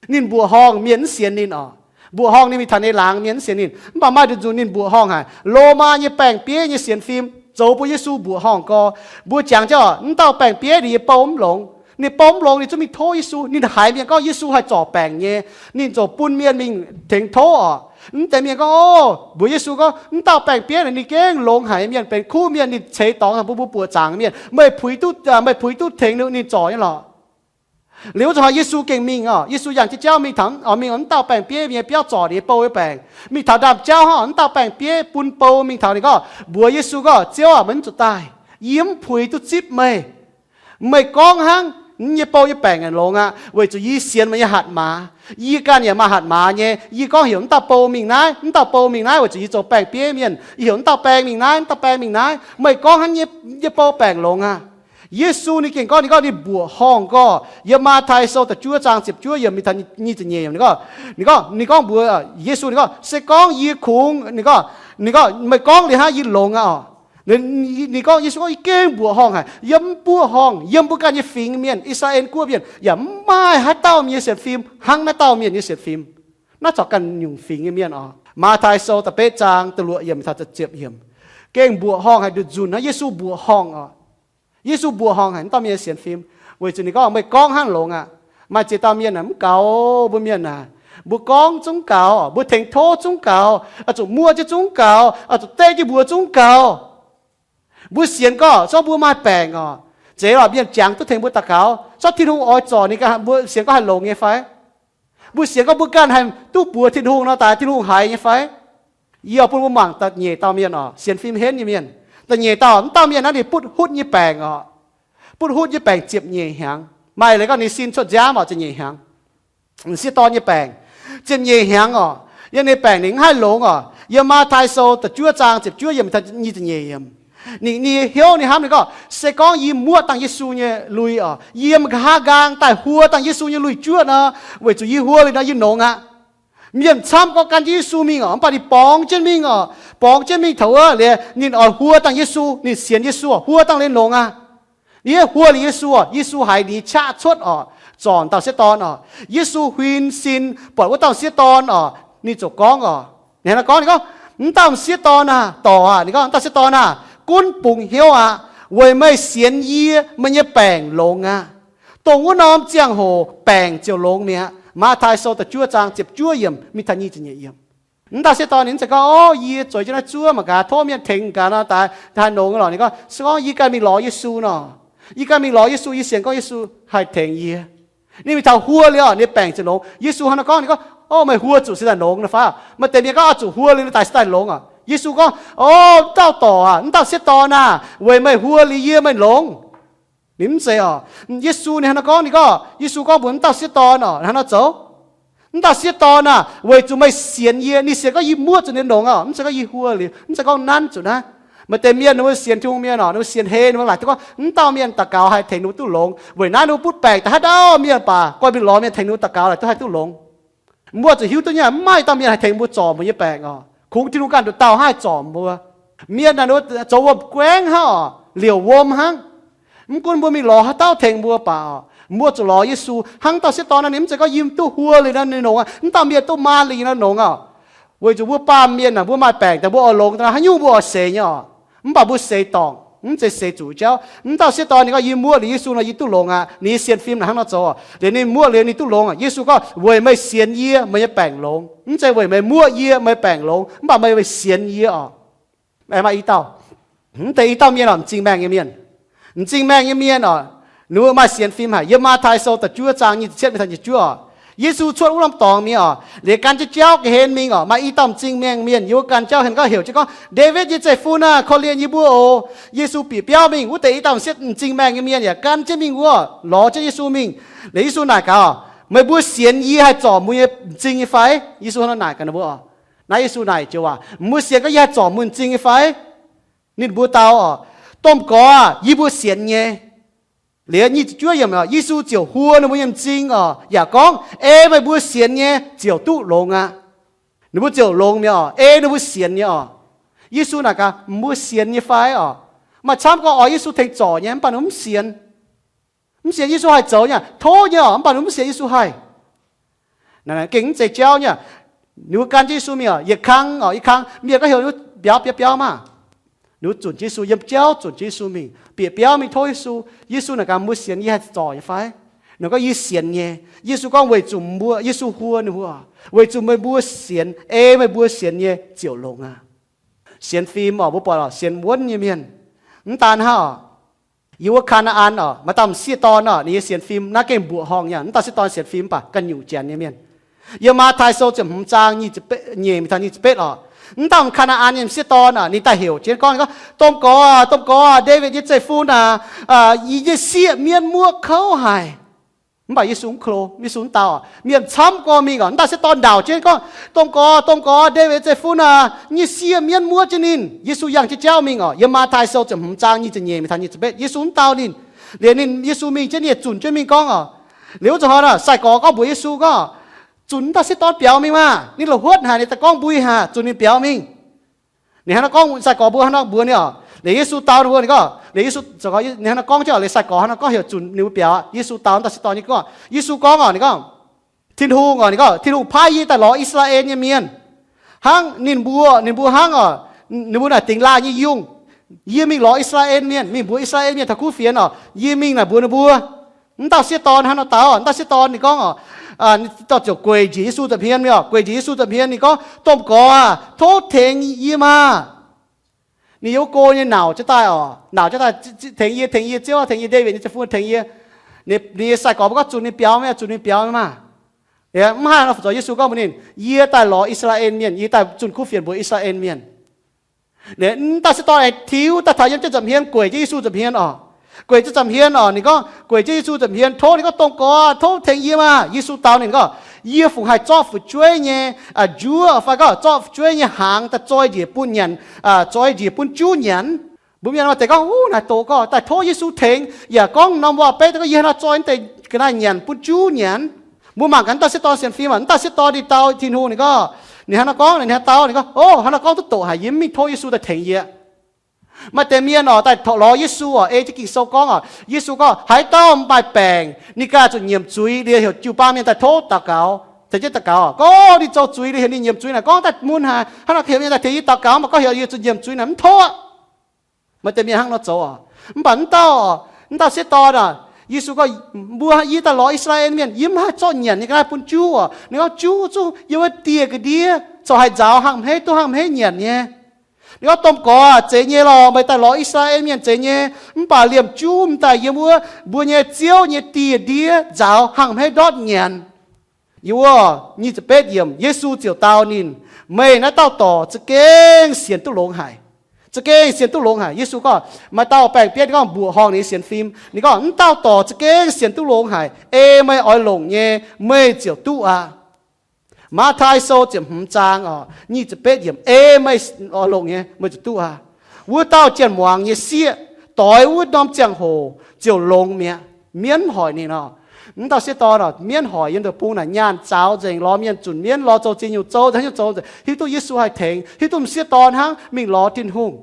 Ninh mbuoqc horngh, mienh mv sienx ninh oc. Mbuoqc horngh ninh mingh taux ninh laangz, mienh mv sienx ninh. Mv baac maaih nduqc nzunc ninh mbuoqc horngh haic. Lomaa nyei baeng-bieiv nyei sienx fim zoux bun Yesu mbuoqc horngh gorx. Mbuo jangx jienv oc, mv dauh baeng-bieiv ninh nyei bou mv longx. Ninh bou mv longx, ninh zungv mingh tov Yesu. Ninh haiz mienh gorngv Yesu haih zorc baengc nyei. Ninh ziouc bun mienh mingh tengx tov oc. Mv deix mienh gorngv, o, mbuox Yesu gorngv, mv dauh baeng-bieiv naaic ninh gengh longx haic, mienh benx kuv mienh, ninh ceix dorngx bun mbuo buoqc zaangc mienh. Meih puix duqv, meih puix duqv tengx ninh zorc nyei lorqc. Liuz wuov zanc hnoi Yesu gengh mingh oc. Yesu yangh jienv jauv mingh taux, mingh mv dauh baeng-bieiv nyei biauv zorc ninh nyei bou nyei baengc. Mingh taux ndaamv-jauv hnangv, mv dauh baeng-bieiv bun bou mingh taux ninh gorngv, mbuox Yesu gorngv, Ziouv aac, meih mv zuqc daaih. Yie mv puix duqv zipv meih. Meih gorngv hnangv, yie nyei bou nyei baengc longx aqv, weic zuqc yie sienx meih nyei hatc maaz. Yie ganh yaac maaih hatc maaz nyei. Yie gorngv heuc mv dauh bou mingh naaiv, mv dauh bou mingh naaiv, weic zuqc yie zoux baeng-bieiv mienh. Yie heuc mv dauh baeng mingh naaiv, mv dauh baeng mingh naaiv. Meih gorngv hnangv, yie nyei bou baengc longx aqv. Yesu ninh gengh gorngv, ninh gorngv ninh mbuoqc horngh gorx. Yiem Matv^tai Sou da'juov zaang ziepc juov yiemc mingh taux nyic ziepc nyeic yiemc, ninh gorngv, ninh gorngv, ninh gorngv mbuox Yesu, ninh gorngv, se gorngv yie kungx, ninh gorngv, ninh gorngv, meih gorngv liuz hnangv yie longx aqv oc. Ninh gorngv, Yesu gorngv, yie gengh mbuoqc horngh haic. Yiem mv buoqc horngh, yiem mbuo ganh nyei fingx mienh, I^saa^laa^en guoqv mienh, yaac mv maaih haaix dauh mienh nyei sienx fim hnangv naaiv dauh mienh nyei sienx fim. Naaiv corc ganh nyungc fingx nyei mienh oc. Matv^tai Sou da'betv zaang da'luoqc yiemc taux da'ziepc yiemc, gengh mbuoqc horngh haic, nduqc nzunc hnangv Yesu mbuoqc horngh oc. Yesu mbuoqc horngh haic, mv dauh mienh nyei sienx fim, weic zuqc ninh gorngv, meih gorngv hnangv longx aqv. Maaih ziex dauh mienh aah, mv gaux, mbuo mienh aah, mbuo gorngv zungv gaux, mbuo tengx tov zungv gaux, oix zuqc muoqv jienv zungv gaux, oix zuqc deqv jienv mbuox zungv gaux. Mbuo sienx gorngv zorqv mbuo maaih baengc oc, zeiz lorqc mienh jangx duqv tengx mbuo daux gaux, zorqv Tin-Hungh oix zorc ninh, mbuo sienx gorngv haih longx nyei fai? Mbuo sienx gorngv mbuo ganh haih duqv buoz Tin-Hungh nor, daaih Tin-Hungh haiz nyei fai? Yie oix bun mbuo mangc da'nyeic dauh mienh oc, sienx fim henv nyei mienh. Da'nyeic dauh, mv dauh mienh naaiv ninh butv hutv nyei baengc oc. butv hutv nyei baengc ziepc nyeic hnyangx. Maaih leiz gorngv ninh sin cuotv nziaamv oc, ziepc nyeic hnyangx. M'sieqv dorn nyei baengc ziepc nyeic hnyangx oc. Yiem ninh baengc ninh mv haih longx oc. Yiem Matv^tai Sou da'juov zaang ziepc juov yiemc, nyic ziepc nyeic yiemc. Ninh, ninh hnyouv ninh hnamv ninh gorngv, se gorngv yie muoqv dangh Yesu nyei lui oc, yiem nqa'haav nqaang daaih huo dangh Yesu nyei lui-juoqv nor, weic zuqc yie huo liuz nor yie longx aqv. Mienh camv gorngv gan jienv Yesu mingh oc, mv baac ninh borngz jienv mingh oc, borngz jienv mingh taux wuov liuz ninh oix huo dangh Yesu, ninh sienx Yesu oc, huo dangh liuz longx aqv. Yie huo liuz Yesu oc, Yesu haiz ninh qaqv cuotv oc, zorc dauh m'sieqv dorn oc. Yesu huin sin buatc wuov dauh m'sieqv dorn oc, ninh ziouc gorngv oc, ninh hnangv naaiv gorngv, ninh gorngv, mv dauh m'sieqv dorn aah, dorc aah, ninh gorngv, mv dauh m'sieqv dorn aah, gunv bungx hnyouv aqv, weic meih sienx yie, meih nyei baengc longx aqv. Dongh wuov norm ziangh hoc baengc ziouc longx mi'aqv. Matv^tai Sou da'juov zaang ziepc juov yiemc mingh taux nyic ziepc nyeic yiemc. Mv dauh m'sieqv dorn ninh mv zeiz gorngv, o, yie zueiz jienv naaiv zuov mangc gaax, tov mienh tengx gaax nor daaih haih longx lorqc. Ninh gorngv, se gorngv yie ganh mingh lorz Yesu nor, yie ganh mingh lorz Yesu, yie sienx gorngv Yesu haih tengx yie. Ninh mingh taux huo liuz oc, ninh baengc ziouc longx. Yesu hnangv naaiv gorngv, ninh gorngv, o, meih huo zuqc se daaih longx nor fai? Maaih deix mienh gorngv, oix zuqc huo liuz ninh daaih se daaih longx oc. Yesu gorngv, o, mv dauh dorc aah, mv dauh m'sieqv dorn aah, weic meih huo liuz yie meih longx. Ninh mv zeiz oc. Yesu ninh hnangv naaiv gorngv, ninh gorngv, Yesu gorngv mbuox mv dauh m'sieqv dorn oc, hnangv nor zoux. Mv dauh m'sieqv dorn aah, weic zuqc meih sienx yie, ninh sienx gorngv yie muoqv zuqc ninh longx oc, mv zeiz gorngv yie huo liuz, mv zeiz gorngv nanv zuqc naaiv. Maaih deix mienh ninh mbuo sienx Tin-Hungh mienh oc, ninh mbuo sienx hei, ninh mbuo laaic duqv gorngv, mv dauh mienh daux gaux haih tengx ninh mbuo duqv longx. Weic naaiv ninh mbuo butv baengc daaih haaix dauh mienh baac, gorngv mingh lorz mienh tengx ninh mbuo daux gaux laaic duqv haih duqv longx. Mbuo zuqc hiuv duqv nyei, mv maaih dauh mienh haih tengx mbuo zorc mbuo nyei baengc oc. Kungx Tin-Hungh ganh nduqc dauh haih zorc mbuo. Mienh naaic ninh mbuo zoux wuom-guaengv hnangv oc, liouc wuom hnangv. Mv gunv mbuo mingh lorz haaix dauh tengx mbuo baac oc, mbuo zuqc lorz Yesu. Hnangv dauh m'sieqv dorn nor, ninh mv zeiz gorngv yie duqv huo liuz nor ninh longx aqv, mv dauh mienh duqv maan liuz nor longx oc. Weic zuqc mbuo baamh mienh naaic, mbuo maaih baengc daaih mbuo oix longx daaih haaix nyungc mbuo oix seix nyei oc. Mv baac mbuo seix dorngc, mv zeiz seix zuqc jauv. Mv dauh m'sieqv dorn ninh gorngv, yie muoqv liuz Yesu nor yie duqv longx aqv. Ninh nyei sienx fim naaic hnangv nor zoux oc. Liuz ninh muoqv liuz ninh duqv longx aqv. Yesu gorngv, weic meih sienx yie, meih nyei baengc longx. Mv zeiz weic meih muoqv yie, meih baengc longx, mv baac meih sienx yie oc. Aengx maaih i dauh, mv deix i dauh mienh oc, m'zing maengh nyei mienh. M'zing maengh nyei mienh oc, ninh mbuo maaih sienx fim haic. Yiem Matv^tai Sou da'juov zaang nyic ziepc cietv mingh taux nyic ziepc juov oc. Yesu cuotv wuov norm dorngx mingh oc, liuz gan jienv jauv ga'hlen mingh oc. Maaih i dauh m'zing maengh mienh yiem wuov gan jauv hlen gorngv, heuc jienv gorngv, Ndaawitv nyei zeiv-fun aah, korv-lienh yie mbuo oc. Yesu bieqc biauv mingh. Wuov deix i dauh m'sieqv m'zing maengh nyei mienh yaac gan jienv mingh wuov, lorz jienv Yesu mingh. Liuz Yesu naaic gaax oc, meih mbuo sienx yie haih zorc mbuo nyei m'zing nyei fai? Yesu hnangv naaic gaax ninh mbuo oc. Naaiv Yesu naaic joux waac, mbuo sienx gorngv yie haih zorc mbuo m'zing nyei fai? Ninh mbuo dau oc, domh gorx aah, yie mbuo sienx nyei. Liuz nyic ziepc juov yiemc, Yesu ziouc huo ninh mbuo nyei m'zing oc, yaac gorngv, ei meih mbuo sienx nyei ziouc duqv longx aqv. Ninh mbuo ziouc longx mi'aqv oc, ei ninh mbuo sienx nyei oc. Yesu naaic gaax, mbuo sienx nyei fai oc? Maaih camv gorngv oix Yesu tengx zorc nyei, mv baac ninh mbuo mv sienx. Mv sienx Yesu haih zoux nyei, tov nyei oc, mv baac ninh mv sienx Yesu haih. Gengh mv zeiz jauv nyei. Ninh mbuo gan jienv Yesu mingh oc, yietc kang oc, yietc kang mienh gorngv heuc ninh mbuo biaux, biaux, biaux maah. Ninh mbuo zunc jienv Yesu, yiem jauv zunc jienv Yesu mingh, bieqc biauv mingh tov Yesu. Yesu naaic gaax, mbuo sienx yie haih zorc nyei fai? Ninh gorngv, yie sienx nyei. Yesu gorngv, weic zuqc mbuo, Yesu huo ninh mbuo, weic zuqc meih mbuo sienx, ei meih mbuo sienx nyei ziouc longx aqv. Sienx fim oc, mbuo buatc oc, sienx wuonv nyei mienh. Mv daan hnangv oc, yiem wuov Kaa^naa^an oc, maaih dauh m'sieqv dorn oc, ninh nyei sienx fim naaiv gengh mbuoqc horngh nyei. Mv dauh m'sieqv dorn sienx fim mv baac ganh nyungc janx nyei mienh. Yiem Matv^tai Sou ziepc hmz zaang nyic ziepc betv, nyeic mingh taux nyic ziepc betv oc. Mv dauh Kaa^naa^an nyei m'sieqv dorn aah, ninh daaih heuc jienv gorngv, ninh gorngv, domh gorx aah, domh gorx aah, Ndaawitv nyei zeiv-fun aah, yie nyei sieqv mienv muoqv kouv haic. Mv baac Yesu mv klo, Yesu mv dau oc. Mienh camv gorngv mingh oc. Mv dauh m'sieqv dorn ndaauc jienv gorngv, domh gorx, domh gorx, Ndaawitv nyei zeiv-fun aah, yie nyei sieqv mienv muoqv jienv ninh. Yesu yangh jienv jauv mingh oc. Yiem Matv^tai Sou ziepc hmz zaang nyic ziepc nyeic mingh taux nyic ziepc betv, Yesu mv dau ninh. Liuz ninh, Yesu mingh jienv, ninh yietc zunc jienv mingh gorngv oc. Liuz wuov zanc hnoi naaic sai-gorx gorngv mbuox Yesu gorngv, zunc mv dauh m'sieqv dorn biaux mingh maah! Ninh la'huotv haic, ninh daaih gorngv mbui haic, zunc ninh biaux mingh. Ninh hnangv naaiv gorngv, sai-gorx mbuo hnangv naaiv mbuox ninh oc. Liuz Yesu dau ninh mbuo, ninh gorngv, liuz Yesu, ninh hnangv naaiv gorngv jienv oc, liuz sai-gorx hnangv naaiv gorngv heuc zunc ninh mbuo biaux. Yesu dau mv dauh m'sieqv dorn nyei gorngv, Yesu gorngv oc, ninh gorngv, Tin-Hungh oc, ninh gorngv, Tin-Hungh paaiv yie daaih lorz I^saa^laa^en nyei mienh. Hnangv ninh mbuo, ninh mbuo hnangv oc, ninh mbuo naaic dingx laaih nyei yungh. Yie mingh lorz I^saa^laa^en mienh, mingh mbuox I^saa^laa^en mienh taux kuv fienx oc, yie mingh naaic mbuox ninh mbuo. Mv dauh m'sieqv dorn hnangv nor dau, mv dauh m'sieqv dorn ninh gorngv oc, ninh ziouc gueic njiec Yesu nza'hmien mingh oc, gueic njiec Yesu nza'hmien ninh gorngv, domh gorx aah, tov tengx yie maah! Ninh yiem wuov go nyei nauc jienv daaih oc, nauc jienv daaih, tengx yie, tengx yie, Ziouv, tengx yie, Ndaawitv nyei zeiv-fun, tengx yie. Ninh nyei sai-gorx mbuo gorngv, zunc ninh biaux mingh, zunc ninh biaux mingh maah! Mv haih nor, fu'zoux Yesu gorngv mbuox ninh, yie daaih lorz I^saa^laa^en mienh, yie daaih zunh kuv fienx mbuox I^saa^laa^en mienh. Liuz mv dauh m'sieqv dorn aengx tiuv daaih taux yiem jienv nza'hmien, gueic jienv Yesu nza'hmien oc. Gueic jienv ziepc hmien oc, ninh gorngv, gueic jienv Yesu ziepc hmien, tov ninh gorngv, Domh Gorx, tov tengx yie maah. Yesu dau ninh gorngv, Yie fungc haih zorqv fu'jueiv nyei, aa, njuov fai gorngv zorqv fu'jueiv nyei hnaangx daaih zoi njiec bun nyanc, aa, zoi njiec bun juv nyanc. Mbuo mienh maaih deix gorngv, Uv, naaiv doqc gorngv daaih tov Yesu tengx, yaac gorngv norm waac-beiv daaih gorngv, Yie haaix nor zoi deix ga'naaiv nyanc bun juv nyanc? Mbuo mangc gaax wuov dauh sieqv dorn sienx fim aac, wuov dauh sieqv dorn ninh dau Tin-Hungh, ninh gorngv, ninh hnangv naaiv gorngv, ninh hnangv dau, ninh gorngv, Ov, hnangv naaiv gorngv duqv doqc haic, yie mv mingh tov Yesu daaih tengx yie. Maaih deix mienh oc, daaih lorz Yesu oc, ei jienv Ging-Sou gorngv oc, Yesu gorngv, Haaix dauh maaih baengc, ninh ganh zuqc nyiemc zuiz liuz heuc jiu-baang mienh daaih tov daux gaux, tengx jienv daux gaux oc. Gorngv ninh zoux zuiz liuz heuc ninh nyiemc zuiz naaic, gorngv daaih mun haic, hnangv naaiv heuc mienh daaih tengx yie daux gaux, mv baac gorngv heuc yie zuqc nyiemc zuiz naaic, mv tov aqv. Maaih deix mienh hnangv nor zoux oc. Mv baac wuov dauh, wuov dauh sieqv dorn oc, Yesu gorngv, Mbuo, yie daaih lorz I^saa^laa^en Mienh, yie mv haih zorqv nyanc nyei ga'naaiv bun juv oc. Ninh gorngv, Juv zungv yiem wuov dieh ga'ndiev corc haih nzaaux hnangv hmeiv, duqv hnangv hmeiv nyanc nyei. Ninh gorngv, Domh Gorx aac, zeiz nyei lorqc, meih daaih lorz I^saa^laa^en Mienh zeiz nyei, mv baac liemh juv m'daaih yiem wuov mbuo nyei Ziouv nyei dieh ndiev nzaaux hnangv hmeiv ndortv nyanc. Yiem wuov nyic ziepc betv yiemc, Yesu ziouc dau ninh, Meih naaiv dauh dorc za'gengh sienx duqv longx haic. Za'gengh sienx duqv longx haic. Yesu gorngv, maaih dauh baeng-bieiv gorngv mbuoqc horngh ninh nyei sienx fim. Ninh gorngv, Wuov dauh dorc za'gengh sienx duqv longx haic. Ei meih oix longc nyei, meih ziouc duqv aqv. Matv^taai Sou ziepc hmz zaang oc, nyic ziepc betv yiemc, Ei meih oix longc nyei, meih ziouc duqv aqv. Wuov dauh janx-muangz nyei sieqv doix wuov norm ziangh hoc ziouc longx mi'aqv. Mienv hoic ninh oc. Wuov dauh sieqv dorn oc, mienv hoic yiem ndeic-bung naaic nyaanh zaux nzengc, lorz mienh zunc mienv, lorz zoux ziex nyungc, zoux haaix nyungc zoux nzengc, hiuv duqv Yesu haih tengx, hiuv duqv m'sieqv dorn hnangv mingh lorz Tin-Hungh.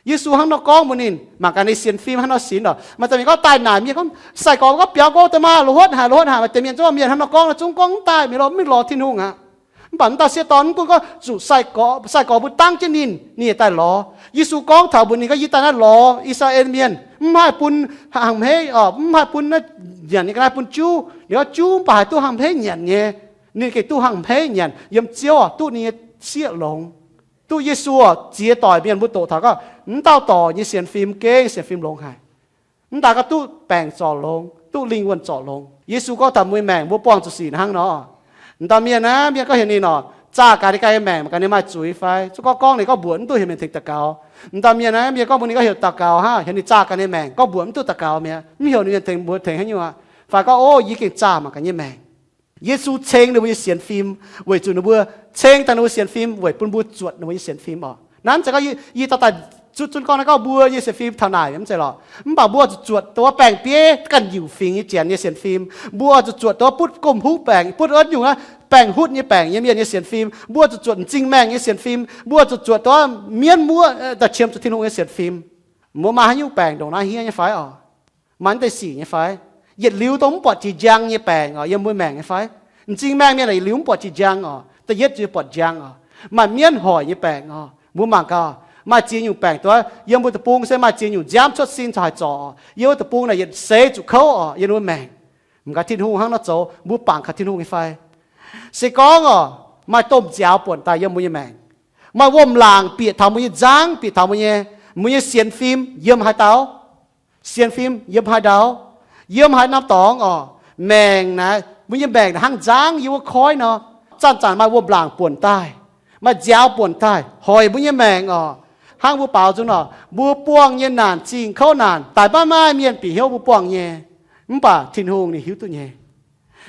Yesu hnangv nor gorngv mbuox ninh, mangc gaax ninh sienx fim hnangv nor sinx oc. Maaih deix mienh gorngv daaih naaic mienh gorngv, Sai-gorx mbuo gorngv biaux gorngv daaih maah, loz-huotv haic, loz-huotv haic. Maaih deix mienh zungv, mienh hnangv nor gorngv, zungv gorngv mv daaih, mienh lorz mv mingh lorz Tin-Hungh aqv. Mv baac wuov dauh sieqv dorn mv gunv gorngv zuqc sai-gorx, sai-gorx mbuo dangv jienv ninh, ninh yaac daaih lorz. Yesu gorngv taux mbuox ninh gorngv, Yie daaih naaiv lorz I^saa^laa^en Mienh, mv haih bun hnangv hmeiv oc, mv haih bun naaiv nyanc nyei ga'naaiv bun juv. Ninh gorngv juv mv baac haih duqv hnangv hmeiv nyanc nyei. Ninh gengh duqv hnangv hmeiv nyanc yiem Ziouv oc, duqv ninh nyei sieqv longx. Duqv Yesu oc, ziex doic mienh mbuo doqc taux gorngv, Wuov dauh dorc nyei sienx fim gengh sienx fim longx haic. Mv daaih gorngv duqv baengc zorc longx, duqv lingh wuonh zorc longx. Yesu gorngv taux mbuo nyei maengc, mbuo buangh zuqc sic hnangv nor. M'dauh mienh naaiv, mienh gorngv heuc ninh oc, zaah gaax ninh ganh nyei maengc, mangc gaax ninh maaih zuiz fai. Zungv gorngv gorngv ninh gorngv mbuoqc mv duqv heuc mienh tengx daux gaux. M'dauh mienh naaiv, mienh gorngv mbuox ninh gorngv heuc daux gaux hnangv, heuc ninh zaah gaax ninh maengc, gorngv mbuoqc mv duqv daux gaux mi'aqv, mv heuc ninh mienh tengx mbuo tengx haaix nyungc aqv. Fai gorngv, Ov, yie gengh zaah mangc gaax nyei maengc. Yesu ceng ninh mbuo nyei sienx fim weic zuqc ninh mbuo, ceng daaih ninh mbuo sienx fim weic bun mbuo zuotc ninh mbuo nyei sienx fim oc. Naaiv zeiz gorngv yie, yie daaih daaih zunv zunv gorngv naaiv gorngv mbuo nyei sienx fim taux naaic mv zeiz lorqc. Mv baac mbuo zuqc zuotc dongh wuov baeng-bieiv ganh yiuc fingx nyei janx nyei sienx fim. Mbuo zuqc zuotc dongh wuov butv gomh huv baengc, butv wuov nyungc aqv, baengh hutv nyei baengc nyei mienh nyei sienx fim. Mbuo zuqc zuotc m'zing maengh nyei sienx fim. Mbuo zuqc zuotc dongh wuov mienv muoqv daaih qiemx zuqc Tin-Hungh nyei sienx fim. Mbuo maaih haaix nyungc baengc ndongc naaiv hniev nyei fai oc? Maaih naaiv deix sic nyei fai? Yietc liuz dongh mv buatc jiex njang nyei baengc oc, yiem mbuo maengc nyei fai? M'zing maengh mienh yietc liuz mv buatc jiex njang oc, da'yietv ziouc buatc njang oc. Maaih mienv hoic nyei baengc oc, mbuo mangc gaax. Maaih ziex nyungc baengc dongh yiem mbuo deic-bung se maaih ziex nyungc nziaamv cuotv sin caux haaix zorc. Yiem wuov deic-bung naaic yietc seix zuqc kouv oc, yiem mbuo maengc. Mv gaax Tin-Hungh hnangv nor zoux, mbuo bangc gaax Tin-Hungh nyei fai? Se gorngv oc, maaih domh nziaaux buonc daaih yiem mbuo nyei maengc, maaih wuom-laangc bieqc taux mbuo nyei nzangv, bieqc taux mbuo nyei, mbuo nyei sienx fim yiem haaix dauh? Sienx fim yiem haaix ndau? Yiem haaix norm dorngx oc? Maengc naaiv, mbuo nyei maengc naaiv hnangv nzangv yiem wuov koiv nor, zanc-zanc maaih wuom-laangc buonc daaih, maaih nziaaux buonc daaih hoic mbuo nyei maengc oc. Hnangv mbuo baaux nzung nor, mbuo buangh nyei naanc zingh kouv naanc daaih maiv maaih mienh bieqc hnyouv mbuo buangh nyei. Mv baac Tin-Hungh ninh hiuv duqv nyei.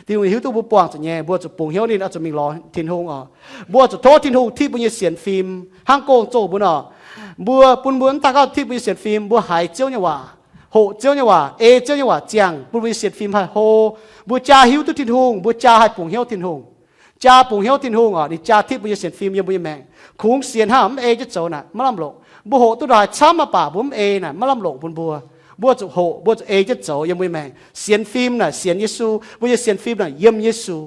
Tin-Hungh ninh hiuv duqv mbuo buangh zuqc nyei, mbuo zuqc bungx hnyouv ninh oix zuqc mingh lorz Tin-Hungh oc. Mbuo zuqc tov Tin-Hungh tipv mbuo nyei sienx fim hnangv gong-zoh mbuo nor. Mbuo bun mbuo mv daaih gauh tipv mbuo nyei sienx fim, mbuo haiz Ziouv nyei waac, hoqc Ziouv nyei waac, ei Ziouv nyei waac ziangh bun mbuo nyei sienx fim haih hlo. Mbuo jaa hiuv duqv Tin-Hungh, mbuo jaa haih bungx hnyouv Tin-Hungh. Jaa bungx hnyouv Tin-Hungh oc, ninh jaa tipv mbuo nyei sienx fim yiem mbuo nyei maengc. Kungx sienx hnangv mv ei jienv zoux naaic maiv lamh longc. Mbuo hoqc duqv ndongc haaix camv mv baac mbuo mv ei naaic maiv lamh longc bun mbuo. Mbuo zuqc hoqc, mbuo zuqc ei jienv zoux yiem mbuo nyei maengc. Sienx fim naaic sienx Yesu, mbuo nyei sienx fim naaic yiem Yesu.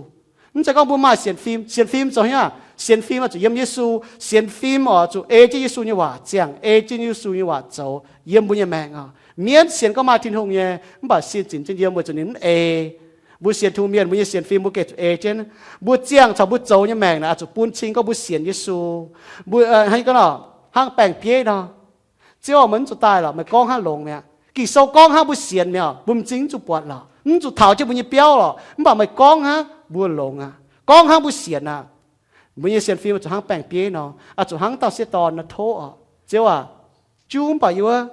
Mv zeiz gorngv mbuo maaih sienx fim, sienx fim zoux hnyouv, sienx fim oix zuqc yiem Yesu. Sienx fim oix zuqc ei jienv Yesu nyei waac ziangh, ei jienv Yesu nyei waac zoux yiem mbuo nyei maengc oc. Mienv sienx gorngv maaih Tin-Hungh nyei, mv baac sin zinc jienv yiem weic zuqc ninh mv ei. Mbuo sienx Tin-Hungh mienh, mbuo nyei sienx fim mbuo gengh zuqc ei jienv. Mbuo ziangh caux mbuo zoux nyei maengc naaic oix zuqc bun cing gorngv mbuo sienx Yesu. Mbuo, hnangv, hnangv baeng-bieiv nor, Ziouv, meih mv zuqc daaih lorqc, meih gorngv hnangv longx mi'aqv. Ging-Sou gorngv hnangv mbuo sienx mi'aqv, mbuo m'zing mv zuqc buatc lorqc, mv zuqc taux jienv mbuo nyei biauv lorqc, mv baac meih gorngv hnangv mbuo longx aqv, gorngv hnangv mbuo sienx aqv. Mbuo nyei sienx fim oix zuqc hnangv baeng-bieiv nor, oix zuqc hnangv dauh sieqv dorn nor tov oc. Ziouv aac, juv mv baac yie wuov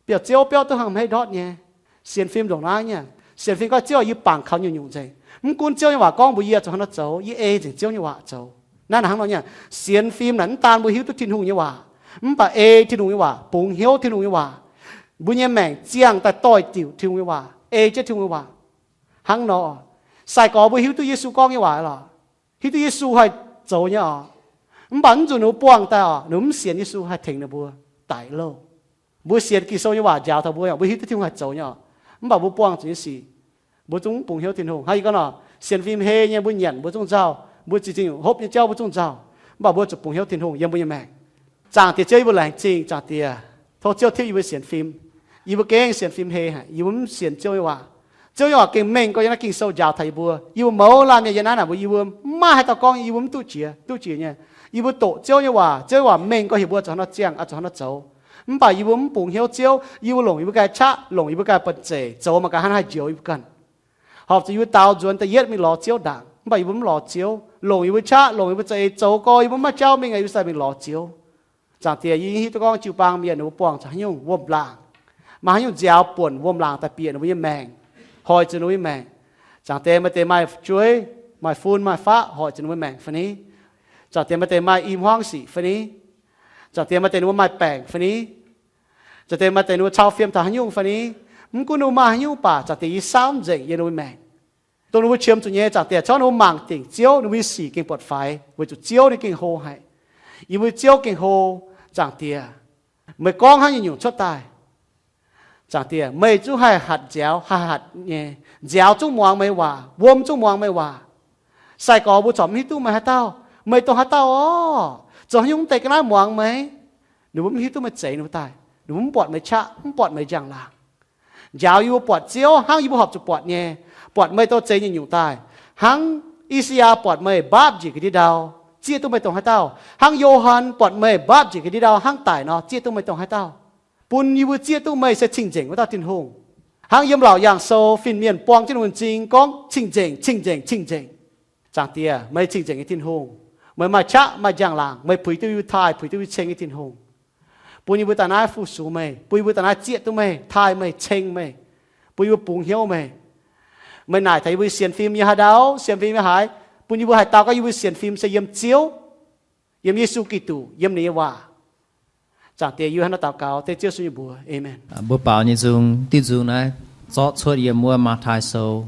Biauv-ziouv biauv duqv hnangv hmeiv ndortv nyei. Sienx fim ndongc naaiv nyei. Sienx fim gorngv Ziouv, yie bangc kaux nyungc-nyungc nzengc. Mv gunv Ziouv nyei waac gorngv mbuox yie zuqc hnangv nor zoux, yie ei nzengc Ziouv nyei waac zoux. Naaiv hnangv nor nyei. Sienx fim naaic mv daan mbuo hiuv duqv Tin-Hungh nyei waac, mv baac ei Tin-Hungh nyei waac, bungx hnyouv Tin-Hungh nyei waac. Mbuo nyei maengc ziangh daaih doix-diuc Tin-Hungh nyei waac, ei jienv Tin-Hungh nyei waac. Hnangv nor, sai-gorx mbuo hiuv duqv Yesu gorngv nyei waac lorqc, hiuv duqv Yesu haih zoux nyei oc. Mv baac mv zuqc ninh mbuo buangh daaih oc, ninh mbuo mv sienx Yesu haih tengx ninh mbuo daic louh. Mbuo sienx Ging-Sou nyei waac njaaux taux mbuo, mbuo hiuv duqv Tin-Hungh haih zoux nyei oc. Mv baac mbuo buangh zuqc nyei sic, mbuo zungv mv bungx hnyouv Tin-Hungh. Hnangv yie gorngv nor, sienx fim hei nyei mbuo nyanc mbuo zungv nzauh, mbuo ziex zingh hopv nyei jauv mbuo zungv nzauh, mv baac mbuo zuqc bungx hnyouv Tin-Hungh yiem mbuo nyei maengc. Zaangc Diex Ziouv, yie mbuo laengz zingh Zaangc Diex. Tov Ziouv tipv yie mbuo sienx fim. Yie mbuo mv sienx Ziouv nyei waac. Yie mbuo mv sienx Ziouv nyei waac. Ziouv nyei waac gengh mengh gorx yiem naaiv Ging-Sou njaaux taux yie mbuo. Yie mbuo mouz laanh mienh yiem naaiv naaic mbuo, yie mbuo mv maaih haaix dauh gorngv, yie mbuo mv duqv jiex, duqv jiex nyei. Yie mbuo doqc Ziouv nyei waac, Ziouv nyei waac mengh gorx heuc mbuo zuqc hnangv nor ziangh, zuqc hnangv nor zoux. Mv baac yie mbuo mv bungx hnyouv Ziouv, yie mbuo longc yie mbuo ganh qaqv, longc yie mbuo ganh banh zeic zoux mangc gaax hnangv haaix njoux yie mbuo ganh. Horpc zuqc yie mbuo daaux nzuonx da'yietv mingh lorz Ziouv ndaangc, mv baac yie mbuo mv lorz Ziouv, longc yie mbuo qaqv, longc yie mbuo za'eix zoux gorx, yie mbuo mv maaih jauv mingh, yie mbuo sai mingh lorz Ziouv. Zaangc Diex, yie hiuv duqv gorngv jiu-baang mienh ninh mbuo buangh zuqc haaix nyungc wuom-laangc, maaih haaix nyungc nziaaux buonc wuom-laangc daaih bieqc ninh mbuo nyei maengc, hoic zuqc ninh mbuo nyei maengc. Zaangc Diex, maaih deix maaih jueiv, maaih fun maaih faqv hoic zuqc ninh mbuo maengc fai ni? Zaangc Diex, maaih deix maaih i hmuangv sic fai ni? Zaangc Diex, maaih deix ninh mbuo maaih baengc fai ni? Zaangc Diex, maaih deix ninh mbuo cau fiem taux haaix nyungc fai ni? Mv gunv ninh mbuo maaih haaix nyungc baac, Zaangc Diex, yie saauv nzengc yiem ninh mbuo maengc. Dongh ninh mbuo qiemx zuqc nyei, Zaangc Diex, corc ninh mbuo mangc dingc Ziouv, ninh mbuo nyei sic gengh buatc faix, weic zuqc Ziouv ninh gengh hlo haic. Yie mbuo Ziouv gengh hlo, Zaangc Diex. Meih gorngv hnangv nyungc-nyungc cuotv daaih. Zaangc Diex, meih zungv haih hatc nziaaux, haih hatc nyei. Nziaaux zungv muangx meih waac, wuom zungv muangx meih waac. Sai-gorx mbuo corc mv hiuv duqv meih haaix dauh, meih dongh haaix dauh orqc? Zoux haaix nyungc mv deix ga'naaiv muangx meih? Ninh mbuo mv hiuv duqv meih zeix ninh mbuo daaih. Ninh mbuo mv buatc meih qaqv, mv buatc meih njang-laangc. Njaaux yie mbuo buatc Ziouv hnangv yie mbuo horpc zuqc buatc nyei, buatc meih dongh zeix nyungc-nyungc daaih. Hnangv I^saa^yaa buatc meih mbaapv njiec ga'ndiev ndau, zieqv duqv meih dongh haaix dauh. Hnangv Yo^han buatc meih mbaapv njiec ga'ndiev ndau hnangv daic nor, zieqv duqv meih dongh haaix dauh. Bun yie mbuo zieqv duqv meih se cing-nzengc wuov dauh Tin-Hungh. Hnangv yiem Laauc Yaangh Sou fin-mienh buang jienv ninh mbuo m'zing gorngv, Cing-nzengc, cing-nzengc, cing-nzengc. Zaangc Diex, meih cing-nzengc nyei Tin-Hungh. Meih maaih qaqv, maaih njang-laangc, meih puix duqv yie mbuo taaih, puix duqv yie mbuo ceng nyei Tin-Hungh. Bun yie mbuo daaih naaiv fu-sux meih, bun yie mbuo daaih naaiv zieqv duqv meih, taaih meih, ceng meih, bun yie mbuo bungx hnyouv meih. Meih naaic taux yie mbuo sienx fim nyei haaix ndau, sienx fim nyei haaix, bun yie mbuo haih dau gorngv yie mbuo sienx fim se yiem Ziouv, yiem Yesu Giduc, yiem ninh nyei waac. Zaangc Diex, yie hnangv naaiv daux gaux dengv Ziouv Yesu nyei mbuox. Aamen. Mbuo baaux nyei nzung, diuh nzung naaiv zorqv cuotv yiem wuov Matv^tai Sou,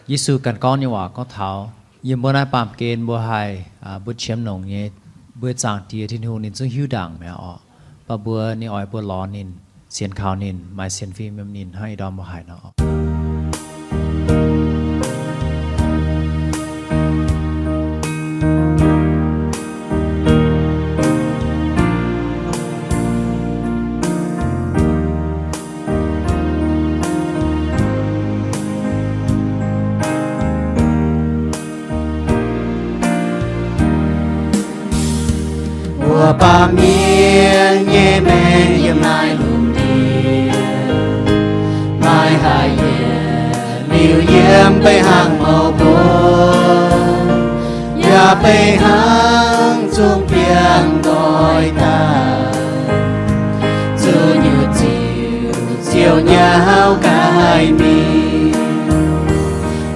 Yesu ganh gorngv nyei waac gorngv taux, yiem wuov naaiv baamh gen mbuo haih, mbuo qiemx longc nyei, mbuo Zaangc Diex Tin-Hungh ninh zungv hiuv ndaangc mi'aqv orqc. Mv baac mbuo, ninh oix mbuo lorz ninh, sienx kaux ninh, maaih sienx fim yiem ninh hnangv ih ndorm mbuo haiz nor. Mbuo baamh mienh nyei maengc yiem naaiv lungh ndiev, maaih haaix yietc liuz yiem beiv hnangv mouc mbuo, yaac beiv hnangv zungv biangh nqoi daaih. Zuqc nyutc ziouc, ziouc nyauv gaax mingh.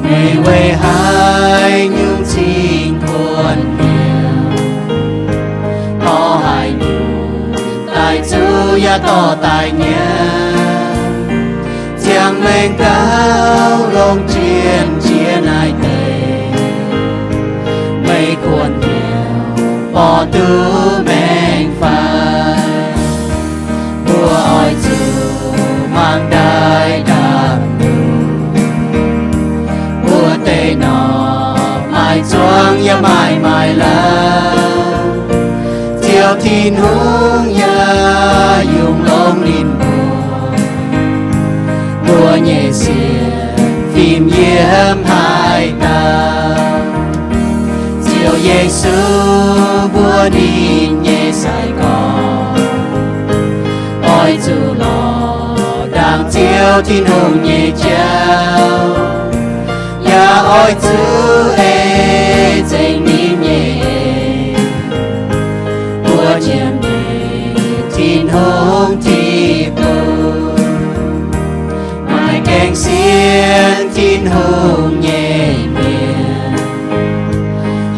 Meih weic haaix nyungc cingx kuonx hnyouv? Dorh haaix nyungc daaih zuqv yaac dorh daaih nyanc, ziangh maengh gauh longc jienv jiex naaiv deix. Meih kuonx hnyouv borqv duqv maengx fai? Mbuo oix zuqc mangc ndaaih ndaamv-ndongc, mbuo deix norqc maaih zuangx yaac maaih maaic lauh. Ziouv Tin-Hungh yaac yungz longx ninh mbuo, mbuo nyei sienx fim yiem haaix dauh? Ziouv Yesu, mbuo ninh nyei sai-gorx, oix zuqc lorz ndaangc Ziouv Tin-Hungh nyei jauv, yaac oix zuqc ei nzengc ninh nyei eix, mbuo jiem nyei Tin-Hungh ti bung. Laengz sienx Tin-Hungh nyei mienh,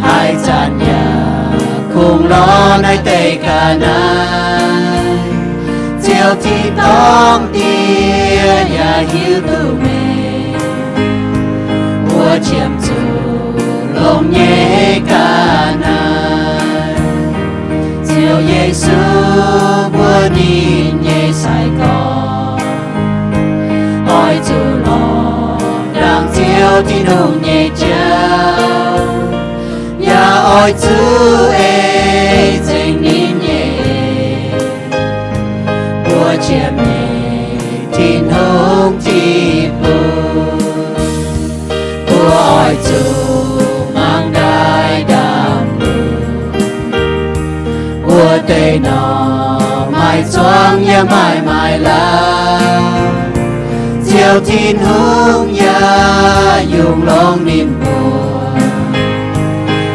haaix zanc yaac kungx lorz naaiv deix ga'naaiv. Ziouv tin-dorngh Diex yaac hiuv duqv meih mbuo qiemx zuqc longx nyei ga'naaiv. Ziouv Yesu mbuo ninh nyei sai-gorx, oix zuqc lorz ndaangc Ziouv Tin-Hungh nyei jauv, yaac oix zuqc ei zengc ninh nyei eix, mbuo qiemx nyei Tin-Hungh Tin-Hungh. Mbuo oix zuqc mangc daaih ndaamv-lunx, mbuo deix norm maaih zuangx yaac maaih maaiz lauh. Ziouv Tin-Hungh yaac yungz longx ninh mbuo.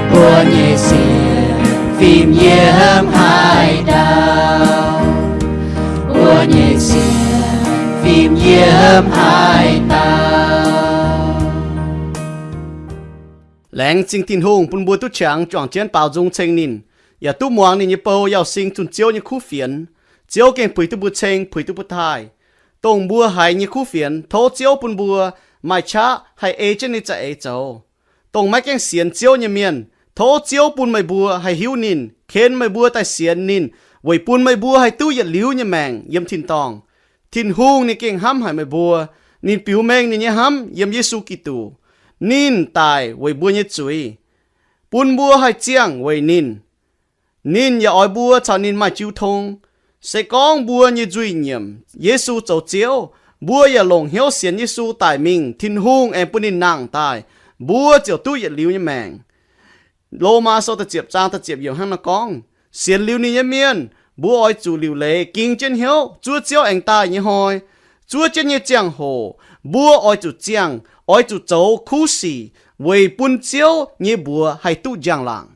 Mbuo nyei sienx fim yiem haaix dauh? Mbuo nyei sienx fim yiem haaix dauh? Laengz zingh Tin-Hungh bun mbuo duqv qangx juangc jienv baaux nzung ceng ninh, yaac duqv muangx ninh nyei bou Yauh Sing zunh Ziouv nyei kuv fienx. Ziouv gengh puix duqv mbuo ceng, puix duqv mbuo taaih. Dongh mbuo haiz nyei kuv fienx, tov Ziouv bun mbuo maaih qaqv haih ei jienv ninh za'eix zoux. Dongh maiv gaengh sienx Ziouv nyei mienh, tov Ziouv bun meih mbuo haih hiuv ninh, ken meih mbuo daaih sienx ninh, weic bun meih mbuo haih duqv yietc liuz nyei maengc yiem tin-dorngh. Tin-Hungh ninh gengh hnamv haic meih mbuo. Ninh biux mengh ninh nyei hnamv yiem Yesu Giduc. Ninh daic weic mbuo nyei zuiz, bun mbuo haih ziangh weic ninh. Ninh yaac oix mbuo caux ninh maaih jiu tong. Se gorngv mbuo nyei nzuih nyiemc Yesu zoux Ziouv, mbuo yaac longc hnyouv sienx Yesu daic mingh, Tin-Hungh aengx bun ninh nangh daaih, mbuo ziouc duqv yietc liuz nyei maengc. Lomaa sou da'ziepc zaang da'ziepc yiemc hnangv naaiv gorngv, sienx liuz ninh nyei mienh, mbuo oix zuqc liuc leiz ging jienv hnyouv zuov Ziouv aengx daaih nyei hnoi. Zuov jienv nyei ziangh hoc, mbuo oix zuqc ziangh, oix zuqc zoux kuv sic weic bun Ziouv nyei mbuox haih duqv njang-laangc.